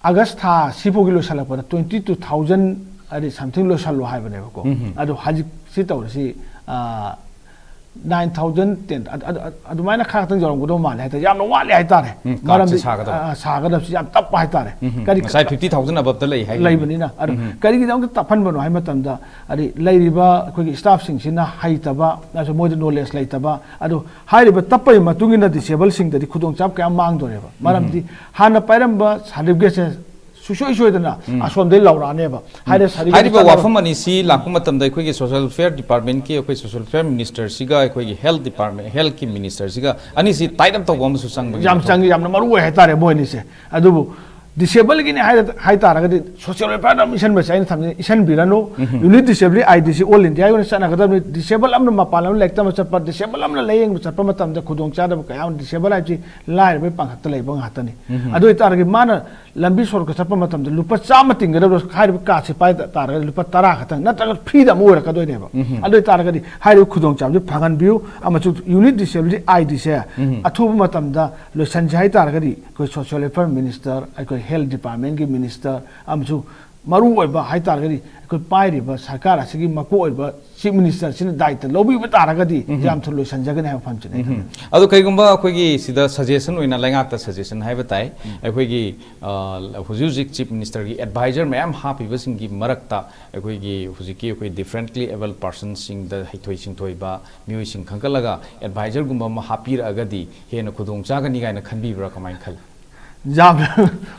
ꯑꯥꯒꯁ ꯊꯥ ꯁꯤꯐꯥꯎꯒꯤ ꯂꯣꯏꯁꯜꯂꯛꯄꯗ twenty two thousand ꯍꯥꯏꯗꯤ something ꯂꯣꯏꯁꯜꯂꯣ ꯍꯥꯏꯕꯅꯦꯕꯀꯣ꯫ ꯑꯗꯣ ꯍꯧꯖꯤꯛꯁꯤ ꯇꯧꯔꯤꯁꯤ, ꯑ, nine thousand ten, ꯑꯗꯨꯃꯥꯏꯅ ꯈꯔ ꯈꯛꯇꯪ ꯌꯧꯔꯝꯒꯗꯧ ꯃꯥꯜꯂꯦ ꯍꯥꯏꯇꯥꯔꯦ꯫ ꯌꯥꯝꯅ ꯋꯥꯠꯂꯦ ꯍꯥꯏꯇꯥꯔꯦ꯫ ꯎꯝ, ꯀꯥꯔꯠꯁꯦ ꯃꯔꯝꯗꯤ, ꯁꯥꯒꯗꯕ꯫ ꯑ, ꯁꯥꯒꯗꯕꯁꯤ ꯌꯥꯝ ꯇꯞꯄ ꯍꯥꯏꯇꯥꯔꯦ꯫ ꯎꯝ, ꯀꯔꯤ ꯉꯁꯥꯏ fifty thousand above ꯇ ꯂꯩ ꯍꯥꯏꯈꯤꯕꯅꯤ꯫ ꯂꯩꯕꯅꯤꯅ꯫ ꯑꯗꯣ ꯀꯔꯤꯒꯤꯗꯃꯛꯇ ꯇꯞꯍꯟꯕꯅꯣ ꯍꯥꯏꯕ ꯃꯇꯝꯗ, ꯍꯥꯏꯗꯤ ꯂꯩꯔꯤꯕ ꯑꯩꯈꯣꯏꯒꯤ staff ꯁꯤꯡꯁꯤꯅ ꯍꯩꯇꯕ, ꯑꯗꯨ ꯃꯣꯏꯗ knowledge ꯂꯩꯇꯕ, ꯑꯗꯣ ꯍꯥꯏꯔꯤꯕ ꯇꯞꯄꯒꯤ ꯃꯇꯨꯡ ꯏꯟꯅ ꯗꯤꯁꯦꯕꯜꯁꯤꯡꯗꯗꯤ ꯈꯨꯗꯣꯡꯆꯥꯕ ꯀꯌꯥ ꯃꯥꯡꯗꯣꯔꯦꯕ꯫ ꯃꯔꯝꯗꯤ ꯍꯥꯟꯅ ꯄꯥꯏꯔꯝꯕ ꯁꯥꯔꯇꯤꯐꯤꯀꯦꯠꯁꯦ ꯁꯨꯡꯁꯣꯏ ꯁꯣꯏꯗꯅ ꯑꯁꯣꯝꯗꯩ ꯂꯧꯔꯛꯑꯅꯦꯕ꯫ ꯍꯥꯏꯔꯦ, ꯁꯥꯔꯇꯤꯐꯤꯀꯦꯠ ꯍꯥꯏꯔꯤꯕ ꯆꯠꯅꯕ ꯋꯥꯐꯝ ꯑꯅꯤꯁꯤ ꯂꯥꯛꯄ ꯃꯇꯝꯗ ꯑꯩꯈꯣꯏꯒꯤ ꯁꯣꯁꯤꯌꯦꯜ ꯋꯦꯜꯐꯤꯌꯥꯔ ꯗꯤꯄꯥꯔꯠꯃꯦꯟꯀꯤ ꯑꯩꯈꯣꯏ ꯁꯣꯁꯤꯌꯦꯜ ꯋꯦꯜꯐꯤꯌꯥꯔ ꯃꯤꯅꯤꯁꯇꯔꯁꯤꯒ ꯑꯩꯈꯣꯏꯒꯤ ꯍꯦꯜꯊ ꯗꯤꯄꯥꯔꯠꯃꯦꯟ, ꯍꯦꯜꯊꯀꯤ ꯃꯤꯅꯤꯁꯇꯔꯁꯤꯒ ꯑꯅꯤꯁꯤ ꯇꯥꯏꯠ ꯑꯞ ꯇꯧꯕ ꯑꯃꯁꯨ ꯆꯪꯕꯒꯤ ꯌꯥꯝ ꯃꯊꯧ ꯆꯪꯉꯤ, ꯌꯥꯝꯅ ꯃꯔꯨ ꯑꯣꯏ ꯍꯥꯏꯇꯥꯔꯦ ꯃꯣꯏ ꯑꯅꯤꯁꯦ꯫ ꯑꯗꯨꯕꯨ ꯗꯤꯁꯦꯕꯜꯒꯤꯅꯤ ꯍꯥꯏꯔ-, ꯍꯥꯏꯇꯥꯔꯒꯗꯤ ꯁꯣꯁꯤꯌꯦꯜ ꯋꯦꯜꯐꯤꯌꯥꯔꯗ ꯑꯃ ꯏꯁꯟꯕꯁꯦ ꯑꯩꯅ ꯊꯝꯖꯩ, ꯏꯁꯟꯕꯤꯔꯅꯨ꯫ ꯌꯨꯅꯤꯛ ꯗꯤꯁꯦꯕꯤꯂꯤꯇꯤ ꯑꯥꯏ ꯗꯤꯁꯤ ꯑꯣꯜ ꯏꯟꯗꯤꯌꯥꯒꯤ ꯑꯣꯏꯅ ꯆꯠꯅꯒꯗꯕꯅꯤ꯫ ꯗꯤꯁꯦꯕꯜ ꯑꯃꯅ ꯃꯄꯥꯟ ꯂꯝꯗ ꯂꯥꯏꯔꯤꯛ ꯇꯝꯕ ꯆꯠꯄ, ꯗꯤꯁꯦꯕꯜ ꯑꯃꯅ ꯂꯥꯏꯌꯦꯡꯕ ꯆꯠꯄ ꯃꯇꯝꯗ ꯈꯨꯗꯣꯡꯆꯥꯗꯕ ꯀꯌꯥ ꯑꯃ, ꯗꯤꯁꯦꯕꯜ ꯍꯥꯏꯕꯁꯤ ꯂꯥꯏꯔꯕꯒꯤ ꯄꯥꯡꯈꯛꯇ ꯂꯩꯕ ꯉꯥꯛꯇꯅꯤ꯫ ꯑꯗꯨ ꯑꯣꯏꯇꯥꯔꯒꯗꯤ ꯃꯥꯅ ꯂꯝꯕꯤ ꯁꯣꯔꯣꯛꯇ ꯆꯠꯄ ꯃꯇꯝꯗ ꯂꯨꯄꯥ ꯆꯥꯝꯃ ꯇꯤꯡꯒꯗꯕꯗꯣ ꯍꯥꯏꯔꯤꯕ ꯀꯥꯔꯠꯁꯦ ꯄꯥꯏ ꯇꯥꯔꯒꯗꯤ ꯂꯨꯄꯥ ꯇꯔꯥ ꯈꯛꯇꯪ ꯅꯠꯇ꯭ꯔꯒ ꯐ꯭ꯔꯤꯗ ꯑꯃ ꯑꯣꯏꯔꯛꯀꯗꯣꯏꯅꯦꯕ꯫ ꯑꯗꯨ ꯑꯣꯏꯇꯥꯔꯒꯗꯤ ꯍꯥꯏꯔꯤꯕ ꯈꯨꯗꯣꯡꯆꯥꯕꯁꯤ ꯐꯪꯍꯟꯕꯤꯌꯨ꯫ ꯑꯃꯁꯨꯡ ꯌꯨꯅꯤꯛ ꯗꯤꯁꯦꯕꯤꯂꯤꯇꯤ ꯑꯥꯏ ꯗꯤꯁꯦ ꯑꯊꯨꯕ ꯃꯇꯝꯗ ꯂꯣꯏꯁꯟꯁꯦ ꯍꯥꯏꯇꯥꯔꯒꯗꯤ ꯑꯩꯈꯣꯏ ꯁꯣꯁꯤꯌꯦꯜ ꯋꯦꯜꯐꯤꯌꯥꯔ ꯃꯤꯅꯤꯁꯇꯔ, ꯑꯩꯈꯣꯏ ꯍꯦꯜꯊ ꯗꯤꯄꯥꯔꯠꯃꯦꯟꯒꯤ ꯃꯤꯅꯤꯁꯇꯔ ꯑꯃꯁꯨꯡ ꯃꯔꯨ ꯑꯣꯏꯕ ꯍꯥꯏꯇꯥꯔꯒꯗꯤ ꯑꯩꯈꯣꯏ ꯄꯥꯏꯔꯤꯕ ꯁꯔꯀꯥꯔ ꯑꯁꯤꯒꯤ ꯃꯀꯣꯛ ꯑꯣꯏꯕ ꯆꯤꯐ ꯃꯤꯅꯤꯁꯇꯔꯁꯤꯅ ꯗꯥꯏꯇ ꯂꯧꯕꯤꯕ ꯇꯥꯔꯒꯗꯤ ꯌꯥꯝ ꯊꯨꯅ ꯂꯣꯏꯁꯟꯖꯒꯅꯤ ꯍꯥꯏꯕ ꯋꯥꯐꯝꯁꯤꯅꯤ ꯑꯩꯅ ꯊꯝꯖꯅꯤꯡꯉꯤ꯫ ꯑꯗꯣ ꯀꯩꯒꯨꯝꯕ ꯑꯩꯈꯣꯏꯒꯤ ꯁꯤꯗ ꯁꯖꯦꯁꯟ ꯑꯣꯏꯅ, ꯂꯩꯉꯥꯛꯇ ꯁꯖꯦꯁꯟ ꯍꯥꯏꯕ ꯇꯥꯏ, ꯑꯩꯈꯣꯏꯒꯤ, ꯑ, ꯍꯧꯖꯤꯛ ꯍꯧꯖꯤꯛ ꯆꯤꯐ ꯃꯤꯅꯤꯁꯇꯔꯒꯤ ꯑꯦꯗꯚꯥꯏꯖꯔ ꯃꯌꯥꯝ ꯍꯥꯞꯄꯤꯕꯁꯤꯡꯒꯤ ꯃꯔꯛꯇ ꯑꯩꯈꯣꯏꯒꯤ ꯍꯧꯖꯤꯛꯀꯤ ꯑꯩꯈꯣꯏ ꯗꯤꯐ꯭ꯔꯦꯟꯠꯂꯤ ꯑꯦꯕꯜ ꯄꯥꯔꯁꯟꯁꯤꯡꯗ ꯍꯩꯊꯣꯏ ꯁꯤꯡꯊꯣꯏꯕ ꯃꯤꯑꯣꯏꯁꯤꯡ ꯈꯟꯒꯠꯂꯒ ꯑꯦꯗꯚꯥꯏꯖꯔꯒꯨꯝꯕ ꯑꯃ ꯍꯥꯞꯄꯤꯔꯛꯑꯒꯗꯤ ꯍꯦꯟꯅ ꯈꯨꯗꯣꯡ ꯆꯥꯒꯅꯤ ꯀꯥꯏꯅ ꯈꯟꯕꯤꯕ꯭ꯔꯥ, ꯀꯃꯥꯏꯅ ꯈꯜꯂꯤ? ꯌꯥꯝꯅ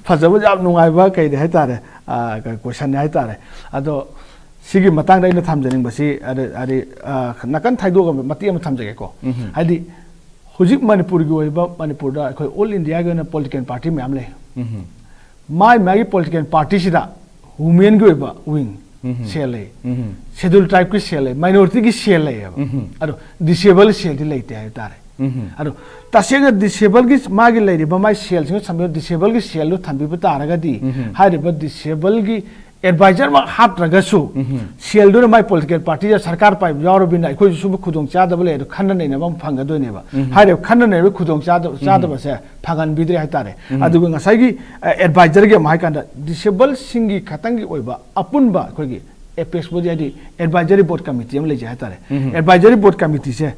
ꯐꯖꯕ, ꯌꯥꯝ ꯅꯨꯡꯉꯥꯏꯕ ꯀꯩꯅꯤ ꯍꯥꯏꯇꯥꯔꯦ, ꯑ, ꯀ-, ꯀꯣꯏꯁꯟꯅꯤ ꯍꯥꯏꯇꯥꯔꯦ꯫ ꯑꯗꯣ ꯁꯤꯒꯤ ꯃꯇꯥꯡꯗ ꯑꯩꯅ ꯊꯝꯖꯅꯤꯡꯕꯁꯤ, ꯑꯗ-, ꯍꯥꯏꯗꯤ, ꯑ, ꯅꯥꯀꯟ ꯊꯩꯗꯣꯛꯑꯒ ꯃꯇꯦꯛ ꯑꯃ ꯊꯝꯖꯒꯦꯀꯣ꯫ ꯍꯥꯏꯗꯤ ꯍꯧꯖꯤꯛ ꯃꯅꯤꯄꯨꯔꯒꯤ ꯑꯣꯏꯕ, ꯃꯅꯤꯄꯨꯔꯗ ꯑꯩꯈꯣꯏ ꯑꯣꯜ ꯏꯟꯗꯤꯌꯥꯒꯤ ꯑꯣꯏꯅ ꯄꯣꯂꯤꯇꯤꯀꯦꯜ ꯄꯥꯔꯇꯤ ꯃꯌꯥꯝ ꯂꯩ꯫ ꯃꯥꯏ ꯃꯥꯒꯤ ꯄꯣꯂꯤꯇꯤꯀꯦꯜ ꯄꯥꯔꯇꯤꯁꯤꯗ ꯋꯨꯃꯦꯟꯒꯤ ꯑꯣꯏꯕ ꯋꯤꯡ ꯁꯦꯜ ꯂꯩ, ꯁꯦꯗꯨꯜ ꯇ꯭ꯔꯥꯏꯕꯀꯤ ꯁꯦꯜ ꯂꯩ, ꯃꯥꯏꯅꯣꯔꯤꯇꯤꯒꯤ ꯁꯦꯜ ꯂꯩꯌꯦꯕ꯫ ꯑꯗꯣ ꯗꯤꯁꯦꯕꯜ ꯁꯦꯜꯗꯤ ꯂꯩꯇꯦ ꯍꯥꯏꯕ ꯇꯥꯔꯦ꯫ ꯑꯗꯣ ꯇꯁꯦꯡꯅ ꯗꯤꯁꯦꯕꯜꯒꯤ ꯃꯥꯒꯤ ꯂꯩꯔꯤꯕ ꯃꯥꯏ ꯁꯦꯜꯁꯤꯡꯗꯣ ꯊꯝꯕꯤꯕ, ꯗꯤꯁꯦꯕꯜꯒꯤ ꯁꯦꯜꯗꯣ ꯊꯝꯕꯤꯕ ꯇꯥꯔꯒꯗꯤ, ꯍꯥꯏꯔꯤꯕ ꯗꯤꯁꯦꯕꯜꯒꯤ ꯑꯦꯗꯚꯥꯏꯖꯔꯃꯛ ꯍꯥꯞꯇ꯭ꯔꯒꯁꯨ, ꯁꯦꯜꯗꯨꯅ ꯃꯥꯏ ꯄꯣꯂꯤꯇꯤꯀꯦꯜ ꯄꯥꯔꯇꯤꯗ ꯁꯔꯀꯥꯔ ꯄꯥꯏꯕ ꯌꯥꯎꯔꯕꯅꯤꯅ ꯑꯩꯈꯣꯏꯁꯨ ꯁꯨꯝꯕ ꯈꯨꯗꯣꯡꯆꯥꯗꯕ ꯂꯩ ꯑꯗꯣ ꯈꯟꯅ ꯅꯩꯅꯕ ꯑꯃ ꯐꯪꯒꯗꯣꯏꯅꯦꯕ꯫ ꯍꯥꯏꯔꯤꯕ ꯈꯟꯅ ꯅꯩꯅꯕ ꯈꯨꯗꯣꯡ ꯆꯥꯗꯕ, ꯆꯥꯗꯕꯁꯦ ꯐꯪꯍꯟꯕꯤꯗ꯭ꯔꯦ ꯍꯥꯏꯇꯥꯔꯦ꯫ ꯑꯗꯨꯒ ꯉꯁꯥꯏꯒꯤ ꯑꯦꯗꯚꯥꯏꯖꯔꯒꯤ ꯑꯃ ꯍꯥꯏꯀꯥꯟꯗ ꯗꯤꯁꯦꯕꯜꯁꯤꯡꯒꯤ ꯈꯛꯇꯪꯒꯤ ꯑꯣꯏꯕ ꯑꯄꯨꯟꯕ ꯑꯩꯈꯣꯏꯒꯤ ꯑꯦꯄꯦꯛꯁ ꯕꯣꯗꯤ, ꯍꯥꯏꯗꯤ ꯑꯦꯗꯚꯥꯏꯖꯔꯤ ꯕꯣꯔꯗ ꯀꯃꯤꯇꯤ ꯑꯃ ꯂꯩꯖꯩ ꯍꯥꯏꯇꯥꯔꯦ꯫ ꯑꯦꯗꯚꯥꯏꯖꯔꯤ ꯕꯣꯔꯗ ꯀꯃꯤꯇꯤꯁꯦ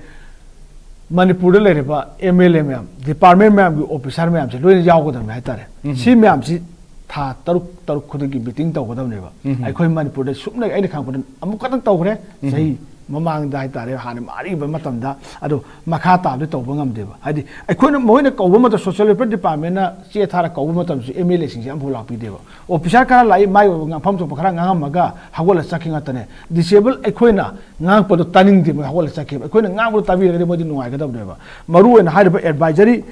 ꯃꯅꯤꯄꯨꯔꯗ ꯂꯩꯔꯤꯕ ꯑꯦꯝ ꯑꯦꯜ ꯑꯦ ꯃꯌꯥꯝ, ꯗꯤꯄꯥꯔꯠꯃꯦꯟ ꯃꯌꯥꯝꯒꯤ ꯑꯣꯐꯤꯁꯥꯔ ꯃꯌꯥꯝꯁꯦ ꯂꯣꯏꯅ ꯌꯥꯎꯒꯗꯕꯅꯤ ꯍꯥꯏꯇꯥꯔꯦ꯫ ꯁꯤ ꯃꯌꯥꯝꯁꯤ ꯊꯥ ꯇꯔꯨꯛ ꯇꯔꯨꯛ ꯈꯨꯗꯤꯡꯒꯤ ꯃꯤꯇꯤꯡ ꯇꯧꯒꯗꯕꯅꯦꯕ꯫ ꯑꯩꯈꯣꯏ ꯃꯅꯤꯄꯨꯔꯗ ꯁꯨꯞꯅ ꯑꯩꯅ ꯈꯪꯕꯗ ꯑꯃꯨꯛ ꯈꯛꯇꯪ ꯇꯧꯈ꯭ꯔꯦ, ꯆꯍꯤ ꯃꯃꯥꯡꯗ ꯍꯥꯏꯇꯥꯔꯦ, ꯍꯥꯟꯅ ꯑꯔꯤꯕ ꯃꯇꯝꯗ꯫ ꯑꯗꯣ ꯃꯈꯥ ꯇꯥꯕꯗꯤ ꯇꯧꯕ ꯉꯝꯗꯦꯕ꯫ ꯍꯥꯏꯗꯤ ꯑꯩꯈꯣꯏꯅ, ꯃꯣꯏꯅ ꯀꯧꯕ ꯃꯇꯝ, ꯁꯣꯁꯤꯌꯦꯜ ꯋꯦꯜꯐꯤꯌꯔ ꯗꯤꯄꯥꯔꯠꯃꯦꯟꯅ ꯆꯦ ꯊꯥꯔ ꯀꯧꯕ ꯃꯇꯝꯁꯨ ꯑꯦꯝ ꯑꯦꯜ ꯑꯦꯁꯤꯡꯁꯦ ꯑꯃꯐꯥꯎ ꯂꯥꯛꯄꯤꯗꯦꯕ꯫ ꯑꯣꯐꯤꯁꯥꯔ ꯈꯔ ꯂꯥꯛꯏ, ꯃꯥꯏ ꯑꯣꯏꯕ ꯉꯥꯡꯐꯝ ꯊꯣꯛꯄ ꯈꯔ ꯉꯥꯡꯉꯝꯃꯒ ꯍꯧꯒꯠꯂ ꯆꯠꯈꯤ ꯉꯥꯛꯇꯅꯦ꯫ ꯗꯤꯁꯦꯕꯜ ꯑꯩꯈꯣꯏꯅ ꯉꯥꯡꯉꯛꯄꯗꯣ ꯇꯥꯅꯤꯡꯗꯦ, ꯃꯣꯏ ꯍꯧꯒꯠꯂ ꯆꯠꯈꯤꯕ꯫ ꯑꯩꯈꯣꯏꯅ ꯉꯥꯡꯕꯗꯣ ꯇꯥꯕꯤꯔꯒꯗꯤ ꯃꯣꯏꯗꯤ ꯅꯨꯡꯉꯥꯏꯒꯗꯕꯅꯦꯕ꯫ ꯃꯔꯨ ꯑꯣꯏꯅ ꯍꯥꯏꯔꯤꯕ ꯑꯦꯗꯚꯥꯏꯖꯔꯤ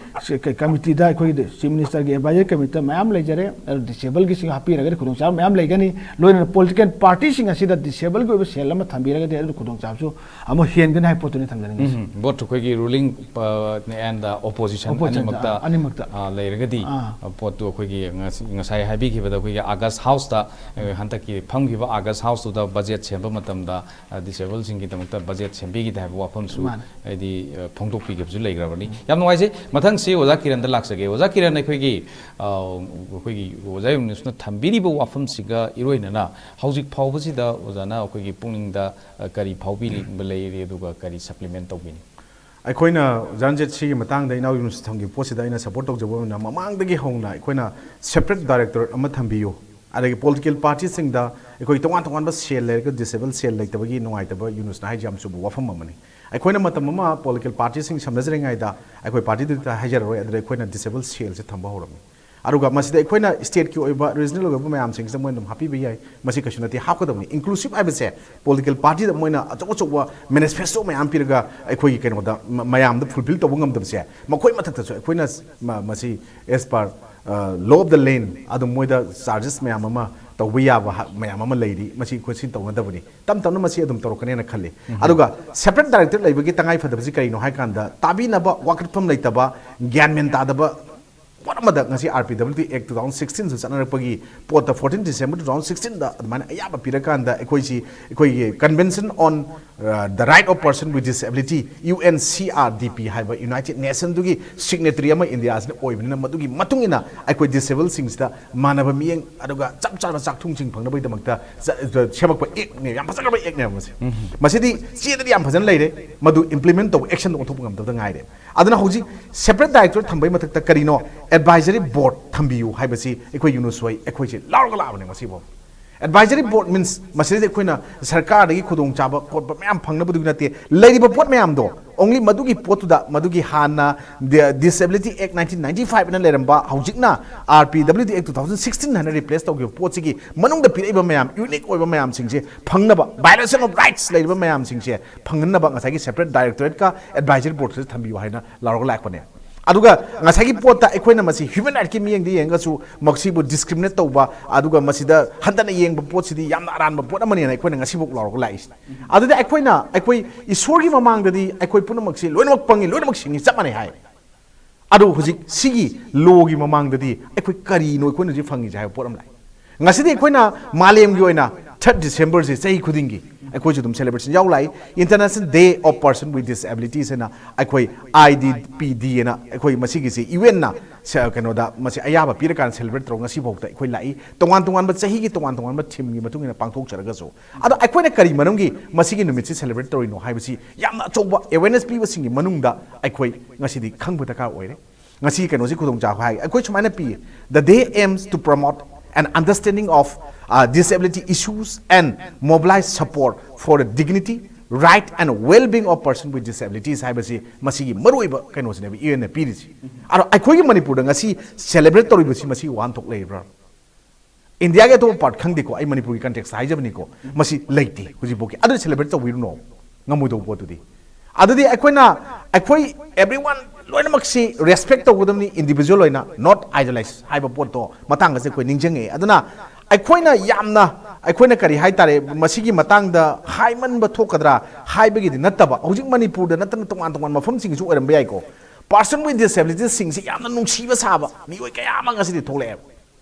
ꯀꯃꯤꯇꯤꯗ, ꯑꯩꯈꯣꯏꯒꯤ ꯆꯤꯐ ꯃꯤꯅꯤꯁꯇꯔꯒꯤ ꯑꯦꯗꯚꯥꯏꯖꯔꯤ ꯀꯃꯤꯇꯤꯗ ꯃꯌꯥꯝ ꯂꯩꯖꯔꯦ꯫ ꯑꯗꯨ ꯗꯤꯁꯦꯕꯜꯒꯤꯁꯤꯡ ꯍꯥꯞꯄꯤꯔꯒꯗꯤ ꯈꯨꯗꯣꯡꯆꯥꯕ ꯃꯌꯥꯝ ꯂꯩꯒꯅꯤ꯫ ꯂꯣꯏꯅꯅ ꯄꯣꯂꯤꯇꯤꯀꯦꯜ ꯄꯥꯔꯇꯤꯁꯤꯡ ꯑꯁꯤꯗ ꯗꯤꯁꯦꯕꯜꯒꯤ ꯑꯣꯏꯕ ꯁꯦꯜ ꯑꯃ ꯊꯝꯕꯤꯔꯒꯗꯤ ꯑꯗꯨ ꯈꯨꯗꯣꯡꯆꯥꯕꯁꯨ ꯑꯃꯨꯛ ꯍꯦꯟꯒꯅꯤ ꯍꯥꯏꯕ ꯄꯣꯠꯇꯨꯅꯤ ꯊꯝꯖꯅꯤꯡꯉꯤꯁꯦ꯫ ꯎꯝ, ꯕꯣꯠ ꯑꯩꯈꯣꯏꯒꯤ ꯔꯨꯂꯤꯡ ꯑꯦꯟ ꯑꯣꯄꯣꯖꯤꯁꯟ ꯑꯣꯄꯣꯖꯤꯁꯟꯗ, ꯑꯅꯤꯃꯛꯇ, ꯑꯅꯤꯃꯛꯇ꯫ ꯑ, ꯂꯩꯔꯒꯗꯤ, ꯑꯥ꯫ ꯑ, ꯄꯣꯠꯇꯨ ꯑꯩꯈꯣꯏꯒꯤ ꯉꯁꯤ, ꯉꯁꯥꯏ ꯍꯥꯏꯕꯤꯈꯤꯕꯗ ꯑꯩꯈꯣꯏꯒꯤ ꯑꯥꯒꯁ ꯍꯥꯎꯁꯇ, ꯑ, ꯍꯟꯗꯛꯀꯤ ꯐꯝꯈꯤꯕ ꯑꯥꯒꯁ ꯍꯥꯎꯁꯇꯨꯗ ꯕꯖꯦꯠ ꯁꯦꯝꯕ ꯃꯇꯝꯗ, ꯑ, ꯗꯤꯁꯦꯕꯜꯁꯤꯡꯒꯤꯗꯃꯛꯇ ꯕꯖꯦꯠ ꯁꯦꯝꯕꯤꯈꯤꯗꯦ ꯍꯥꯏꯕ ꯋꯥꯐꯝꯁꯨ ꯃꯥꯅꯦ꯫ ꯍꯥꯏꯗꯤ, ꯑ, ꯐꯣꯡꯗꯣꯛꯄꯤꯈꯤꯕꯁꯨ ꯂꯩꯈ꯭ꯔꯕꯅꯤ꯫ ꯌꯥꯝ ꯅꯨꯡꯉꯥꯏꯖꯩ꯫ ꯃꯊꯪꯁꯤ ꯑꯣꯖꯥ ꯀꯤꯔꯟꯗ ꯂꯥꯛꯆꯒꯦ꯫ ꯑꯣꯖꯥ ꯀꯤꯔꯟ, ꯑꯩꯈꯣꯏꯒꯤ, ꯑ, ꯑꯩꯈꯣꯏꯒꯤ ꯑꯣꯖꯥ ꯌꯨꯅꯤꯁꯅ ꯊꯝꯕꯤꯔꯤꯕ ꯋꯥꯐꯝꯁꯤꯒ ꯏꯔꯣꯏꯅꯅ ꯍꯧꯖꯤꯛ ꯐꯥꯎꯕꯁꯤꯗ ꯑꯣꯖꯥꯅ ꯑꯩꯈꯣꯏꯒꯤ ꯄꯨꯛꯅꯤꯡꯗ, ꯑ, ꯀꯔꯤ ꯐꯥꯎꯕꯤꯕ ꯂꯩꯔꯤ, ꯑꯗꯨꯒ ꯀꯔꯤ ꯁꯄ꯭ꯂꯤꯃꯦꯟ ꯇꯧꯕꯤꯅꯤ? ꯑꯩꯈꯣꯏꯅ ꯖꯟꯖꯦꯠ ꯁꯤꯒꯤ ꯃꯇꯥꯡꯗ ꯏꯅꯥꯎ ꯌꯨꯅꯨꯁ ꯊꯝꯈꯤꯕ ꯄꯣꯠꯁꯤꯗ ꯑꯩꯅ ꯁꯄꯣꯔꯠ ꯇꯧꯖꯕ ꯑꯣꯏꯅ ꯃꯃꯥꯡꯗꯒꯤ ꯍꯧꯅ ꯑꯩꯈꯣꯏꯅ ꯁꯦꯄꯔꯦꯠ ꯗꯥꯏꯔꯦꯛꯇꯣꯔꯦꯠ ꯑꯃ ꯊꯝꯕꯤꯌꯨ, ꯑꯗꯒꯤ ꯄꯣꯂꯤꯇꯤꯀꯦꯜ ꯄꯥꯔꯇꯤꯁꯤꯡꯗ ꯑꯩꯈꯣꯏ ꯇꯣꯉꯥꯟ ꯇꯣꯉꯥꯟꯕ ꯁꯦꯜ ꯂꯩꯔꯒ ꯗꯤꯁꯦꯕꯜ ꯁꯦꯜ ꯂꯩꯇꯕꯒꯤ ꯅꯨꯡꯉꯥꯏꯇꯕ ꯌꯨꯅꯨꯁꯅ ꯍꯥꯏꯁꯦ ꯌꯥꯝ ꯆꯨꯝꯕ ꯋꯥꯐꯝ ꯑꯃꯅꯤ꯫ ꯑꯩꯈꯣꯏꯅ ꯃꯇꯝ ꯑꯃ ꯄꯣꯂꯤꯇꯤꯀꯦꯜ ꯄꯥꯔꯇꯤꯁꯤꯡ ꯁꯝꯅꯖꯔꯤꯉꯩꯗ ꯑꯩꯈꯣꯏ ꯄꯥꯔꯇꯤꯗꯨꯗꯤ ꯍꯥꯏꯖꯔꯔꯣꯏ, ꯑꯗꯨꯗ ꯑꯩꯈꯣꯏꯅ ꯗꯤꯁꯦꯕꯜ ꯁꯦꯜꯁꯦ ꯊꯝꯕ ꯍꯧꯔꯝꯃꯤ꯫ ꯑꯗꯨꯒ ꯃꯁꯤꯗ ꯑꯩꯈꯣꯏꯅ stateꯀꯤ ꯑꯣꯏꯕ regional ꯑꯣꯏꯕ ꯃꯌꯥꯝꯁꯤꯡꯁꯤꯗ ꯃꯣꯏꯅ ꯑꯗꯨꯝ ꯍꯥꯞꯄꯤꯕ ꯌꯥꯏ꯫ ꯃꯁꯤ ꯀꯩꯁꯨ ꯅꯠꯇꯦ, ꯍꯥꯞꯀꯗꯕꯅꯤ꯫ Inclusive ꯍꯥꯏꯕꯁꯦ political partyꯗ ꯃꯣꯏꯅ ꯑꯆꯧ ꯑꯆꯧꯕ manifesto ꯃꯌꯥꯝ ꯄꯤꯔꯒ ꯑꯩꯈꯣꯏꯒꯤ ꯀꯩꯅꯣꯗ ꯃ- ꯃꯌꯥꯝꯗ fulfill ꯇꯧꯕ ꯉꯝꯗꯕꯁꯦ, ꯃꯈꯣꯏ ꯃꯊꯛꯇꯁꯨ ꯑꯩꯈꯣꯏꯅ ꯃ- ꯃꯁꯤ as per law of the land ꯑꯗꯨꯝ ꯃꯣꯏꯗ charges ꯃꯌꯥꯝ ꯑꯃ ꯇꯧꯕ ꯌꯥꯕ ꯍ- ꯃꯌꯥꯝ ꯑꯃ ꯂꯩꯔꯤ꯫ ꯃꯁꯤ ꯑꯩꯈꯣꯏ ꯁꯤ ꯇꯧꯅꯗꯕꯅꯤ꯫ ꯇꯞ ꯇꯞꯅ ꯃꯁꯤ ꯑꯗꯨꯝ ꯇꯧꯔꯛꯀꯅꯦꯅ ꯈꯜꯂꯤ꯫ ꯑꯗꯨꯒ separate directorate ꯂꯩꯕꯒꯤ ꯇꯉꯥꯏ ꯐꯗꯕꯁꯤ ꯀꯔꯤꯅꯣ ꯍꯥꯏ ꯀꯥꯟꯗ, ꯇꯥꯕꯤꯅꯕ, ꯋꯥꯀꯠꯐꯝ ꯂꯩꯇꯕ, ꯒ꯭ꯌꯥꯟ ꯃꯦꯟ ꯇꯥꯗꯕ ꯄꯣꯠ ꯑꯃꯗ ꯉꯁꯤ R P W D Act two thousand sixteen ꯁꯨ ꯆꯠꯅꯔꯛꯄꯒꯤ ꯄꯣꯠꯇ fourteen December two thousand sixteen ꯗ ꯑꯗꯨꯃꯥꯏꯅ ꯑꯌꯥꯕ ꯄꯤꯔꯀꯥꯟꯗ ꯑꯩꯈꯣꯏꯁꯤ, ꯑꯩꯈꯣꯏꯒꯤ Convention on, uh, the Right of Person with Disability, U N C R D P ꯍꯥꯏꯕ United Nation ꯗꯨꯒꯤ signatory ꯑꯃ ꯏꯟꯗꯤꯌꯥꯁꯤꯅ ꯑꯣꯏꯕꯅꯤꯅ, ꯃꯗꯨꯒꯤ ꯃꯇꯨꯡ ꯏꯟꯅ ꯑꯩꯈꯣꯏ disabled ꯁꯤꯡꯁꯤꯗ ꯃꯥꯟꯅꯕ ꯃꯤꯠꯌꯦꯡ ꯑꯗꯨꯒ ꯆꯞ ꯆꯥꯕ ꯆꯥꯛꯊꯨꯡꯁꯤꯡ ꯐꯪꯅꯕꯒꯤꯗꯃꯛꯇ ꯆ- ꯁꯦꯝꯃꯛꯄ act ꯅꯦ꯫ ꯌꯥꯝ ꯐꯖꯈ꯭ꯔꯕ act ꯅꯦꯕ ꯃꯁꯤ꯫ ꯃꯁꯤꯗꯤ ꯆꯦꯗꯗꯤ ꯌꯥꯝ ꯐꯖꯅ ꯂꯩꯔꯦ, ꯃꯗꯨ implement ꯇꯧꯕ, action ꯗ ꯑꯣꯟꯊꯣꯛꯄ ꯉꯝꯗꯕꯗ ꯉꯥꯏꯔꯦ꯫ ꯑꯗꯨꯅ ꯍꯧꯖꯤꯛ separate directorate ꯊꯝꯕꯒꯤ ꯃꯊꯛꯇ ꯀꯔꯤꯅꯣ, advisory board ꯊꯝꯕꯤꯌꯨ ꯍꯥꯏꯕꯁꯤ ꯑꯩꯈꯣꯏ ꯌꯨꯅꯨꯁ ꯍꯣꯏ ꯑꯩꯈꯣꯏꯁꯦ ꯂꯥꯎꯔꯒ ꯂꯥꯛꯑꯕꯅꯦ ꯉꯁꯤꯐꯥꯎ꯫ Advisory board means ꯃꯁꯤꯗꯩꯗ ꯑꯩꯈꯣꯏꯅ ꯁꯔꯀꯥꯔꯗꯒꯤ ꯈꯨꯗꯣꯡꯆꯥꯕ ꯈꯣꯠꯄ ꯃꯌꯥꯝ ꯐꯪꯅꯕꯗꯨꯒꯤ ꯅꯠꯇꯦ, ꯂꯩꯔꯤꯕ ꯄꯣꯠ ꯃꯌꯥꯝꯗꯣ only ꯃꯗꯨꯒꯤ ꯄꯣꯠꯇꯨꯗ, ꯃꯗꯨꯒꯤ ꯍꯥꯟꯅ Di- Disability Act nineteen ninety five ꯑꯅ ꯂꯩꯔꯝꯕ, ꯍꯧꯖꯤꯛꯅ R P W D Act two thousand sixteen ꯍꯥꯏꯅ replace ꯇꯧꯈꯤꯕ ꯄꯣꯠꯁꯤꯒꯤ ꯃꯅꯨꯡꯗ ꯄꯤꯔꯛꯏꯕ ꯃꯌꯥꯝ, unique ꯑꯣꯏꯕ ꯃꯌꯥꯝꯁꯤꯡꯁꯦ ꯐꯪꯅꯕ, violation of rights ꯂꯩꯔꯤꯕ ꯃꯌꯥꯝꯁꯤꯡꯁꯦ ꯐꯪꯍꯟꯅꯕ ꯉꯁꯥꯏꯒꯤ separate directorate ꯀ advisory board ꯁꯤꯗ ꯊꯝꯕꯤꯌꯨ ꯍꯥꯏꯅ ꯂꯥꯎꯔꯒ ꯂꯥꯛꯄꯅꯦ꯫ ꯑꯗꯨꯒ ꯉꯁꯥꯏꯒꯤ ꯄꯣꯠꯇ ꯑꯩꯈꯣꯏꯅ ꯃꯁꯤ human right ꯀꯤ ꯃꯤꯠꯌꯦꯡꯗ ꯌꯦꯡꯉꯒꯁꯨ ꯃꯁꯤꯕꯨ discriminate ꯇꯧꯕ, ꯑꯗꯨꯒ ꯃꯁꯤꯗ ꯍꯟꯊꯅ ꯌꯦꯡꯕ ꯄꯣꯠꯁꯤꯗꯤ ꯌꯥꯝꯅ ꯑꯔꯥꯟꯕ ꯄꯣꯠ ꯑꯃꯅꯦꯅ ꯑꯩꯈꯣꯏꯅ ꯉꯁꯤꯐꯥꯎ ꯂꯥꯎꯔꯒ ꯂꯥꯛꯏꯁꯤꯅꯤ꯫ ꯑꯗꯨꯗꯤ ꯑꯩꯈꯣꯏꯅ, ꯑꯩꯈꯣꯏ ꯏꯁꯣꯔꯒꯤ ꯃꯃꯥꯡꯗꯗꯤ ꯑꯩꯈꯣꯏ ꯄꯨꯝꯅꯃꯛꯁꯤ ꯂꯣꯏꯅꯃꯛ ꯄꯪꯉꯤ, ꯂꯣꯏꯅꯃꯛ ꯁꯤꯡꯉꯤ, ꯆꯞ ꯃꯥꯟꯅꯩ ꯍꯥꯏ꯫ ꯑꯗꯨ ꯍꯧꯖꯤꯛ ꯁꯤꯒꯤ law ꯒꯤ ꯃꯃꯥꯡꯗꯗꯤ ꯑꯩꯈꯣꯏ ꯀꯔꯤꯅꯣ ꯑꯩꯈꯣꯏꯅ ꯍꯧꯖꯤꯛ ꯐꯪꯉꯤꯁꯦ ꯍꯥꯏꯕ ꯄꯣꯠ ꯑꯃ ꯂꯥꯛꯑꯦ꯫ ꯉꯁꯤꯗꯤ ꯑꯩꯈꯣꯏꯅ ꯃꯥꯂꯦꯝꯒꯤ ꯑꯣꯏꯅ third December ꯁꯦ ꯆꯍꯤ ꯈꯨꯗꯤꯡꯒꯤ ꯑꯩꯈꯣꯏꯁꯨ ꯑꯗꯨꯝ celebration ꯌꯥꯎ ꯂꯥꯛꯏ꯫ International Day of Person with Disabilities ꯍꯥꯏꯅ ꯑꯩꯈꯣꯏ I D P D ꯍꯥꯏꯅ ꯑꯩꯈꯣꯏ ꯃꯁꯤꯒꯤꯁꯤ U N ꯅ ꯁ- ꯀꯩꯅꯣꯗ ꯃꯁꯤ ꯑꯌꯥꯕ ꯄꯤꯔꯀꯥꯟꯗ celebrate ꯇꯧꯔꯒ ꯉꯁꯤꯐꯥꯎꯗ ꯑꯩꯈꯣꯏ ꯂꯥꯛꯏ꯫ ꯇꯣꯉꯥꯟ ꯇꯣꯉꯥꯟꯕ ꯆꯍꯤꯒꯤ ꯇꯣꯉꯥꯟ ꯇꯣꯉꯥꯟꯕ theme ꯒꯤ ꯃꯇꯨꯡ ꯏꯟꯅ ꯄꯥꯡꯊꯣꯛꯆꯔꯒꯁꯨ, ꯑꯗꯣ ꯑꯩꯈꯣꯏꯅ ꯀꯔꯤ ꯃꯔꯝꯒꯤ ꯃꯁꯤꯒꯤ ꯅꯨꯃꯤꯠꯁꯤ celebrate ꯇꯧꯔꯤꯅꯣ ꯍꯥꯏꯕꯁꯤ ꯌꯥꯝꯅ ꯑꯆꯧꯕ awareness ꯄꯤꯕꯁꯤꯡꯒꯤ ꯃꯅꯨꯡꯗ ꯑꯩꯈꯣꯏ ꯉꯁꯤꯗꯤ ꯈꯪꯕ ꯗꯔꯀꯥꯔ ꯑꯣꯏꯔꯦ꯫ ꯉꯁꯤ ꯀꯩꯅꯣꯁꯤ ꯈꯨꯗꯣꯡꯆꯥꯕ ꯍꯥꯏ ꯑꯩꯈꯣꯏ ꯁꯨꯃꯥꯏꯅ ꯄꯤ: "The day aims to promote an understanding of, uh, disability issues and mobilize support for the dignity, Right and well-being of person with disabilities ꯍꯥꯏꯕꯁꯤ ꯃꯁꯤꯒꯤ ꯃꯔꯨꯑꯣꯏꯕ ꯀꯩꯅꯣꯁꯤꯅꯦꯕ ꯌꯨ ꯑꯦꯟꯅ ꯄꯤꯔꯤꯁꯤ꯫ ꯑꯗꯣ ꯑꯩꯈꯣꯏꯒꯤ ꯃꯅꯤꯄꯨꯔꯗ ꯉꯁꯤ celebrate ꯇꯧꯔꯤꯕꯁꯤ ꯃꯁꯤ ꯋꯥꯍꯟꯊꯣꯛ ꯂꯩꯕ꯭ꯔꯥ? ꯏꯟꯗꯤꯌꯥꯒꯤ ꯑꯇꯣꯞꯄ part ꯈꯪꯗꯦꯀꯣ, ꯑꯩ ꯃꯅꯤꯄꯨꯔꯒꯤ context ꯍꯥꯏꯖꯕꯅꯤꯀꯣ, ꯃꯁꯤ ꯂꯩꯇꯦ ꯍꯧꯖꯤꯛꯐꯥꯎꯒꯤ꯫ ꯑꯗꯨ celebrate ꯇꯧꯕꯤꯔꯨꯅꯣ, ꯉꯝꯃꯣꯏꯗꯧꯕ ꯄꯣꯠꯇꯨꯗꯤ꯫ ꯑꯗꯨꯗꯤ ꯑꯩꯈꯣꯏꯅ, ꯑꯩꯈꯣꯏ everyone ꯂꯣꯏꯅꯃꯛꯁꯤ respect ꯇꯧꯒꯗꯕꯅꯤ, individual ꯑꯣꯏꯅ, not idolize ꯍꯥꯏꯕ ꯄꯣꯠꯇꯣ ꯃꯇꯥꯡ ꯑꯁꯦ ꯑꯩꯈꯣꯏ ꯅꯤꯡꯁꯤꯡꯉꯛꯑꯦ꯫ ꯑꯗꯨꯅ ꯑꯩꯈꯣꯏꯅ ꯌꯥꯝꯅ, ꯑꯩꯈꯣꯏꯅ ꯀꯔꯤ ꯍꯥꯏꯇꯥꯔꯦ, ꯃꯁꯤꯒꯤ ꯃꯇꯥꯡꯗ ꯍꯥꯏꯃꯟꯕ ꯊꯣꯛꯀꯗ꯭ꯔꯥ ꯍꯥꯏꯕꯒꯤꯗꯤ ꯅꯠꯇꯕ, ꯍꯧꯖꯤꯛ ꯃꯅꯤꯄꯨꯔꯗ ꯅꯠꯇꯅ ꯇꯣꯉꯥꯟ ꯇꯣꯉꯥꯟꯕ ꯃꯐꯝꯁꯤꯡꯁꯨ ꯑꯣꯏꯔꯝꯕ ꯌꯥꯏꯀꯣ, person with disabilitiesꯁꯤꯡꯁꯤ ꯌꯥꯝꯅ ꯅꯨꯡꯁꯤꯕ ꯁꯥꯕ ꯃꯤꯑꯣꯏ ꯀꯌꯥ ꯑꯃ ꯉꯁꯤꯗꯤ ꯊꯣꯛꯂꯛꯑꯦꯕ꯫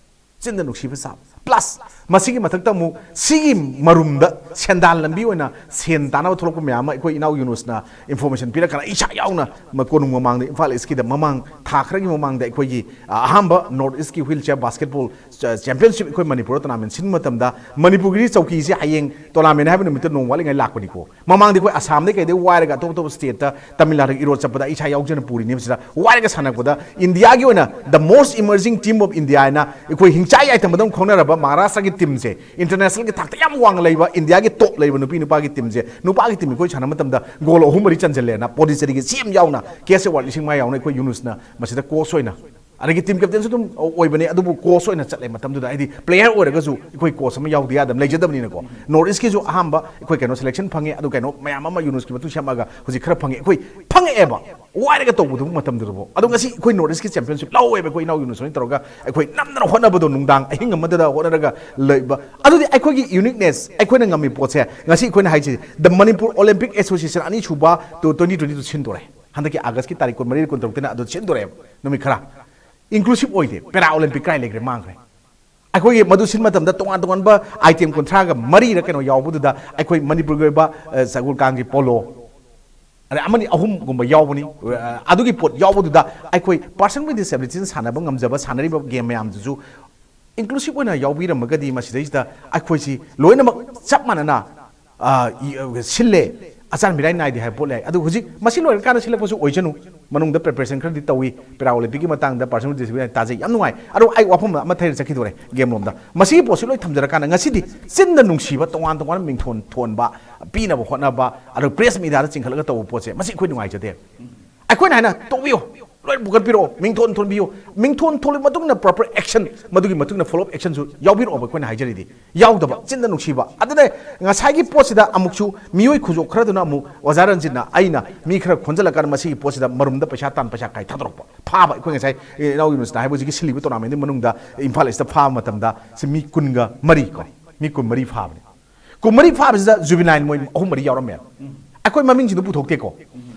ꯆꯤꯟꯗ ꯅꯨꯡꯁꯤꯕ ꯁꯥꯕ꯫ Plus, ꯃꯁꯤꯒꯤ ꯃꯊꯛꯇ ꯑꯃꯨꯛ ꯁꯤꯒꯤ ꯃꯔꯨꯝꯗ ꯁꯦꯟꯗꯥꯟ ꯂꯝꯕꯤ ꯑꯣꯏꯅ ꯁꯦꯟ ꯇꯥꯅꯕ ꯊꯣꯛꯂꯛꯄ ꯃꯌꯥꯝ ꯑꯃ ꯑꯩꯈꯣꯏ ꯏꯅꯥꯎ ꯌꯨꯅꯨꯁꯅ information ꯄꯤꯔꯛꯀꯥꯟꯗ, ꯏꯁꯥ ꯌꯥꯎꯅ ꯃ-, ꯀꯣꯅꯨꯡ ꯃꯃꯥꯡꯗ, ꯏꯝꯐꯥꯜ ꯏꯁꯀꯤꯗ ꯃꯃꯥꯡ ꯊꯥ ꯈꯔꯒꯤ ꯃꯃꯥꯡꯗ ꯑꯩꯈꯣꯏꯒꯤ, ꯑ, ꯑꯍꯥꯟꯕ North Eastꯀꯤ wheelchair basketball ꯆ-, championship ꯑꯩꯈꯣꯏ ꯃꯅꯤꯄꯨꯔꯗ tournament ꯁꯤꯟꯕ ꯃꯇꯝꯗ ꯃꯅꯤꯄꯨꯔꯒꯤ ꯆꯧꯀꯤꯁꯦ ꯍꯌꯦꯡ tournament ꯍꯥꯏꯕ ꯅꯨꯃꯤꯠꯇ ꯅꯣꯡ ꯋꯥꯠꯂꯤꯉꯩ ꯂꯥꯛꯄꯅꯤꯀꯣ꯫ ꯃꯃꯥꯡꯗꯤ ꯑꯩꯈꯣꯏ ꯑꯁꯥꯝꯗꯒꯤ ꯀꯩꯗꯩ ꯋꯥꯏꯔꯒ ꯑꯇꯣꯞ ꯑꯇꯣꯞꯄ stateꯇ ꯇꯥꯃꯤꯜ ꯅꯥꯗꯨꯒꯤ ꯏꯔꯣ ꯆꯠꯄꯗ ꯑꯩ ꯏꯁꯥ ꯌꯥꯎꯖꯅ ꯄꯨꯔꯤꯅꯦꯕ꯫ ꯁꯤꯗ ꯋꯥꯏꯔꯒ ꯁꯥꯟꯅꯔꯛꯄꯗ ꯏꯟꯗꯤꯌꯥꯒꯤ ꯑꯣꯏꯅ the most emerging team of India ꯍꯥꯏꯅ ꯑꯩꯈꯣꯏ ꯍꯤꯡꯆꯥꯏ ꯌꯥꯏꯇꯝꯕꯗꯧ ꯈꯪꯅꯔꯕ ꯃꯍꯥꯔꯥꯁꯇ꯭ꯔꯒꯤ teamꯁꯦ, internationalꯒꯤ ꯊꯥꯛꯇ ꯌꯥꯝ ꯋꯥꯡꯅ ꯂꯩꯕ ꯏꯟꯗꯤꯌꯥꯒꯤ top ꯂꯩꯕ ꯅꯨꯄꯤ ꯅꯨꯄꯥꯒꯤ teamꯁꯦ, ꯅꯨꯄꯥꯒꯤ team ꯑꯩꯈꯣꯏ ꯁꯥꯟꯅꯕ ꯃꯇꯝꯗ goal ꯑꯍꯨꯝ ꯃꯔꯤ ꯆꯟꯁꯤꯜꯂꯦꯅ ꯄꯣꯟꯗꯤꯆꯦꯔꯤꯒꯤ ꯁꯤ ꯑꯦꯝ ꯌꯥꯎꯅ, cash award ꯂꯤꯁꯤꯡ ꯃꯉꯥ ꯌꯥꯎꯅ ꯑꯩꯈꯣꯏ ꯌꯨꯅꯨꯁꯅ ꯃꯁꯤꯗ coach ꯑꯣꯏꯅ, ꯑꯗꯒꯤ team captainꯁꯨ ꯑꯗꯨꯝ ꯑꯣꯏꯕꯅꯦ, ꯑꯗꯨꯕꯨ coach ꯑꯣꯏꯅ ꯆꯠꯂꯦ ꯃꯇꯝꯗꯨꯗ꯫ ꯍꯥꯏꯗꯤ player ꯑꯣꯏꯔꯒꯁꯨ ꯑꯩꯈꯣꯏ coach ꯑꯃ ꯌꯥꯎꯗ ꯌꯥꯗꯕ ꯂꯩꯖꯗꯕꯅꯤꯅꯀꯣ꯫ North Eastꯀꯤꯁꯨ ꯑꯍꯥꯟꯕ ꯑꯩꯈꯣꯏ ꯀꯩꯅꯣ selection ꯐꯪꯉꯦ, ꯑꯗꯨ ꯀꯩꯅꯣ ꯃꯌꯥꯝ ꯑꯃ ꯌꯨꯅꯨꯁꯀꯤ ꯃꯇꯨꯡ ꯁꯦꯝꯃꯛꯑꯒ ꯍꯧꯖꯤꯛ ꯈꯔ ꯐꯪꯉꯦ꯫ ꯑꯩꯈꯣꯏ ꯐꯪꯉꯛꯑꯦꯕ, ꯋꯥꯏꯔꯒ ꯇꯧꯕꯗꯨ ꯃꯇꯝꯗꯨꯗꯕꯨ꯫ ꯑꯗꯣ ꯉꯁꯤ ꯑꯩꯈꯣꯏ North Eastꯀꯤ championship ꯂꯧꯋꯦꯕ ꯑꯩꯈꯣꯏ ꯏꯅꯥꯎ ꯌꯨꯅꯨꯁ ꯍꯣꯏꯅ ꯇꯧꯔꯒ꯫ ꯑꯩꯈꯣꯏ ꯅꯝꯗꯅ ꯍꯣꯠꯅꯕꯗꯣ, ꯅꯨꯡꯗꯥꯡ ꯑꯍꯤꯡ ꯑꯃꯗꯗ ꯍꯣꯠꯅꯔꯒ ꯂꯩꯕ꯫ ꯑꯗꯨꯗꯤ ꯑꯩꯈꯣꯏꯒꯤ uniqueness, ꯑꯩꯈꯣꯏꯅ ꯉꯝꯃꯤ ꯄꯣꯠꯁꯦ ꯉꯁꯤ ꯑꯩꯈꯣꯏꯅ ꯍꯥꯏꯁꯤ, the Manipur Olympic Association ꯑꯅꯤꯁꯨꯕ ꯇꯨ twenty twenty two ꯁꯤꯟꯗꯣꯔꯦ꯫ ꯍꯟꯗꯛꯀꯤ Augustꯀꯤ ꯇꯥꯔꯤꯛ ꯀꯨꯟꯃꯔꯤ, ꯀꯨꯟꯇꯔꯨꯛꯇꯅ ꯑꯗꯨ ꯁꯤꯟꯗꯣꯔꯦꯕ, ꯅꯨꯃꯤꯠ ꯈꯔ꯫ Inclusive ꯑꯣꯏꯗꯦ, Para Olympic ꯀꯥꯏ ꯂꯩꯈ꯭ꯔꯦ? ꯃꯥꯡꯈ꯭ꯔꯦ꯫ ꯑꯩꯈꯣꯏꯒꯤ ꯃꯗꯨ ꯁꯤꯟꯕ ꯃꯇꯝꯗ ꯇꯣꯉꯥꯟ ꯇꯣꯉꯥꯟꯕ item ꯀꯨꯟꯊ꯭ꯔꯥꯒ ꯃꯔꯤꯔ ꯀꯩꯅꯣ ꯌꯥꯎꯕꯗꯨꯗ ꯑꯩꯈꯣꯏ ꯃꯅꯤꯄꯨꯔꯒꯤ ꯑꯣꯏꯕ, ꯑ, ꯁꯒꯣꯜ ꯀꯥꯡꯖꯩ polo, ꯑꯗꯩ ꯑꯃꯅꯤ ꯑꯍꯨꯝꯒꯨꯝꯕ ꯌꯥꯎꯕꯅꯤ꯫ ꯑ, ꯑꯗꯨꯒꯤ ꯄꯣꯠ ꯌꯥꯎꯕꯗꯨꯗ ꯑꯩꯈꯣꯏ person with disabilityꯅ ꯁꯥꯟꯅꯕ ꯉꯝꯖꯕ, ꯁꯥꯟꯅꯔꯤꯕ game ꯃꯌꯥꯝꯗꯨꯁꯨ inclusive ꯑꯣꯏꯅ ꯌꯥꯎꯕꯤꯔꯝꯃꯒꯗꯤ ꯃꯁꯤꯗꯩꯁꯤꯗ ꯑꯩꯈꯣꯏꯁꯤ ꯂꯣꯏꯅꯃꯛ ꯆꯞ ꯃꯥꯟꯅꯅ, ꯑ, ꯏ-, ꯑ, ꯁꯤꯜꯂꯦ꯫ ꯑꯆꯥꯟ ꯃꯤꯔꯥꯏ ꯅꯥꯏꯗꯦ ꯍꯥꯏꯕ ꯄꯣꯠ ꯂꯩ꯫ ꯑꯗꯨ ꯍꯧꯖꯤꯛ ꯃꯁꯤ ꯂꯣꯏꯔꯀꯥꯟꯗ ꯁꯤꯜꯂꯛꯄꯁꯨ ꯑꯣꯏꯁꯅꯨ, ꯃꯅꯨꯡꯗ preparation ꯈꯔꯗꯤ ꯇꯧꯏ, ꯄꯦꯔꯥ ꯑꯣꯂꯤꯝꯄꯤꯛꯀꯤ ꯃꯇꯥꯡꯗ, personal discipline ꯇꯥꯖꯩ, ꯌꯥꯝ ꯅꯨꯡꯉꯥꯏ꯫ ꯑꯗꯣ ꯑꯩ ꯋꯥꯐꯝ ꯑꯃ ꯊꯩꯔ ꯆꯠꯈꯤꯗꯣꯔꯦ game ꯂꯣꯝꯗ꯫ ꯃꯁꯤꯒꯤ ꯄꯣꯠꯁꯤ ꯂꯣꯏ ꯊꯝꯖꯔꯀꯥꯟꯗ ꯉꯁꯤꯗꯤ ꯆꯤꯟꯗ ꯅꯨꯡꯁꯤꯕ, ꯇꯣꯉꯥꯟ ꯇꯣꯉꯥꯟꯕ ꯃꯤꯡꯊꯣꯟ ꯊꯣꯟꯕ ꯄꯤꯅꯕ ꯍꯣꯠꯅꯕ, ꯑꯗꯨ press mediaꯗ ꯆꯤꯡꯈꯠꯂꯒ ꯇꯧꯕ ꯄꯣꯠꯁꯦ, ꯃꯁꯤ ꯑꯩꯈꯣꯏ ꯅꯨꯡꯉꯥꯏꯖꯗꯦ꯫ ꯑꯩꯈꯣꯏꯅ ꯍꯥꯏꯅ ꯇꯧꯕꯤꯌꯨ, ꯂꯣꯏ ꯄꯨꯈꯠꯄꯤꯔꯛꯑꯣ, ꯃꯤꯡꯊꯣꯟ ꯊꯣꯟꯕꯤꯌꯨ, ꯃꯤꯡꯊꯣꯟ ꯊꯣꯜꯂꯕ ꯃꯇꯨꯡꯗ proper action, ꯃꯗꯨꯒꯤ ꯃꯇꯨꯡꯗ follow up actionꯁꯨ ꯌꯥꯎꯕꯤꯔꯛꯑꯣꯕ꯫ ꯑꯩꯈꯣꯏꯅ ꯍꯥꯏꯖꯔꯤꯗꯤ ꯌꯥꯎꯗꯕ, ꯆꯤꯟꯗ ꯅꯨꯡꯁꯤꯕ꯫ ꯑꯗꯨꯅ ꯉꯁꯥꯏꯒꯤ ꯄꯣꯠꯁꯤꯗ ꯑꯃꯨꯛꯁꯨ ꯃꯤꯑꯣꯏ ꯈꯨꯖꯣꯞ ꯈꯔꯗꯨꯅ ꯑꯃꯨꯛ ꯑꯣꯖꯥ ꯔꯟꯖꯤꯠꯅ ꯑꯩꯅ ꯃꯤ ꯈꯔ ꯈꯣꯟꯖꯜꯂꯛꯀꯥꯟꯗ ꯃꯁꯤꯒꯤ ꯄꯣꯠꯁꯤꯗ ꯃꯔꯨꯝꯗ ꯄꯩꯁꯥ ꯇꯥꯟ, ꯄꯩꯁꯥ ꯀꯥꯏ ꯊꯥꯗꯣꯔꯛꯄ꯫ ꯐꯥꯕ ꯑꯩꯈꯣꯏ ꯉꯁꯥꯏ, ꯑꯦ, ꯏꯅꯥꯎ ꯌꯨꯅꯨꯁꯅ ꯍꯥꯏꯕ ꯍꯧꯖꯤꯛꯀꯤ ꯁꯤꯜꯂꯤꯕ tournamentꯗꯨꯒꯤ ꯃꯅꯨꯡꯗ ꯏꯝꯐꯥꯜ ꯏꯁꯇ ꯐꯥꯕ ꯃꯇꯝꯗ ꯁꯤ ꯃꯤ ꯀꯨꯟꯒ ꯃꯔꯤ ꯀꯣ, ꯃꯤ ꯀꯨꯟꯃꯔꯤ ꯐꯥꯕꯅꯤ꯫ ꯀꯨꯟꯃꯔꯤ ꯐꯥꯕꯁꯤꯗ juvenile ꯃꯣꯏ ꯑꯍꯨꯝ ꯃꯔꯤ ꯌꯥꯎꯔꯝꯃꯦ꯫ ꯑꯩꯈꯣꯏ ꯃꯃꯤꯡꯁꯤꯡꯗꯨ ꯄꯨꯊꯣꯛꯇꯦꯀꯣ꯫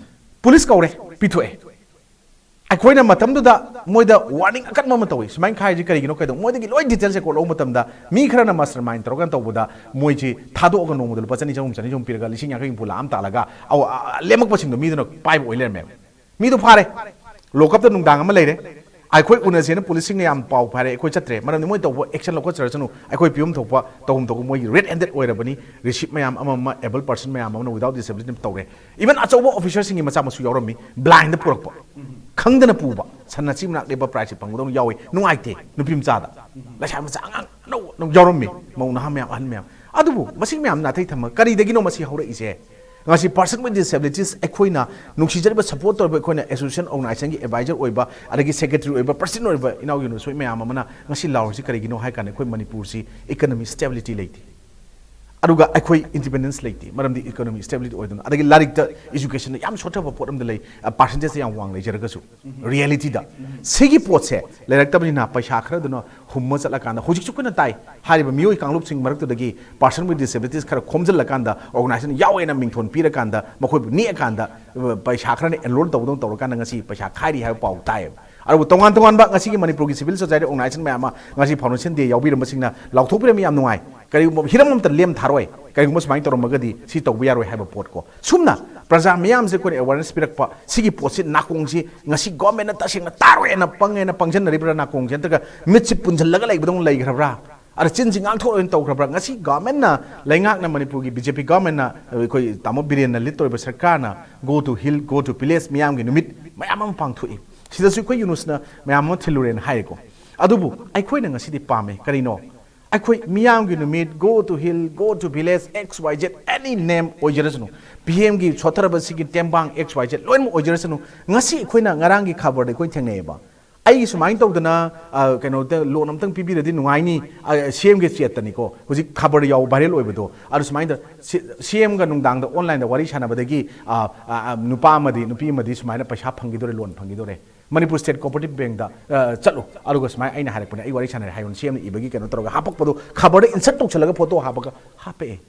ꯄꯨꯂꯤꯁ ꯀꯧꯔꯦ, ꯄꯤꯊꯣꯛꯑꯦ꯫ ꯑꯩꯈꯣꯏꯅ ꯃꯇꯝꯗꯨꯗ ꯃꯣꯏꯗ warning ꯑꯀꯟꯕ ꯑꯃ ꯇꯧꯏ꯫ ꯁꯨꯃꯥꯏꯅ ꯈꯥꯏꯔꯤꯁꯤ ꯀꯔꯤꯒꯤꯅꯣ, ꯀꯩꯗꯧ-, ꯃꯣꯏꯗꯒꯤ ꯂꯣꯏ details record ꯂꯧꯕ ꯃꯇꯝꯗ ꯃꯤ ꯈꯔꯅ mastermind ꯇꯧꯔꯒ ꯇꯧꯕꯗ ꯃꯣꯏꯁꯤ ꯊꯥꯗꯣꯛꯑꯒ ꯅꯣꯡꯃꯗ ꯂꯨꯄꯥ ꯆꯅꯤ, ꯆꯍꯨꯝ, ꯆꯅꯤ, ꯆꯍꯨꯝ ꯄꯤꯔꯒ ꯂꯤꯁꯤꯡ ꯌꯥꯡꯈꯩ, ꯍꯨꯝꯐꯨ, ꯂꯥꯛ ꯑꯃ ꯇꯥꯜꯂꯒ ꯑꯧ, ꯑ, ꯑ, ꯂꯦꯝꯃꯛꯄꯁꯤꯡꯗꯣ ꯃꯤꯗꯨꯅ ꯄꯥꯏꯕ ꯑꯣꯏ ꯂꯩꯔꯝꯃꯦꯕ꯫ ꯃꯤꯗꯣ ꯐꯥꯔꯦ, lock upꯇ ꯅꯨꯡꯗꯥꯡ ꯑꯃ ꯂꯩꯔꯦ꯫ ꯑꯩꯈꯣꯏ ꯎꯅꯁꯦꯅ ꯄꯨꯂꯤꯁꯁꯤꯡꯅ ꯌꯥꯝ ꯄꯥꯎ ꯐꯥꯔꯦ, ꯑꯩꯈꯣꯏ ꯆꯠꯇ꯭ꯔꯦ꯫ ꯃꯔꯝꯗꯤ ꯃꯣꯏ ꯇꯧꯕ action ꯂꯧꯈꯠꯆꯔꯁꯅꯨ, ꯑꯩꯈꯣꯏ ꯄꯤꯐꯝ ꯊꯣꯛꯄ ꯇꯧꯐꯝ ꯊꯣꯛꯄ ꯃꯣꯏꯒꯤ red handed ꯑꯣꯏꯔꯕꯅꯤ꯫ Receipt ꯃꯌꯥꯝ ꯑꯃ ꯑꯃ, able person ꯃꯌꯥꯝ ꯑꯃꯅ without disability ꯇꯧꯔꯦ꯫ Even ꯑꯆꯧꯕ officerꯁꯤꯡꯒꯤ ꯃꯆꯥ ꯃꯁꯨ ꯌꯥꯎꯔꯝꯃꯤ, blindꯗ ꯄꯨꯔꯛꯄ, ꯈꯪꯗꯅ ꯄꯨꯕ꯫ ꯁꯟ ꯑꯁꯤ ꯃꯅꯥꯛ ꯂꯦꯞꯄ prizeꯁꯦ ꯐꯪꯒꯗꯧꯅ ꯌꯥꯎꯏ, ꯅꯨꯡꯉꯥꯏꯇꯦ꯫ ꯅꯨꯄꯤ ꯃꯆꯥꯗ, ꯂꯩꯁꯥ ꯃꯆꯥ, ꯑꯉꯥꯡ ꯑꯅꯧ ꯑꯅꯧ ꯌꯥꯎꯔꯝꯃꯤ, ꯃꯧ ꯅꯍꯥ ꯃꯌꯥꯝ, ꯑꯍꯟ ꯃꯌꯥꯝ꯫ ꯑꯗꯨꯕꯨ ꯃꯁꯤ ꯃꯌꯥꯝ ꯅꯥꯊꯩ ꯊꯝꯃ ꯀꯔꯤꯗꯒꯤꯅꯣ ꯃꯁꯤ ꯍꯧꯔꯛꯏꯁꯦ? ꯉꯁꯤ person with disabilities ꯑꯩꯈꯣꯏꯅ ꯅꯨꯡꯁꯤꯖꯔꯤꯕ, support ꯇꯧꯔꯤꯕ, ꯑꯩꯈꯣꯏꯅ association organizationꯒꯤ advisor ꯑꯣꯏꯕ, ꯑꯗꯒꯤ secretary ꯑꯣꯏꯕ, president ꯑꯣꯏꯔꯤꯕ ꯏꯅꯥꯎ ꯌꯨꯅꯨꯁ ꯍꯣꯏ ꯃꯌꯥꯝ ꯑꯃꯅ ꯉꯁꯤ ꯂꯥꯎꯔꯤꯁꯤ ꯀꯔꯤꯒꯤꯅꯣ ꯍꯥꯏ ꯀꯥꯟꯗ ꯑꯩꯈꯣꯏ ꯃꯅꯤꯄꯨꯔꯁꯤ economy stability ꯂꯩꯇꯦ, ꯑꯗꯨꯒ ꯑꯩꯈꯣꯏ independence ꯂꯩꯇꯦ, ꯃꯔꯝꯗꯤ economy stability ꯑꯣꯏꯗꯅ꯫ ꯑꯗꯒꯤ ꯂꯥꯏꯔꯤꯛꯇ, educationꯗ ꯌꯥꯝ ꯁꯣꯠꯊꯕ ꯄꯣꯠ ꯑꯃꯗ ꯂꯩ, percentageꯇ ꯌꯥꯝ ꯋꯥꯡ ꯂꯩꯖꯔꯒꯁꯨ꯫ Realityꯗ ꯁꯤꯒꯤ ꯄꯣꯠꯁꯦ ꯂꯩꯔꯛꯇꯕꯅꯤꯅ ꯄꯩꯁꯥ ꯈꯔꯗꯨꯅ ꯍꯨꯝꯃ ꯆꯠꯂꯀꯥꯟꯗ ꯍꯧꯖꯤꯛꯁꯨ ꯑꯩꯈꯣꯏꯅ ꯇꯥꯏ, ꯍꯥꯏꯔꯤꯕ ꯃꯤꯑꯣꯏ ꯀꯥꯡꯂꯨꯞꯁꯤꯡ ꯃꯔꯛꯇꯨꯗꯒꯤ person with disabilities ꯈꯔ ꯈꯣꯝꯖꯤꯜꯂꯀꯥꯟꯗ organization ꯌꯥꯎꯋꯦꯅ ꯃꯤꯡꯊꯣꯟ ꯄꯤꯔꯀꯥꯟꯗ ꯃꯈꯣꯏꯕꯨ ꯅꯦꯛꯑꯀꯥꯟꯗ, ꯑ, ꯄꯩꯁꯥ ꯈꯔꯅ enroll ꯇꯧꯕꯗꯧꯅ ꯇꯧꯔꯀꯥꯟꯗ ꯉꯁꯤ ꯄꯩꯁꯥ ꯈꯥꯏꯔꯤ ꯍꯥꯏꯕ ꯄꯥꯎ ꯇꯥꯏꯌꯦꯕ꯫ ꯑꯗꯨꯕꯨ ꯇꯣꯉꯥꯟ ꯇꯣꯉꯥꯟꯕ ꯉꯁꯤꯒꯤ ꯃꯅꯤꯄꯨꯔꯒꯤ civil society organization ꯃꯌꯥꯝ ꯑꯃ ꯉꯁꯤ Foundation Day ꯌꯥꯎꯕꯤꯔꯝꯕꯁꯤꯡꯅ ꯂꯥꯎꯊꯣꯛꯄꯤꯔꯝꯃꯤ, ꯌꯥꯝ ꯅꯨꯡꯉꯥꯏ꯫ ꯀꯔꯤꯒꯨꯝꯕ ꯍꯤꯔꯝ ꯑꯃꯠꯇ ꯂꯦꯝ ꯊꯥꯔꯣꯏ, ꯀꯔꯤꯒꯨꯝꯕ ꯁꯨꯃꯥꯏꯅ ꯇꯧꯔꯝꯃꯒꯗꯤ ꯁꯤ ꯇꯧꯕ ꯌꯥꯔꯣꯏ ꯍꯥꯏꯕ ꯄꯣꯠꯀꯣ꯫ ꯁꯨꯝꯅ ꯄ꯭ꯔꯖꯥ ꯃꯤꯌꯥꯝꯁꯦ ꯑꯩꯈꯣꯏꯅ awareness ꯄꯤꯔꯛꯄ, ꯁꯤꯒꯤ ꯄꯣꯠꯁꯤ ꯅꯥꯀꯣꯡꯁꯤ ꯉꯁꯤ governmentꯅ ꯇꯁꯦꯡꯅ ꯇꯥꯔꯣꯏꯅ ꯄꯪꯉꯦꯅ ꯄꯪꯁꯤꯟꯅꯔꯤꯕ꯭ꯔꯥ, ꯅꯥꯀꯣꯡꯁꯦ ꯅꯠꯇ꯭ꯔꯒ ꯃꯤꯠꯁꯤ ꯄꯨꯟꯁꯤꯜꯂꯒ ꯂꯩꯕꯗꯧꯅ ꯂꯩꯈ꯭ꯔꯕ꯭ꯔꯥ? ꯑꯗ ꯆꯤꯟꯁꯤ ꯉꯥꯡꯊꯣꯛꯂꯣꯏꯅ ꯇꯧꯈ꯭ꯔꯕ꯭ꯔꯥ? ꯉꯁꯤ ꯒꯣꯔꯃꯦꯟꯅ, ꯂꯩꯉꯥꯛꯅ, ꯃꯅꯤꯄꯨꯔꯒꯤ ꯕꯤ ꯖꯦ ꯄꯤ ꯒꯣꯔꯃꯦꯟꯅ, ꯑꯩꯈꯣꯏ ꯇꯥꯃꯣ ꯕꯤꯔꯦꯟꯅ ꯂꯤꯠ ꯇꯧꯔꯤꯕ ꯁꯔꯀꯥꯔꯅ Go to Hill, Go to Village ꯃꯤꯌꯥꯝꯒꯤ ꯅꯨꯃꯤꯠ ꯃꯌꯥꯝ ꯑꯃ ꯄꯥꯡꯊꯣꯛꯏ꯫ ꯁꯤꯗꯁꯨ ꯑꯩꯈꯣꯏ ꯌꯨꯅꯨꯁꯅ ꯃꯌꯥꯝ ꯑꯃ ꯊꯤꯜꯂꯨꯔꯦꯅ ꯍꯥꯏꯔꯦꯀꯣ꯫ ꯑꯗꯨꯕꯨ ꯑꯩꯈꯣꯏꯅ ꯉꯁꯤꯗꯤ ꯄꯥꯝꯃꯦ꯫ ꯀꯔꯤꯅꯣ? ꯑꯩꯈꯣꯏ ꯃꯤꯌꯥꯝꯒꯤ ꯅꯨꯃꯤꯠ, Go to Hill, Go to Village, X Y Z, any name ꯑꯣꯏꯖꯔꯁꯅꯨ, ꯄꯤ ꯑꯦꯝꯒꯤ ꯁꯣꯠꯊꯔꯕꯁꯤꯒꯤ ꯇꯦꯡꯕꯥꯡ X Y Z ꯂꯣꯏꯅꯃꯛ ꯑꯣꯏꯖꯔꯁꯅꯨ, ꯉꯁꯤ ꯑꯩꯈꯣꯏꯅ ꯉꯔꯥꯡꯒꯤ ꯈꯕꯔꯗ ꯑꯩꯈꯣꯏ ꯊꯦꯡꯅꯩꯑꯕ꯫ ꯑꯩꯒꯤ ꯁꯨꯃꯥꯏꯅ ꯇꯧꯗꯅ, ꯑ, ꯀꯩꯅꯣꯗ loan ꯑꯝꯇꯪ ꯄꯤꯕꯤꯔꯗꯤ ꯅꯨꯡꯉꯥꯏꯅꯤ, ꯑ, ꯁꯤ ꯑꯦꯝꯒꯤ ꯆꯦꯠꯇꯅꯤꯀꯣ ꯍꯧꯖꯤꯛ ꯈꯕꯔ ꯌꯥꯎ viral ꯑꯣꯏꯕꯗꯣ꯫ ꯑꯗꯨ ꯁꯨꯃꯥꯏꯅ ꯇꯧ-, ꯁꯤ, ꯁꯤ ꯑꯦꯝꯒ ꯅꯨꯡꯗꯥꯡꯗ online ꯗ ꯋꯥꯔꯤ ꯁꯥꯟꯅꯕꯗꯒꯤ, ꯑ, ꯑ, ꯑ, ꯅꯨꯄꯥ ꯑꯃꯗꯤ ꯅꯨꯄꯤ ꯑꯃꯗꯤ ꯁꯨꯃꯥꯏꯅ ꯄꯩꯁꯥ ꯐꯪꯈꯤꯗꯣꯔꯦ, loan ꯐꯪꯈꯤꯗꯣꯔꯦ꯫ Manipur State Cooperative Bank ꯇ, ꯑ, ꯆꯠꯂꯨ꯫ ꯑꯗꯨꯒ ꯁꯨꯃꯥꯏꯅ ꯑꯩꯅ ꯍꯥꯏꯔꯛꯄꯅꯦ, ꯑꯩ ꯋꯥꯔꯤ ꯁꯥꯟꯅꯔꯦ ꯍꯥꯏꯌꯣꯅ ꯁꯤ ꯑꯦꯝꯅ ꯏꯕꯒꯤ ꯀꯩꯅꯣ ꯇꯧꯔꯒ ꯍꯥꯄꯛꯄꯗꯣ, ꯈꯕꯔꯗ insert ꯇꯧꯁꯜꯂꯒ photo ꯍꯥꯞꯄꯒ ꯍꯥꯄꯛꯑꯦ꯫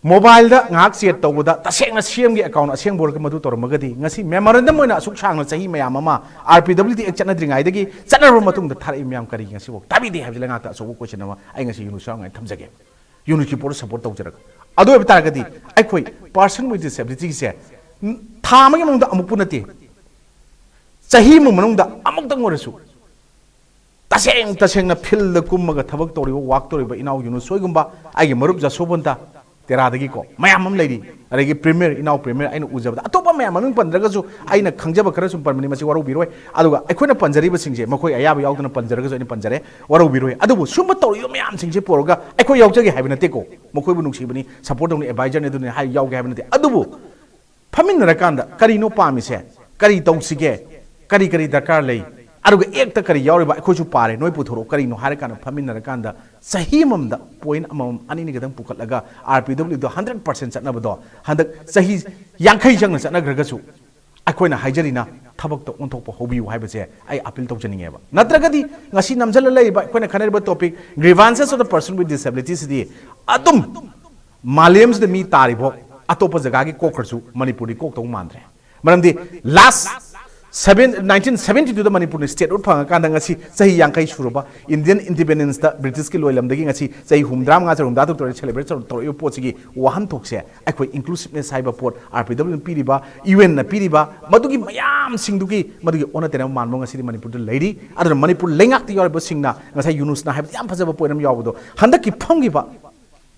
Mobile ꯗ ꯉꯥꯏꯍꯥꯛ chat ꯇꯧꯕꯗ ꯇꯁꯦꯡꯅ ꯁꯤ ꯑꯦꯝꯒꯤ account ꯑꯁꯦꯡꯕ ꯑꯣꯏꯔꯒ ꯃꯗꯨ ꯇꯧꯔꯝꯃꯒꯗꯤ ꯉꯁꯤ memorandum ꯑꯣꯏꯅ ꯑꯁꯨꯛ ꯁꯥꯡꯅ ꯆꯍꯤ ꯃꯌꯥꯝ ꯑꯃ R P W D Act ꯆꯠꯅꯗ꯭ꯔꯤꯉꯩꯗꯒꯤ ꯆꯠꯅꯔꯕ ꯃꯇꯨꯡꯗ ꯊꯥꯔꯛꯏ ꯃꯌꯥꯝ ꯀꯔꯤꯒꯤ ꯉꯁꯤꯐꯥꯎ ꯇꯥꯕꯤꯗꯦ ꯍꯥꯏꯕꯁꯤ ꯂꯩꯉꯥꯛꯇ ꯑꯆꯧꯕ question ꯑꯃ ꯑꯩ ꯉꯁꯤ ꯌꯨꯅꯨꯁ ꯌꯥꯎꯔꯤꯉꯩꯗ ꯊꯝꯖꯒꯦ꯫ ꯌꯨꯅꯤꯁꯀꯤ ꯄꯣꯠꯇ support ꯇꯧꯖꯔꯒ꯫ ꯑꯗꯨ ꯑꯣꯏꯕ ꯇꯥꯔꯒꯗꯤ ꯑꯩꯈꯣꯏ person with disability ꯁꯦ, ꯎꯝ, ꯊꯥ ꯑꯃꯒꯤ ꯃꯅꯨꯡꯗ ꯑꯃꯨꯛꯄꯨ ꯅꯠꯇꯦ, ꯆꯍꯤ ꯑꯃ ꯃꯅꯨꯡꯗ ꯑꯃꯨꯛꯇꯪ ꯑꯣꯏꯔꯁꯨ ꯇꯁꯦꯡ ꯇꯁꯦꯡꯅ field ꯗ ꯀꯨꯝꯃꯒ ꯊꯕꯛ ꯇꯧꯔꯤꯕ, work ꯇꯧꯔꯤꯕ ꯏꯅꯥꯎ ꯌꯨꯅꯨꯁ ꯍꯣꯏꯒꯨꯝꯕ, ꯑꯩꯒꯤ ꯃꯔꯨꯞ ꯖꯁꯣꯕꯟꯇ ꯇꯦꯔꯥꯗꯒꯤꯀꯣ ꯃꯌꯥꯝ ꯑꯃ ꯂꯩꯔꯤ, ꯑꯗꯒꯤ Premier, ꯏꯅꯥꯎ Premier ꯑꯩꯅ ꯎꯖꯕꯗ, ꯑꯇꯣꯞꯄ ꯃꯌꯥꯝ ꯃꯃꯤꯡ ꯄꯟꯗ꯭ꯔꯒꯁꯨ ꯑꯩꯅ ꯈꯪꯖꯕ ꯈꯔ ꯁꯨꯝ ꯄꯟꯕꯅꯤ, ꯃꯁꯤ ꯋꯥꯔꯧꯕꯤꯔꯣꯏ꯫ ꯑꯗꯨꯒ ꯑꯩꯈꯣꯏꯅ ꯄꯟꯖꯔꯤꯕꯁꯤꯡꯁꯦ ꯃꯈꯣꯏ ꯑꯌꯥꯕ ꯌꯥꯎꯗꯅ ꯄꯟꯖꯔꯒꯁꯨ ꯑꯩꯅ ꯄꯟꯖꯔꯦ, ꯋꯥꯔꯧꯕꯤꯔꯣꯏ꯫ ꯑꯗꯨꯕꯨ ꯁꯨꯝꯕ ꯇꯧꯔꯤꯕ ꯃꯌꯥꯝꯁꯤꯡꯁꯦ ꯄꯨꯔꯒ ꯑꯩꯈꯣꯏ ꯌꯥꯎꯖꯒꯦ ꯍꯥꯏꯕ ꯅꯠꯇꯦꯀꯣ, ꯃꯈꯣꯏꯕꯨ ꯅꯨꯡꯁꯤꯕꯅꯤ, support ꯇꯧꯅꯤ, advisor ꯅꯤ, ꯑꯗꯨꯅꯤ ꯍꯥꯏ ꯌꯥꯎꯒꯦ ꯍꯥꯏꯕ ꯅꯠꯇꯦ꯫ ꯑꯗꯨꯕꯨ ꯐꯝꯃꯤꯟꯅꯔꯀꯥꯟꯗ ꯀꯔꯤꯅꯣ ꯄꯥꯝꯃꯤꯁꯦ, ꯀꯔꯤ ꯇꯧꯁꯤꯒꯦ, ꯀꯔꯤ ꯀꯔꯤ ꯗꯔꯀꯥꯔ ꯂꯩ, ꯑꯗꯨꯒ Act ꯇ ꯀꯔꯤ ꯌꯥꯎꯔꯤꯕ ꯑꯩꯈꯣꯏꯁꯨ ꯄꯥꯔꯦ, ꯅꯣꯏ ꯄꯨꯊꯣꯔꯛꯑꯣ, ꯀꯔꯤꯅꯣ ꯍꯥꯏꯔꯀꯥꯟꯗ ꯐꯝꯃꯤꯟꯅꯔꯀꯥꯟꯗ ꯆꯍꯤ ꯑꯃꯃꯝꯗ point ꯑꯃꯃꯝ ꯑꯅꯤꯅꯤ ꯈꯛꯇꯪ ꯄꯨꯈꯠꯂꯒ R P W ꯗꯣ hundred percent ꯆꯠꯅꯕꯗꯣ ꯍꯟꯗꯛ ꯆꯍꯤ ꯌꯥꯡꯈꯩ ꯆꯪꯅ ꯆꯠꯅꯈ꯭ꯔꯒꯁꯨ ꯑꯩꯈꯣꯏꯅ ꯍꯥꯏꯖꯔꯤꯅ ꯊꯕꯛꯇ ꯑꯣꯟꯊꯣꯛꯄ ꯍꯧꯕꯤꯌꯨ ꯍꯥꯏꯕꯁꯦ ꯑꯩ appeal ꯇꯧꯖꯅꯤꯡꯉꯦꯕ꯫ ꯅꯠꯇ꯭ꯔꯒꯗꯤ ꯉꯁꯤ ꯅꯝꯁꯤꯜꯂ ꯂꯩꯔꯤꯕ ꯑꯩꯈꯣꯏꯅ ꯈꯟꯅꯔꯤꯕ topic grievances of the person with disability ꯁꯤꯗꯤ ꯑꯗꯨꯝ ꯃꯥꯂꯦꯝꯁꯤꯗ ꯃꯤ ꯇꯥꯔꯤꯕꯣ ꯑꯇꯣꯞꯄ ꯖꯒꯥꯒꯤ ꯀꯣꯛꯈ꯭ꯔꯁꯨ ꯃꯅꯤꯄꯨꯔꯗꯤ ꯀꯣꯛꯇꯧ ꯃꯥꯟꯗ꯭ꯔꯦ꯫ ꯃꯔꯝꯗꯤ last ꯁꯕꯦꯟ ꯅꯥꯏꯟꯇꯤꯟ ꯁꯕꯦꯟꯇꯤ ꯇꯨꯗ ꯃꯅꯤꯄꯨꯔꯅ statehood ꯐꯪꯉꯀꯥꯟꯗ ꯉꯁꯤ ꯆꯍꯤ ꯌꯥꯡꯈꯩ ꯁꯨꯔꯕ Indian independenceꯇ British ꯀꯤ ꯂꯣꯏꯂꯝꯗꯒꯤ ꯉꯁꯤ ꯆꯍꯤ ꯍꯨꯝꯐꯨꯇꯔꯥꯃꯉꯥ ꯆꯍꯤ ꯍꯨꯝꯐꯨꯇꯔꯥ ꯇꯔꯨꯛ celebrate ꯇꯧꯔꯛꯏꯕ ꯄꯣꯠꯁꯤꯒꯤ ꯋꯥꯍꯟꯊꯣꯛꯁꯦ ꯑꯩꯈꯣꯏ inclusiveness ꯍꯥꯏꯕ ꯄꯣꯠ, R P W ꯅ ꯄꯤꯔꯤꯕ, U N ꯅ ꯄꯤꯔꯤꯕ, ꯃꯗꯨꯒꯤ ꯃꯌꯥꯝꯁꯤꯡꯗꯨꯒꯤ ꯃꯗꯨꯒꯤ ꯑꯣꯟꯅ ꯇꯩꯅꯕ ꯃꯥꯟꯕ ꯉꯁꯤꯗꯤ ꯃꯅꯤꯄꯨꯔꯗ ꯂꯩꯔꯤ꯫ ꯑꯗꯨꯅ ꯃꯅꯤꯄꯨꯔ ꯂꯩꯉꯥꯛꯇ ꯌꯥꯎꯔꯤꯕꯁꯤꯡꯅ ꯉꯁꯥꯏ ꯌꯨꯅꯨꯁꯅ ꯍꯥꯏꯕꯗ ꯌꯥꯝ ꯐꯖꯕ point ꯑꯃ ꯌꯥꯎꯕꯗꯣ, ꯍꯟꯗꯛꯀꯤ ꯐꯝꯈꯤꯕ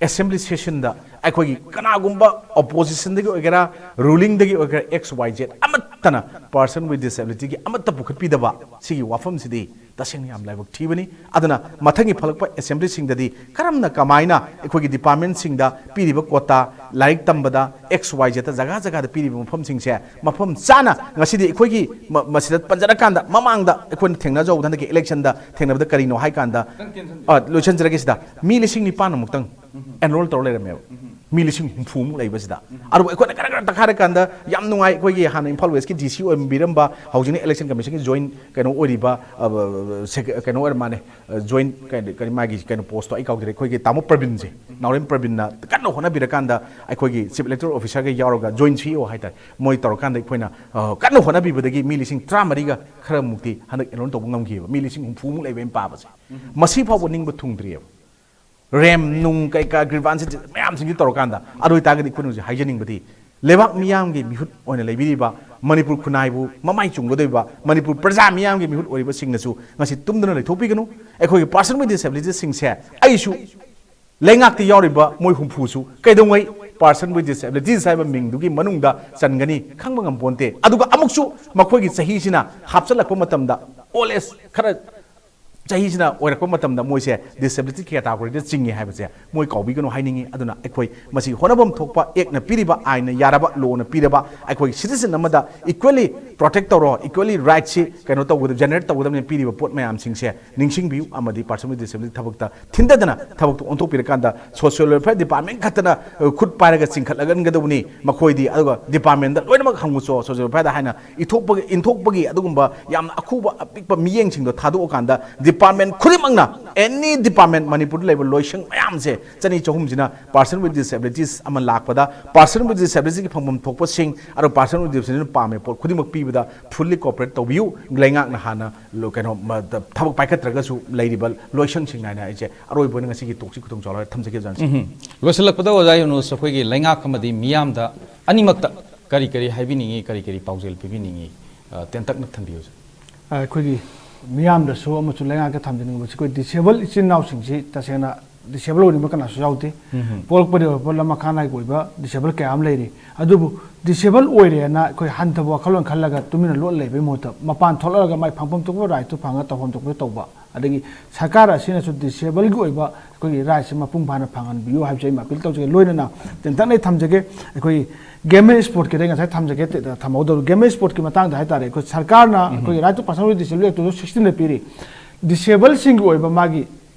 assembly sessionꯗ ꯑꯩꯈꯣꯏꯒꯤ ꯀꯅꯥꯒꯨꯝꯕ oppositionꯗꯒꯤ ꯑꯣꯏꯒꯦꯔꯥ, rulingꯗꯒꯤ ꯑꯣꯏꯒꯦꯔꯥ, X Y Z ꯑꯃꯠꯇꯅ person with disabilityꯒꯤ ꯑꯃꯠꯇ ꯄꯨꯈꯠꯄꯤꯗꯕ ꯁꯤꯒꯤ ꯋꯥꯐꯝꯁꯤꯗꯤ ꯇꯁꯦꯡꯅ ꯌꯥꯝ ꯂꯥꯏꯕꯛ ꯊꯤꯕꯅꯤ꯫ ꯑꯗꯨꯅ ꯃꯊꯪꯒꯤ ꯐꯂꯛꯄ assemblyꯁꯤꯡꯗꯗꯤ ꯀꯔꯝꯅ, ꯀꯃꯥꯏꯅ ꯑꯩꯈꯣꯏꯒꯤ departmentꯁꯤꯡꯗ ꯄꯤꯔꯤꯕ quota, ꯂꯥꯏꯔꯤꯛ ꯇꯝꯕꯗ X Y Zꯇ ꯖꯒꯥ ꯖꯒꯥꯗ ꯄꯤꯔꯤꯕ ꯃꯐꯝꯁꯤꯡꯁꯦ ꯃꯐꯝ ꯆꯥꯅ ꯉꯁꯤꯗꯤ ꯑꯩꯈꯣꯏꯒꯤ ꯃ-, ꯃꯁꯤꯗ ꯄꯟꯖꯔꯀꯥꯟꯗ, ꯃꯃꯥꯡꯗ ꯑꯩꯈꯣꯏꯅ ꯊꯦꯡꯅꯖꯍꯧꯕꯗ ꯍꯟꯗꯛꯀꯤ electionꯗ ꯊꯦꯡꯅꯕꯗ ꯀꯔꯤꯅꯣ ꯍꯥꯏ ꯀꯥꯟꯗ, ꯑ, ꯂꯣꯏꯁꯤꯟꯖꯔꯒꯦ ꯁꯤꯗ, ꯃꯤ ꯂꯤꯁꯤꯡ ꯅꯤꯄꯥꯟ ꯑꯃꯨꯛꯇꯪ enroll ꯇꯧꯔ ꯂꯩꯔꯝꯃꯦꯕ꯫ ꯃꯤ ꯂꯤꯁꯤꯡ ꯍꯨꯝꯐꯨꯃꯨꯛ ꯂꯩꯕꯁꯤꯗ꯫ ꯑꯗꯨꯕꯨ ꯑꯩꯈꯣꯏꯅ ꯈꯔ ꯈꯔ ꯇꯛꯈꯥꯏꯔꯀꯥꯟꯗ ꯌꯥꯝ ꯅꯨꯡꯉꯥꯏ, ꯑꯩꯈꯣꯏꯒꯤ ꯍꯥꯟꯅ ꯏꯝꯐꯥꯜ Westꯀꯤ D C ꯑꯣꯏꯕꯤꯔꯝꯕ, ꯍꯧꯖꯤꯛꯅ election commissionꯒꯤ joint ꯀꯩꯅꯣ ꯑꯣꯏꯔꯤꯕ, ꯑ, ꯁꯦꯛ-, ꯀꯩꯅꯣ ꯑꯣꯏꯔ ꯃꯥꯜꯂꯦ, ꯑ, joint ꯀꯔꯤ, ꯀꯔꯤ ꯃꯥꯒꯤ ꯀꯩꯅꯣ postꯇꯣ ꯑꯩ ꯀꯥꯎꯖꯔꯦ, ꯑꯩꯈꯣꯏꯒꯤ ꯇꯥꯃꯣ ꯄ꯭ꯔꯕꯤꯟꯁꯦ, ꯅꯥꯎꯔꯦꯝ ꯄ꯭ꯔꯕꯤꯟꯅ ꯀꯟꯅ ꯍꯣꯠꯅꯕꯤꯔꯀꯥꯟꯗ ꯑꯩꯈꯣꯏꯒꯤ chief electoral officerꯒ ꯌꯥꯎꯔꯒ joint C E O ꯍꯥꯏꯇꯥꯔꯦ, ꯃꯣꯏ ꯇꯧꯔꯀꯥꯟꯗ ꯑꯩꯈꯣꯏꯅ, ꯑ, ꯀꯟꯅ ꯍꯣꯠꯅꯕꯤꯕꯗꯒꯤ ꯃꯤ ꯂꯤꯁꯤꯡ ꯇꯔꯥꯃꯔꯤꯒ ꯈꯔꯃꯨꯛꯇꯤ ꯍꯟꯗꯛ enroll ꯇꯧꯕ ꯉꯝꯈꯤꯑꯕ, ꯃꯤ ꯂꯤꯁꯤꯡ ꯍꯨꯝꯐꯨꯃꯨꯛ ꯂꯩꯕ ꯑꯩꯅ ꯄꯥꯕꯁꯦ꯫ ꯃꯁꯤ ꯐꯥꯎꯕ ꯅꯤꯡꯕ ꯊꯨꯡꯗ꯭ꯔꯤꯑꯕ꯫ ꯔꯦꯝ ꯅꯨꯡ ꯀꯩꯀꯥ grievance ꯃꯌꯥꯝꯁꯤꯡꯁꯤ ꯇꯧꯔꯀꯥꯟꯗ꯫ ꯑꯗꯨ ꯑꯣꯏꯇꯥꯔꯒꯗꯤ ꯑꯩꯈꯣꯏꯅ ꯍꯧꯖꯤꯛ ꯍꯥꯏꯖꯅꯤꯡꯕꯗꯤ, ꯂꯩꯕꯥꯛ ꯃꯤꯌꯥꯝꯒꯤ ꯃꯤꯍꯨꯠ ꯑꯣꯏꯅ ꯂꯩꯕꯤꯔꯤꯕ, ꯃꯅꯤꯄꯨꯔ ꯈꯨꯟꯅꯥꯏꯕꯨ ꯃꯃꯥꯏ ꯆꯨꯝꯒꯗꯧꯔꯤꯕ, ꯃꯅꯤꯄꯨꯔ ꯄ꯭ꯔꯖꯥ ꯃꯤꯌꯥꯝꯒꯤ ꯃꯤꯍꯨꯠ ꯑꯣꯏꯔꯤꯕꯁꯤꯡꯅꯁꯨ ꯉꯁꯤ ꯇꯨꯝꯗꯨꯅ ꯂꯩꯊꯣꯛꯄꯤꯒꯅꯨ꯫ ꯑꯩꯈꯣꯏꯒꯤ person with disabilityꯁꯤꯡꯁꯦ, ꯑꯩꯁꯨ ꯂꯩꯉꯥꯛꯇ ꯌꯥꯎꯔꯤꯕ ꯃꯣꯏ ꯍꯨꯝꯐꯨꯁꯨ ꯀꯩꯗꯧꯉꯩ person with disabilities ꯍꯥꯏꯕ ꯃꯤꯡꯗꯨꯒꯤ ꯃꯅꯨꯡꯗ ꯆꯟꯒꯅꯤ ꯈꯪꯕ ꯉꯝꯄꯣꯟꯇꯦ꯫ ꯑꯗꯨꯒ ꯑꯃꯨꯛꯁꯨ ꯃꯈꯣꯏꯒꯤ ꯆꯍꯤꯁꯤꯅ ꯍꯥꯞꯆꯤꯜꯂꯛꯄ ꯃꯇꯝꯗ, old age ꯈꯔ ꯆꯍꯤꯁꯤꯅ ꯑꯣꯏꯔꯛꯄ ꯃꯇꯝꯗ ꯃꯣꯏꯁꯦ disability categoryꯗ ꯆꯤꯡꯉꯦ ꯍꯥꯏꯕꯁꯦ ꯃꯣꯏ ꯀꯥꯎꯕꯤꯒꯅꯨ ꯍꯥꯏꯅꯤꯡꯉꯤ꯫ ꯑꯗꯨꯅ ꯑꯩꯈꯣꯏ ꯃꯁꯤ ꯍꯣꯠꯅꯐꯝ ꯊꯣꯛꯄ, actꯅ ꯄꯤꯔꯤꯕ, ꯑꯥꯏꯟꯅ ꯌꯥꯔꯕ, lawꯅ ꯄꯤꯔꯕ, ꯑꯩꯈꯣꯏ citizen ꯑꯃꯗ equally protect ꯇꯧꯔꯣ, equally rightꯁꯤ ꯀꯩꯅꯣ ꯇꯧꯒꯗꯕ, generate ꯇꯧꯒꯗꯕꯅꯤ꯫ ꯄꯤꯔꯤꯕ ꯄꯣꯠ ꯃꯌꯥꯝꯁꯤꯡꯁꯦ ꯅꯤꯡꯁꯤꯡꯕꯤꯌꯨ, ꯑꯃꯗꯤ person with disability ꯊꯕꯛꯇ ꯊꯤꯟꯊꯗꯅ ꯊꯕꯛꯇꯨ ꯑꯣꯟꯊꯣꯛꯄꯤꯔꯀꯥꯟꯗ social welfare department ꯈꯛꯇꯅ, ꯑ, ꯈꯨꯠ ꯄꯥꯏꯔꯒ ꯆꯤꯡꯈꯠꯂꯒꯟꯒꯗꯧꯕꯅꯤ ꯃꯈꯣꯏꯗꯤ, ꯑꯗꯨꯒ departmentꯗ ꯂꯣꯏꯅꯃꯛ ꯍꯪꯉꯨꯆꯣ, social welfareꯗ ꯍꯥꯏꯅ ꯏꯊꯣꯛꯄꯒꯤ, ꯏꯟꯊꯣꯛꯄꯒꯤ ꯑꯗꯨꯒꯨꯝꯕ ꯌꯥꯝꯅ ꯑꯈꯨꯕ ꯑꯄꯤꯛꯄ ꯃꯤꯠꯌꯦꯡꯁꯤꯡꯗꯣ ꯊꯥꯗꯣꯛꯑꯀꯥꯟꯗ department ꯗꯤꯄꯥꯔꯠꯃꯦꯟ ꯈꯨꯗꯤꯡꯃꯛꯅ, ꯑꯦꯅꯤ ꯗꯤꯄꯥꯔꯠꯃꯦꯟ ꯃꯅꯤꯄꯨꯔꯗ ꯂꯩꯕ ꯂꯣꯏꯁꯪ ꯃꯌꯥꯝꯁꯦ, ꯆꯅꯤ ꯆꯍꯨꯝꯁꯤꯅ person with disabilities ꯑꯃ ꯂꯥꯛꯄꯗ, person with disabilitiesꯀꯤ ꯐꯪꯐꯝ ꯊꯣꯛꯄꯁꯤꯡ, ꯑꯗꯨꯒ person with disabilitiesꯅ ꯄꯥꯝꯃꯤꯕ ꯄꯣꯠ ꯈꯨꯗꯤꯡꯃꯛ ꯄꯤꯕꯗ fully cooperate ꯇꯧꯕꯤꯌꯨ꯫ ꯂꯩꯉꯥꯛꯅ ꯍꯥꯟꯅ ꯂꯣ-, ꯀꯩꯅꯣ, ꯃ-, ꯊꯕꯛ ꯄꯥꯏꯈꯠꯇ꯭ꯔꯒꯁꯨ ꯂꯩꯔꯤꯕ ꯂꯣꯏꯁꯪꯁꯤꯡ ꯍꯥꯏꯅ ꯑꯩꯁꯦ ꯑꯔꯣꯏꯕ ꯑꯣꯏꯅ ꯉꯁꯤꯒꯤ talkꯁꯤ ꯈꯨꯗꯣꯡ ꯆꯥꯎꯔꯒ ꯊꯝꯖꯒꯦ, ꯑꯣꯖꯥ꯫ ꯎꯝ꯫ ꯂꯣꯏꯁꯤꯜꯂꯛꯄꯗ ꯑꯣꯖꯥ ꯌꯨꯅꯨꯁ, ꯑꯩꯈꯣꯏꯒꯤ ꯂꯩꯉꯥꯛ ꯑꯃꯗꯤ ꯃꯤꯌꯥꯝꯗ ꯑꯅꯤꯃꯛꯇ ꯀꯔꯤ ꯀꯔꯤ ꯍꯥꯏꯕꯤꯅꯤꯡꯉꯤ, ꯀꯔꯤ ꯀꯔꯤ ꯄꯥꯎꯖꯦꯜ ꯄꯤꯕꯤꯅꯤꯡꯉꯤ? ꯑ, ꯇꯦꯟꯇꯛꯅ ꯊꯝꯕꯤꯌꯨ, ꯑꯣꯖꯥ꯫ ꯑ, ꯑꯩꯈꯣꯏꯒꯤ ꯃꯤꯌꯥꯝꯗꯁꯨ ꯑꯃꯁꯨꯡ ꯂꯩꯉꯥꯛꯇ ꯊꯝꯖꯅꯤꯡꯕꯁꯤ, ꯑꯩꯈꯣꯏ disable ꯏꯆꯤꯟ ꯏꯅꯥꯎꯁꯤꯡꯁꯤ ꯇꯁꯦꯡꯅ disable ꯑꯣꯏꯅꯤꯡꯕ ꯀꯅꯥꯁꯨ ꯌꯥꯎꯗꯦ꯫ ꯎꯝ꯫ ꯄꯣꯛꯂꯛꯄꯗꯒꯤ ꯑꯣꯏꯕ ꯂꯝ ꯃꯈꯥ ꯅꯥꯏꯒꯤ ꯑꯣꯏꯕ disable ꯀꯌꯥ ꯑꯃ ꯂꯩꯔꯤ꯫ ꯑꯗꯨꯕꯨ disable ꯑꯣꯏꯔꯦꯅ ꯑꯩꯈꯣꯏ ꯍꯟꯊꯕ ꯋꯥꯈꯜꯂꯣꯟ ꯈꯜꯂꯒ ꯇꯨꯃꯤꯟꯅ ꯂꯣꯠ ꯂꯩꯕꯒꯤ ꯃꯍꯨꯠꯇ, ꯃꯄꯥꯟ ꯊꯣꯛꯂꯛꯑꯒ ꯃꯥꯏ ꯐꯪꯐꯝ ꯊꯣꯛꯄ rightꯇꯨ ꯐꯪꯉꯒ ꯇꯧꯐꯝ ꯊꯣꯛꯄ ꯇꯧꯕ, ꯑꯗꯒꯤ ꯁꯔꯀꯥꯔ ꯑꯁꯤꯅꯁꯨ disableꯒꯤ ꯑꯣꯏꯕ ꯑꯩꯈꯣꯏꯒꯤ rightꯁꯦ ꯃꯄꯨꯡ ꯐꯥꯅ ꯐꯪꯍꯟꯕꯤꯌꯨ ꯍꯥꯏꯕꯁꯦ ꯑꯩ appeal ꯇꯧꯖꯒꯦ꯫ ꯂꯣꯏꯅꯅ ꯇꯦꯟꯇꯛꯅ ꯑꯩ ꯊꯝꯖꯒꯦ, ꯑꯩꯈꯣꯏ game and sportꯀꯤꯗ ꯑꯩ ꯉꯁꯥꯏ ꯊꯝꯖꯒꯦ, ꯊꯝꯍꯧꯗꯕ game and sportꯁꯀꯤ ꯃꯇꯥꯡꯗ ꯍꯥꯏꯇꯥꯔꯦ, ꯑꯩꯈꯣꯏ ꯁꯔꯀꯥꯔꯅ ꯑꯩꯈꯣꯏꯒꯤ Right to Person with Disability Act two thousand sixteenꯗ ꯄꯤꯔꯤ꯫ Disableꯁꯤꯡꯒꯤ ꯑꯣꯏꯕ ꯃꯥꯒꯤ,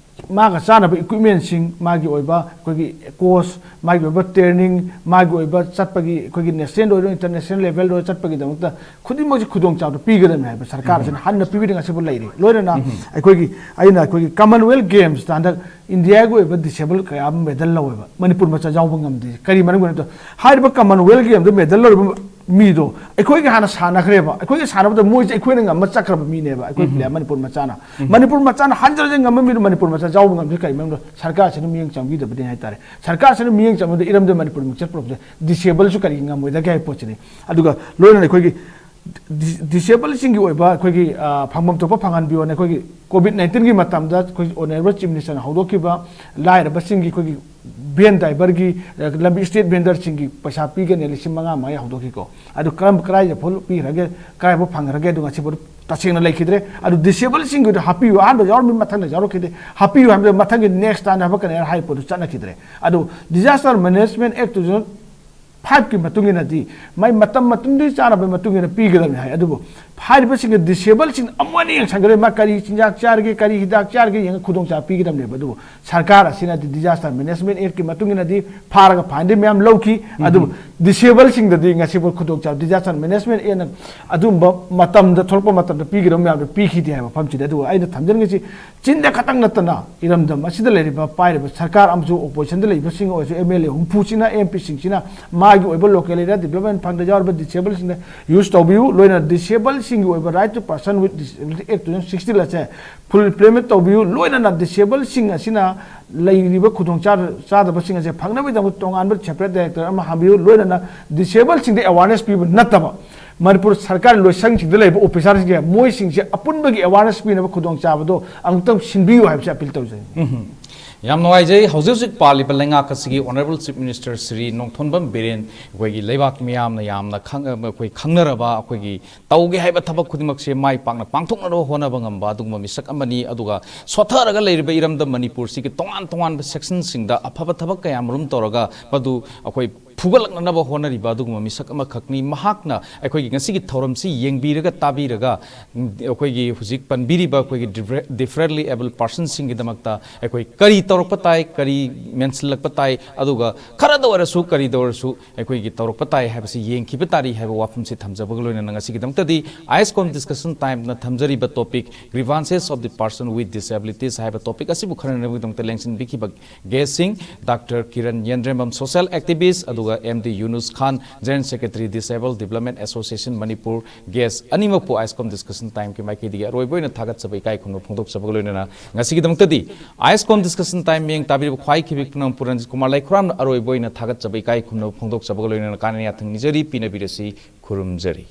ꯃꯥꯒ ꯆꯥꯟꯅꯕ equipmentꯁꯤꯡ, ꯃꯥꯒꯤ ꯑꯣꯏꯕ ꯑꯩꯈꯣꯏꯒꯤ coach, ꯃꯥꯒꯤ ꯑꯣꯏꯕ training, ꯃꯥꯒꯤ ꯑꯣꯏꯕ ꯆꯠꯄꯒꯤ ꯑꯩꯈꯣꯏꯒꯤ national ꯑꯣꯏꯔꯣ international levelꯗ ꯑꯣꯏꯔꯣ ꯆꯠꯄꯒꯤꯗꯃꯛꯇ ꯈꯨꯗꯤꯡꯃꯛꯁꯤ ꯈꯨꯗꯣꯡꯆꯥꯕꯗꯨ ꯄꯤꯒꯗꯕꯅꯤ ꯍꯥꯏꯕ ꯁꯔꯀꯥꯔꯁꯤꯅ ꯍꯟꯅ ꯄꯤꯕꯤꯔꯤ, ꯉꯁꯤꯐꯥꯎ ꯂꯩꯔꯤ꯫ ꯂꯣꯏꯅꯅ ꯑꯩꯈꯣꯏꯒꯤ, ꯑꯩꯅ ꯑꯩꯈꯣꯏꯒꯤ Commonwealth Gamesꯇ ꯍꯟꯗꯛ Indiaꯒꯤ ꯑꯣꯏꯕ disable ꯀꯌꯥ ꯑꯃ medal ꯂꯧꯋꯦꯕ, ꯃꯅꯤꯄꯨꯔ ꯃꯆꯥ ꯌꯥꯎꯕ ꯉꯝꯗꯦ꯫ ꯀꯔꯤ ꯃꯔꯝꯒꯤꯅꯣ ꯍꯥꯏꯕꯗ, ꯍꯥꯏꯔꯤꯕ Commonwealth Gamesꯗ medal ꯂꯧꯔꯤꯕ ꯃꯤꯗꯣ ꯑꯩꯈꯣꯏꯒꯤ ꯍꯥꯟꯅ ꯁꯥꯟꯅꯈ꯭ꯔꯦꯕ, ꯑꯩꯈꯣꯏꯒꯤ ꯁꯥꯟꯅꯕꯗ ꯃꯣꯏꯁꯦ ꯑꯩꯈꯣꯏꯅ ꯉꯝꯃ ꯆꯠꯈ꯭ꯔꯕ ꯃꯤꯅꯦꯕ, ꯑꯩꯈꯣꯏ player ꯃꯅꯤꯄꯨꯔ ꯃꯆꯥꯅ꯫ ꯃꯅꯤꯄꯨꯔ ꯃꯆꯥꯅ ꯍꯟꯖꯤꯟ ꯍꯟꯖꯤꯟ ꯉꯝꯕ ꯃꯤꯗꯣ ꯃꯅꯤꯄꯨꯔ ꯃꯆꯥ ꯌꯥꯎꯕ ꯉꯝꯗ꯭ꯔꯤ꯫ ꯀꯔꯤ ꯃꯔꯝꯗꯣ? ꯁꯔꯀꯥꯔꯁꯤꯅ ꯃꯤꯠꯌꯦꯡ ꯆꯪꯕꯤꯗꯕꯅꯤ ꯍꯥꯏꯇꯥꯔꯦ꯫ ꯁꯔꯀꯥꯔꯁꯤꯅ ꯃꯤꯠꯌꯦꯡ ꯆꯪꯕꯗ ꯏꯔꯝꯗꯝ ꯃꯅꯤꯄꯨꯔ ꯃꯤꯡꯆꯠ ꯄꯨꯔꯛꯄꯁꯦ disableꯁꯨ ꯀꯔꯤꯒꯤ ꯉꯝꯃꯣꯏꯗꯒꯦ ꯍꯥꯏꯕ ꯄꯣꯠꯁꯤꯅꯤ꯫ ꯑꯗꯨꯒ ꯂꯣꯏꯅꯅ ꯑꯩꯈꯣꯏꯒꯤ ꯗꯤ-, disableꯁꯤꯡꯒꯤ ꯑꯣꯏꯕ ꯑꯩꯈꯣꯏꯒꯤ, ꯑ, ꯐꯪꯐꯝ ꯊꯣꯛꯄ ꯐꯪꯍꯟꯕꯤꯌꯣꯅ ꯑꯩꯈꯣꯏꯒꯤ COVID nineteenꯒꯤ ꯃꯇꯝꯗ ꯑꯩꯈꯣꯏ Honourable Chief Ministerꯅ ꯍꯧꯗꯣꯛꯈꯤꯕ ꯂꯥꯏꯔꯕꯁꯤꯡꯒꯤ ꯑꯩꯈꯣꯏꯒꯤ van driverꯒꯤ, ꯑ, ꯂꯝꯕꯤ street vendorꯁꯤꯡꯒꯤ ꯄꯩꯁꯥ ꯄꯤꯒꯅꯤ, ꯂꯤꯁꯤꯡ ꯃꯉꯥ ꯃꯉꯥ ꯍꯧꯗꯣꯛꯈꯤꯀꯣ꯫ ꯑꯗꯨ ꯀꯔꯝ, ꯀꯗꯥꯏꯗꯐꯥꯎ ꯄꯤꯈ꯭ꯔꯒꯦ, ꯀꯗꯥꯏꯐꯥꯎ ꯐꯪꯈ꯭ꯔꯒꯦ, ꯑꯗꯨ ꯉꯁꯤꯐꯥꯎ ꯇꯁꯦꯡꯅ ꯂꯩꯈꯤꯗ꯭ꯔꯦ꯫ ꯑꯗꯨ disableꯁꯤꯡꯒꯤꯗꯣ ꯍꯥꯞꯄꯤꯌꯨ, ꯑꯍꯥꯟꯕ ꯌꯥꯎꯔꯝꯃꯤ, ꯃꯊꯪꯗ ꯌꯥꯎꯔꯛꯈꯤꯗꯦ, ꯍꯥꯞꯄꯤꯌꯨ ꯍꯥꯏꯕꯗ ꯃꯊꯪꯒꯤ next timeꯗ ꯍꯥꯞꯄꯛꯀꯅꯤ ꯍꯥꯏꯅ ꯍꯥꯏꯕ ꯄꯣꯠꯇꯨ ꯆꯠꯅꯈꯤꯗ꯭ꯔꯦ꯫ ꯑꯗꯨ Disaster Management Act two thousand ꯐꯥꯏꯚꯀꯤ ꯃꯇꯨꯡ ꯏꯟꯅꯗꯤ ꯃꯥꯏ ꯃꯇꯝ ꯃꯇꯝꯗꯨꯒꯤ ꯆꯥꯅꯕꯒꯤ ꯃꯇꯨꯡ ꯏꯟꯅ ꯄꯤꯒꯗꯕꯅꯤ ꯍꯥꯏ꯫ ꯑꯗꯨꯕꯨ ꯍꯥꯏꯔꯤꯕꯁꯤꯡ ꯗꯤꯁꯦꯕꯜꯁꯤꯡ ꯑꯃꯨꯛ ꯍꯟꯅ ꯌꯦꯡꯁꯟꯒꯗꯕꯅꯤ, ꯃꯥ ꯀꯔꯤ ꯆꯤꯟꯖꯥꯛ ꯆꯥꯔꯒꯦ, ꯀꯔꯤ ꯍꯤꯗꯥꯛ ꯆꯥꯔꯒꯦ ꯌꯦꯡꯉ ꯈꯨꯗꯣꯡꯆꯥꯕ ꯄꯤꯒꯗꯕꯅꯦꯕ꯫ ꯑꯗꯨꯕꯨ ꯁꯔꯀꯥꯔ ꯑꯁꯤꯅꯗꯤ Disaster Management Actꯀꯤ ꯃꯇꯨꯡ ꯏꯟꯅꯗꯤ ꯐꯥꯔꯒ ꯐꯥꯏꯟꯗꯤ ꯃꯌꯥꯝ ꯂꯧꯈꯤ꯫ ꯑꯗꯨꯕꯨ ꯗꯤꯁꯦꯕꯜꯁꯤꯡꯗꯗꯤ ꯉꯁꯤꯐꯥꯎ ꯈꯨꯗꯣꯡꯆꯥꯕ, Disaster Management Actꯅ ꯑꯗꯨꯝꯕ ꯃꯇꯝꯗ, ꯊꯣꯛꯂꯛꯄ ꯃꯇꯝꯗ ꯄꯤꯒꯗꯕ ꯃꯌꯥꯝꯗꯣ ꯄꯤꯈꯤꯗꯦ ꯍꯥꯏꯕ ꯋꯥꯐꯝꯁꯤꯗ꯫ ꯑꯗꯨꯒ ꯑꯩꯅ ꯊꯝꯖꯅꯤꯡꯉꯤꯁꯤ, ꯆꯤꯟꯗ ꯈꯛꯇꯪ ꯅꯠꯇꯅ ꯏꯔꯝꯗꯝ ꯑꯁꯤꯗ ꯂꯩꯔꯤꯕ ꯄꯥꯏꯔꯤꯕ ꯁꯔꯀꯥꯔ ꯑꯃꯁꯨꯡ ꯑꯣꯄꯣꯖꯤꯁꯟꯗ ꯂꯩꯕꯁꯤꯡ ꯑꯣꯏꯔꯁꯨ, ꯑꯦꯝ ꯑꯦꯜ ꯑꯦ ꯍꯨꯝꯐꯨꯁꯤꯅ, ꯑꯦꯝ ꯄꯤꯁꯤꯡꯁꯤꯅ ꯃꯥꯒꯤ ꯑꯣꯏꯕ local area development fundꯗ ꯌꯥꯎꯔꯤꯕ ꯗꯤꯁꯦꯕꯜꯁꯤꯡꯗ ꯌꯨꯁ ꯇꯧꯕꯤꯌꯨ꯫ ꯂꯣꯏꯅꯅ ꯗꯤꯁꯦꯕꯜꯁꯤꯡꯒꯤ ꯑꯣꯏꯕ Right to Person with Disability Act two thousand sixteen ꯑꯁꯦ ꯐꯨꯜ ꯏꯝꯄ꯭ꯂꯤꯃꯦꯟ ꯇꯧꯕꯤꯌꯨ꯫ ꯂꯣꯏꯅꯅ ꯗꯤꯁꯦꯕꯜꯁꯤꯡ ꯑꯁꯤꯅ ꯂꯩꯔꯤꯕ ꯈꯨꯗꯣꯡ ꯆꯥꯗꯕꯁꯤꯡ ꯑꯁꯦ ꯐꯪꯅꯕꯒꯤꯗꯃꯛ ꯇꯣꯉꯥꯟꯕ separate director ꯑꯃ ꯍꯥꯡꯕꯤꯌꯨ꯫ ꯂꯣꯏꯅꯅ ꯗꯤꯁꯦꯕꯜꯁꯤꯡꯗ awareness ꯄꯤꯕ ꯅꯠꯇꯕ, ꯃꯅꯤꯄꯨꯔ ꯁꯔꯀꯥꯔꯒꯤ ꯂꯣꯏꯁꯪꯁꯤꯡꯗ ꯂꯩꯕ ꯑꯣꯐꯤꯁꯥꯔꯁꯤꯡꯁꯦ, ꯃꯣꯏꯁꯤꯡꯁꯦ ꯑꯄꯨꯟꯕꯒꯤ awareness ꯄꯤꯅꯕ ꯈꯨꯗꯣꯡꯆꯥꯕꯗꯣ ꯑꯃꯨꯛꯇꯪ ꯁꯤꯟꯕꯤꯌꯨ ꯍꯥꯏꯕꯁꯦ ꯑꯄꯤꯜ ꯇꯧꯖꯩ꯫ ꯌꯥꯝ ꯅꯨꯡꯉꯥꯏꯖꯩ꯫ ꯍꯧꯖꯤꯛ ꯍꯧꯖꯤꯛ ꯄꯥꯜꯂꯤꯕ ꯂꯩꯉꯥꯛ ꯑꯁꯤꯒꯤ Honourable Chief Minister Shri ꯅꯣꯡꯊꯣꯟꯕꯝ Biren, ꯑꯩꯈꯣꯏꯒꯤ ꯂꯩꯕꯥꯛ ꯃꯤꯌꯥꯝꯅ ꯌꯥꯝꯅ ꯈꯪ-, ꯑꯩꯈꯣꯏ ꯈꯪꯅꯔꯕ, ꯑꯩꯈꯣꯏꯒꯤ ꯇꯧꯒꯦ ꯍꯥꯏꯕ ꯊꯕꯛ ꯈꯨꯗꯤꯡꯃꯛꯁꯦ ꯃꯥꯏ ꯄꯥꯛꯅ ꯄꯥꯡꯊꯣꯛꯅꯕ ꯍꯣꯠꯅꯕ ꯉꯝꯕ ꯑꯗꯨꯒꯨꯝꯕ ꯃꯤꯁꯛ ꯑꯃꯅꯤ꯫ ꯑꯗꯨꯒ ꯁꯣꯠꯊꯔꯒ ꯂꯩꯔꯤꯕ ꯏꯔꯝꯗꯝ ꯃꯅꯤꯄꯨꯔꯁꯤꯒꯤ ꯇꯣꯉꯥꯟ ꯇꯣꯉꯥꯟꯕ ꯁꯦꯛꯁꯟꯁꯤꯡꯗ ꯑꯐꯕ ꯊꯕꯛ ꯀꯌꯥ ꯃꯔꯨꯝ ꯇꯧꯔꯒ ꯃꯗꯨ ꯑꯩꯈꯣꯏ ꯐꯨꯒꯠꯂꯛꯅꯅꯕ ꯍꯣꯠꯅꯔꯤꯕ ꯑꯗꯨꯒꯨꯝꯕ ꯃꯤꯁꯛ ꯑꯃꯈꯛꯅꯤ꯫ ꯃꯍꯥꯛꯅ ꯑꯩꯈꯣꯏꯒꯤ ꯉꯁꯤꯒꯤ ꯊꯧꯔꯝꯁꯤ ꯌꯦꯡꯕꯤꯔꯒ ꯇꯥꯕꯤꯔꯒ, ꯎꯝ, ꯑꯩꯈꯣꯏꯒꯤ ꯍꯧꯖꯤꯛ ꯄꯟꯕꯤꯔꯤꯕ ꯑꯩꯈꯣꯏꯒꯤ differently abled personꯁꯤꯡꯒꯤꯗꯃꯛꯇ ꯑꯩꯈꯣꯏ ꯀꯔꯤ ꯇꯧꯔꯛꯄ ꯇꯥꯏ, ꯀꯔꯤ ꯃꯦꯟꯁꯤꯜꯂꯛꯄ ꯇꯥꯏ, ꯑꯗꯨꯒ ꯈꯔꯗ ꯑꯣꯏꯔꯁꯨ, ꯀꯔꯤꯗ ꯑꯣꯏꯔꯁꯨ ꯑꯩꯈꯣꯏꯒꯤ ꯇꯧꯔꯛꯄ ꯇꯥꯏ ꯍꯥꯏꯕꯁꯤ ꯌꯦꯡꯈꯤꯕ ꯇꯥꯔꯤ ꯍꯥꯏꯕ ꯋꯥꯐꯝꯁꯤ ꯊꯝꯖꯕꯒ ꯂꯣꯏꯅꯅ ꯉꯁꯤꯒꯤꯗꯃꯛꯇꯗꯤ IASCOM Discussion Timeꯅ ꯊꯝꯖꯔꯤꯕ topic Grievances of the Person with Disabilities ꯍꯥꯏꯕ topic ꯑꯁꯤꯕꯨ ꯈꯟꯅꯅꯕꯒꯤꯗꯃꯛꯇ ꯂꯦꯡꯁꯤꯟꯕꯤꯈꯤꯕ guestꯁꯤꯡ, Doctor ꯀꯤꯔꯟ ꯌꯦꯟꯗ꯭ꯔꯦꯝꯕꯝ, social activist, ꯑꯗꯨꯒ M D ꯌꯨꯅꯨꯁ ꯈꯥꯟ, General Secretary, Disabled Development Association Manipur, guest ꯑꯅꯤꯃꯛꯄꯨ IASCOM Discussion Timeꯒꯤ ꯃꯥꯏꯀꯩꯗꯒꯤ ꯑꯔꯣꯏꯕ ꯑꯣꯏꯅ ꯊꯥꯒꯠꯆꯕ ꯏꯀꯥꯏ ꯈꯨꯝꯅꯕ ꯐꯣꯡꯗꯣꯛꯆꯕꯒ ꯂꯣꯏꯅꯅ ꯉꯁꯤꯒꯤꯗꯃꯛꯇꯗꯤ IASCOM Discussion Time ꯃꯤꯠꯌꯦꯡ ꯇꯥꯕꯤꯔꯤꯕ ꯈ꯭ꯋꯥꯏ ꯈꯤꯕꯤꯛ ꯄꯨꯝꯅꯃꯛꯄꯨ ꯔꯟꯖꯤꯠ ꯀꯨꯃꯥꯔ ꯂꯩꯈꯨꯔꯥꯝꯅ ꯑꯔꯣꯏꯕ ꯑꯣꯏꯅ ꯊꯥꯒꯠꯆꯕ ꯏꯀꯥꯏ ꯈꯨꯝꯅꯕ ꯐꯣꯡꯗꯣꯛꯆꯕꯒ ꯂꯣꯏꯅꯅ ꯀꯥꯏꯅ ꯌꯥꯊꯪ ꯅꯤꯖꯔꯤ, ꯄꯤꯅꯕꯤꯔꯁꯤ, ꯈꯨꯔꯨꯝꯖꯔꯤ꯫